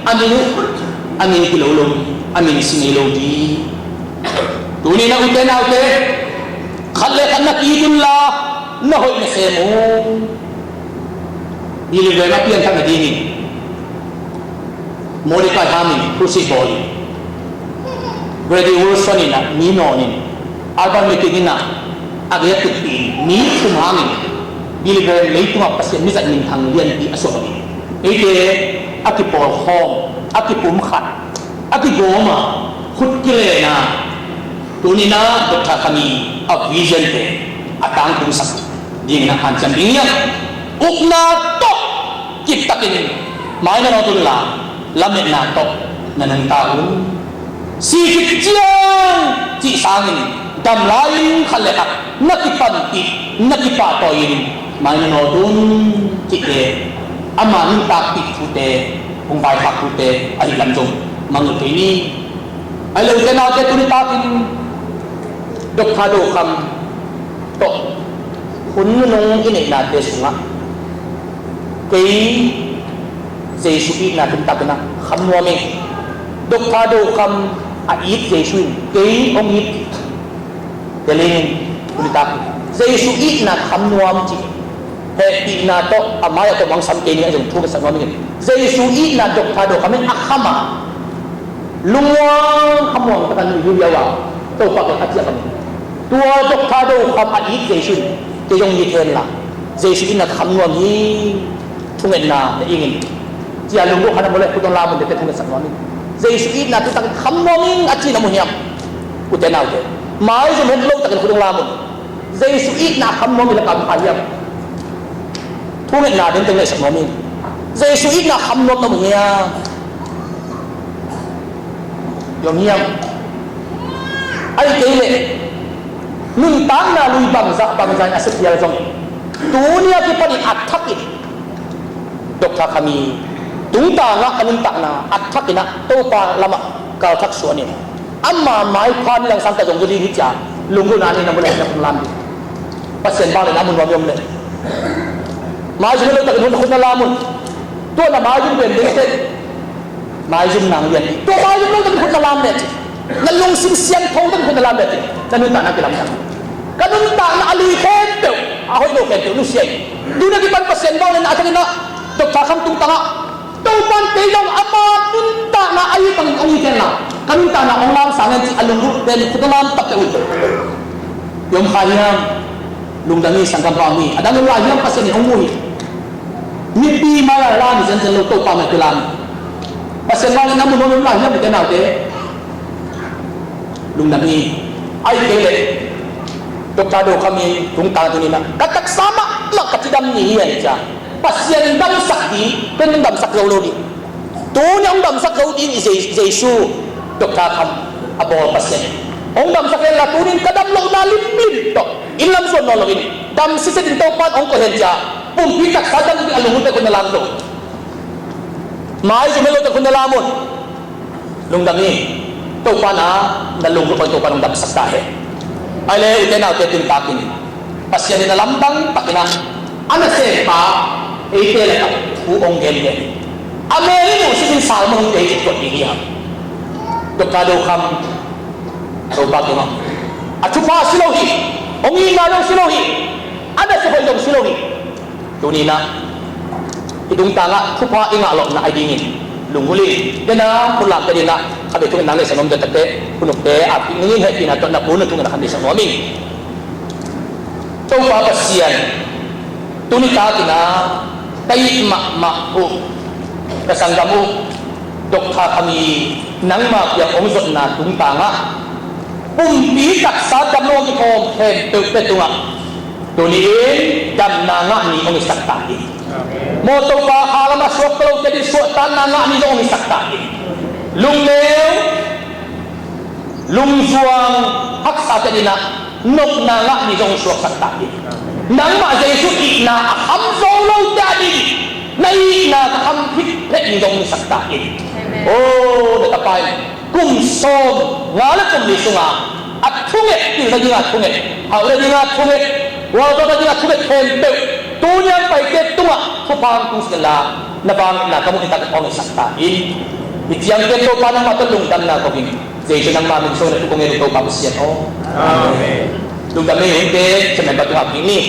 a min uh, a min kilo lo, a min si ngei lo ding. Tuni-in ah ute naute, khat le khat na ki-it unla, na hoih na sem un. Billy Graham a pianthak nadingin Mordecai Ham in crusade bawl in, Grady Wilson in ah mi nawn in, Alban McKean in ah a gei a tutpih in, mi thum hangin Billy Graham leitungah Pasian mizat minthang lianpi a suak hi. Eite a kipawlkhawm, a kipumkhat, a kigawm a, khut kilen a, tuni-in ah Doctor Kham i a vision te a tangtungsak dingin a hanciam ding hi hang. Ukna tawh kiptakin mai na nawt unla, lametna tawh na nungta un. Si khit ciang cih sangin dam lai-in khat le khat na kipanpih, na kipahtawi-in mai na nawt un, cihte ama nuntakpih thute, hong vaikhak thute ahih lam zong mangngilh kei ni. Ahih leh ute naute, tuni takin Doctor Do Kham tawh hun nunung i neihnate sungah kei Jesu itna tuni takin ah kham nuam ing. Doctor Do Kham a it Jesu in kei hong it. Tua leng tuni tak Jesu itna kham nuam cih hehpihna tawh a mai-ah tawh mangngilh kei ni, a zong thu ka sak nuam ing. Jesu itna Doctor Do Kham in a kham a, lungmuang khamuang takin nuihhuai a, Topa kiang a ciah kham in. Tua Doctor Do Kham a it Jesu in kei zong it hen la, Jesu itna kham nuam hi. Thungetna na ing in, ci-a lungdam khat na mu leh khut hong lam un, tete thungetsak nuam ing. Jesu itna tu takin kham nuam ing a ci na mu hiam? Ute naute, maizum het lo takin khut hong lam un. Jesu itna kham nuam ing la kam kha hiam? Thungetna denteng na sak nuam ing. Jesu itna kham nuam na mu hiam? Hiam hiam? Ahih kei leh nuntakna lui bangzah bangzah in a sia phial zong, tuni a kipanin a thakin Doctor Kham i tungtangah a nuntakna a thakin ah Topa lamah kalthak suanin, ama maipha nidang sang ka zong zaw ding hi ci-a lunggulhna nei na mu leh na khut lam ding. Pasian vangliatna a mu nuam i om leh, maizum het lo takin hun khut na lam un. Tua na maizum pen ding teh, maizum nang lian ding. Tua maizum lo takin khut na lam leh cin, na lungsim siangtho takin khut na lam leh cin, na nuntakna kilamdang. Ka nuntakna a lui khempeuh, a hoih lo khempeuh nusia in, tu-in a kipan Pasian vangliatna a thakin ah Doctor Kham tungtangah Topa'n kei zong ama nuntakna a it bangin hong it hen la, ka nuntakna hong lam sang hen ci-a lunggulh pen khut hong lam taktak un. I om kha hiam? Lungdam hi, sanggampa om hi. A dang om lai hiam? Pasian in hong mu hi. Mipi mai-a lam hi zenzen lo, Topa mai-a kilam hi. Pasian mai-a na mu nuam om lai hiam, ute naute? Lungdam hi. Ahih kei leh Doctor Do Kham i tungtang tuni-in ah ka taksa mahmah ka cidam ni hi a, hi ci-a Pasian damsak ding, ken hong damsak zo lo ding. Tuni hong damsak zo ding i Je-, Jesu, Doctor Kham a bawl Pasian hong damsak hen la, tuni-in ka dam lohna limlim tawh inn lam zuan nawn loin dam siset in Topa'n hong koih hen ci-a pumpi taksa dam ding a lunggulh pen khut na lam un. Maizum het lo takin khut na lam un. Lungdam hi. Topa na, na lunggulh pan Topa nong damsak ta hen. Ahih leh ute naute, tuni takin Pasian in a lamdang takin ah a nasempa Eite lakah thu hong gen hi. A mel in uh simin salmon hong tei tuat ding hi hang. Doctor Do Kham, Topa kiangah, a thupha si lo hi. Hong itna zong si lo hi. A nasep hoih zong si lo hi. Tuni-in ah i tungtangah thupha i ngah loh nadingin lunggulh in. Dena khut lamte dingah khatvei thungetna neihsa nuam, dena tate, khunukte, a picnic in hehpihna tawh na pu na thungetna khat neihsa nuam ing. Topa Pasian, tuni takin ah ka it mahmah uh, ka sanggam uh Doctor Kham i nangma kiang hong zotna tungtangah pumpi taksa damlo kikhawm khempeuhte tungah tuni-in damna ngah ni hong hisak ta in. Maw Topa, a lamah suakta lote ading suahtakna ngah ni zong hong hisak ta in. Lungneu, lungzuang haksate adingin ah nopna ngah ni zong suaksak ta hi. Nangmah Jesu itna a kham zo lote ading na itna ka kham khit phet ni zong sak ta hi. Amen. Oh, na tapa in kum sawmnga le kum li sunga a thunget, pilna dinga thunget, hauhna dinga thunget, gualzawhna dinga thunget khempeuh tuni a paite tungah thupha hong tung sih inla, na vangliatna ka muh ni tak hong hisak ta hi. Hih ciangte Topa nangmah tawh lungdamna ko ing. Jesu nangma min suang na thu kong ngen uh Topa Pasian aw. Amen. Lungdam ei, hun te, chairman pa tungah ping ni.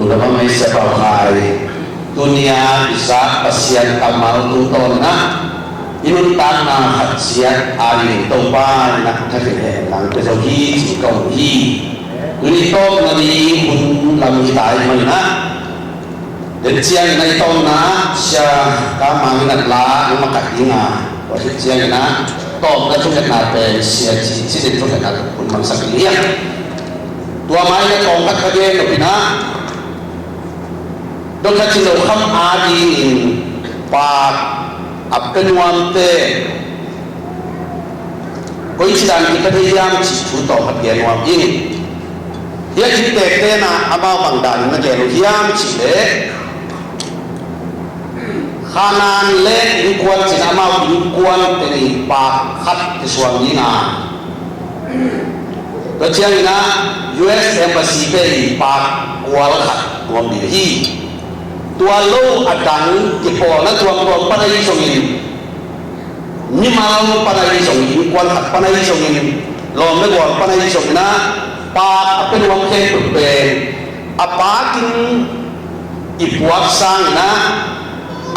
Lungdam mahmah ei Sia Pau Khai. Tuni a i zak Pasian kammal tungtawn in ah i nuntakna khat ciat adingin Topa in ah thakhat hen lang pia zo hi ci ka um hi. Tuni tawpna ni hun lam hi ta ahih manin ah, den ciangin ah i tawpna ah Sia Kam Mang in ah la hong makaih ding a, tua khit ciangin ah tawpna thungetna pen Sia Ci Cin in thungetna hun mangsak ding hi. Tua mah in ah tawm khat ka gen nop in ah, Doctor Cin Zo Kham adingin paak a pia nuamte koici dan kipan thei hiam cih thu tawm khat gen nuam ing. Hih a innteekte in ah amau bang danin na gen uh hiam cih leh, Khanaan le innkuan ci-in amau innkuante in paak khat kisuang ding a, tua ciangin ah U S Embassy te in paak kual khat nuam ding hi. Tua lo a dang kipawlna tuamtuam pan ahi zongin, mimal pan ahi zongin, innkuan khat pan ahi zongin, lawm le gual pan ahi zongin ah, paak a pia nuam khempeuh pen a paakin i puak sangin ah,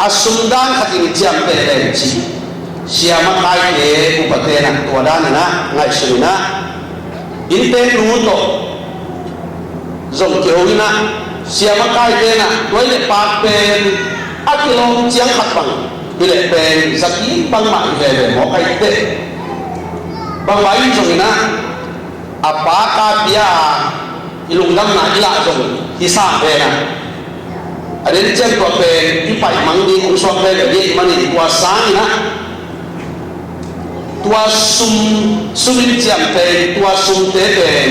a sum dan khatin i ciamteh leng cih sia makaite, upate in ah tua danin ah ngaihsun in ah, innteeknu tawh zong kiho in ah, sia makaite in ah tua i leh paak pen a kilawm ciang khat bang hi leh pen zapi bangmah hi veve maw, ka it teh. Bangmah hi zongin ah, a paak a pia a i lungdamna i lah zong hi sam pen ah, a den ciang tua pen i paih mang ding hong suak veve hi ahih manin tua sangin ah, tua sum, sum in ciamteh, tua sumte pen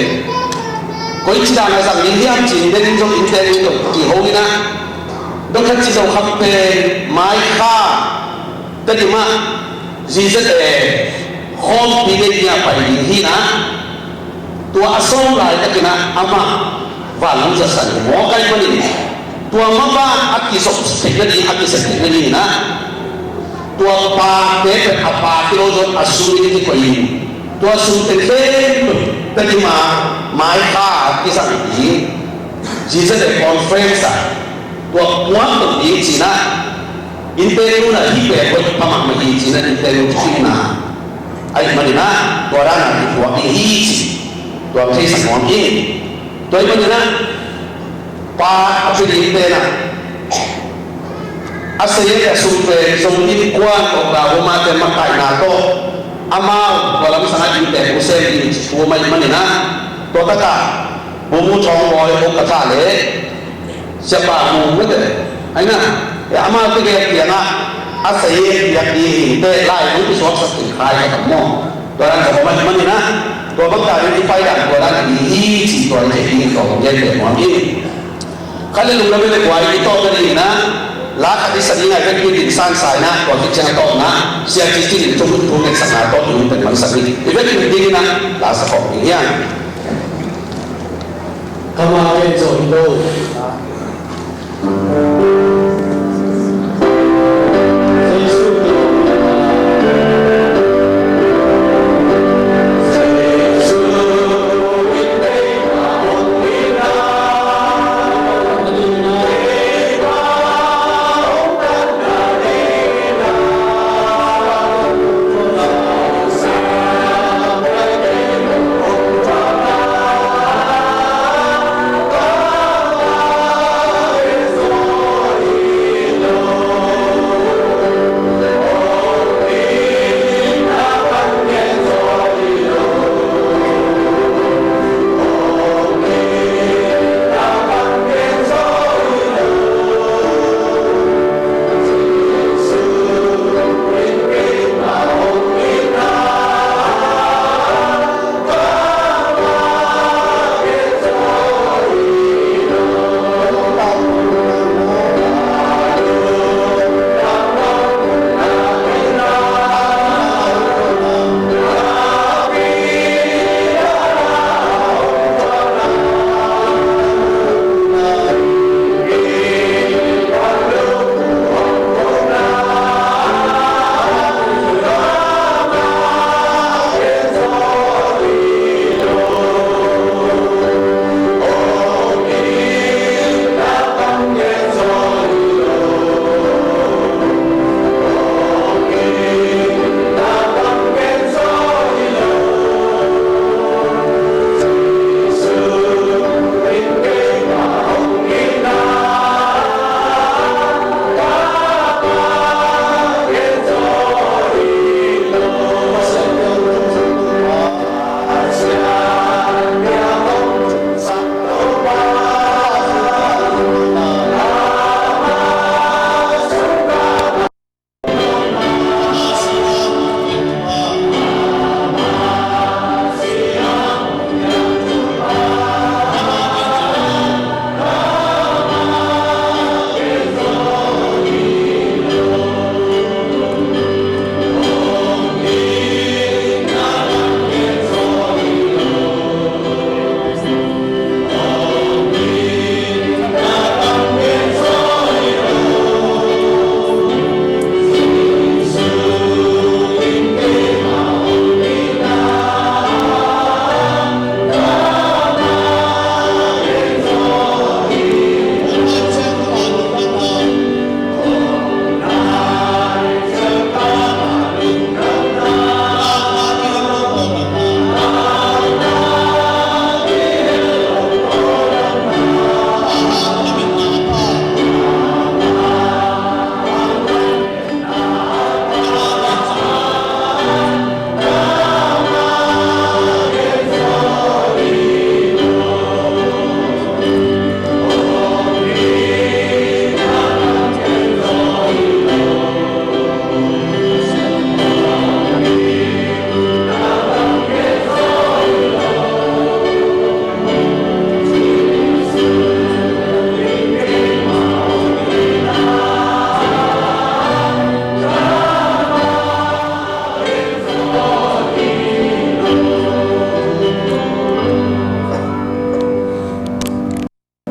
koici dan a zang ding hiam ci-in den in zong innteeknu tawh kiho in ah, Doctor Cin Zo Kham pen Mai Kha, Tedim ah Z Z A khawmpi gei ding a pai ding hi in ah, tua a sawm laitakin ah amah vanlam zatsan hi maw, ka hih manin tua mah bang a kizop theih nading, a kisep theih nadingin ah, tua paakte pen a paak hi lo zong a sum in kikoih in, tua sumte khempeuh Tedim ah Mai Kha a kizang ding Z Z A conference ah tua puak to ding ci-in ah, innteeknu in ah hih pen hoih pha mahmah hi ci-in ah, innteeknu thukhupna ahih manin ah tua dan a kituak ding hi ci, tua theisak nuam ing. Tua ahih manin ah, paak a pia dingte in ah, a seiek a sum pen Zong innkuan Oklahoma te makaihna tawh amau tua lamsang ah innteeknu sem ding ci thu om ahih manin ah, tua takah Pu Mu Thawng Bawi, Pu Ka Tha le Sia Pa Mu mete, ahi na, e, amaute gel kiangah a seiek piak ding hingte lai hong kisuaksak ding khai ka tam maw? Tua dan ka bawm ahih manin ah, tua bang danin i paidan tua dan i hi ci tua i theih ding tua hong gen pek nuam ing. Khat le lungdam le buai i tawpna dingin ah, La khat i sa ding a, i vekin din sansa in ah, tua khit ciang a tawpna, Sia Ci Cin in thu, thu ngetsak na tawh i hun pen mansak ni. I vekin ding in ah, la sa khawm ding hi hang. Kama ken zo hi lo.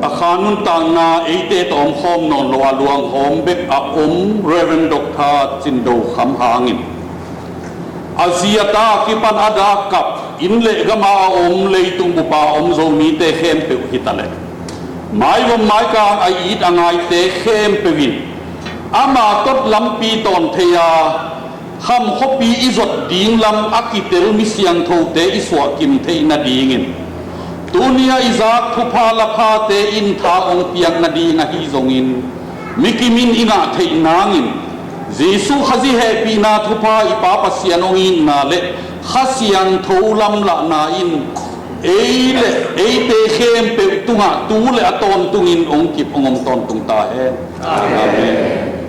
A kha nuntakna eite tawh omkhawm nawn lo a, luanghawm bek a om Reverend Doctor Cin Do Kham hangin, a zi a ta kipan a dak kap, inn le gam a om, leitung bup a om Zomite khempeuh hi ta leh, maivom maikang a it a ngaite khempeuh in ama tot lampi tawn thei a, Kham khuapi i zot ding lam a kitel mi siangthote i suahkim theih nadingin, tuni a i zak thupha laphate in tha hong piak nading ahi zongin, mi kimin i ngah theih nangin, Jesuh Khazih hehpihna thupha, i Pa Pasian hong itna le Kha Siangtho lamlahna in ei le eite khempeuh tungah tu le a tawntungin hong kip hong om tawntung ta hen. Amen.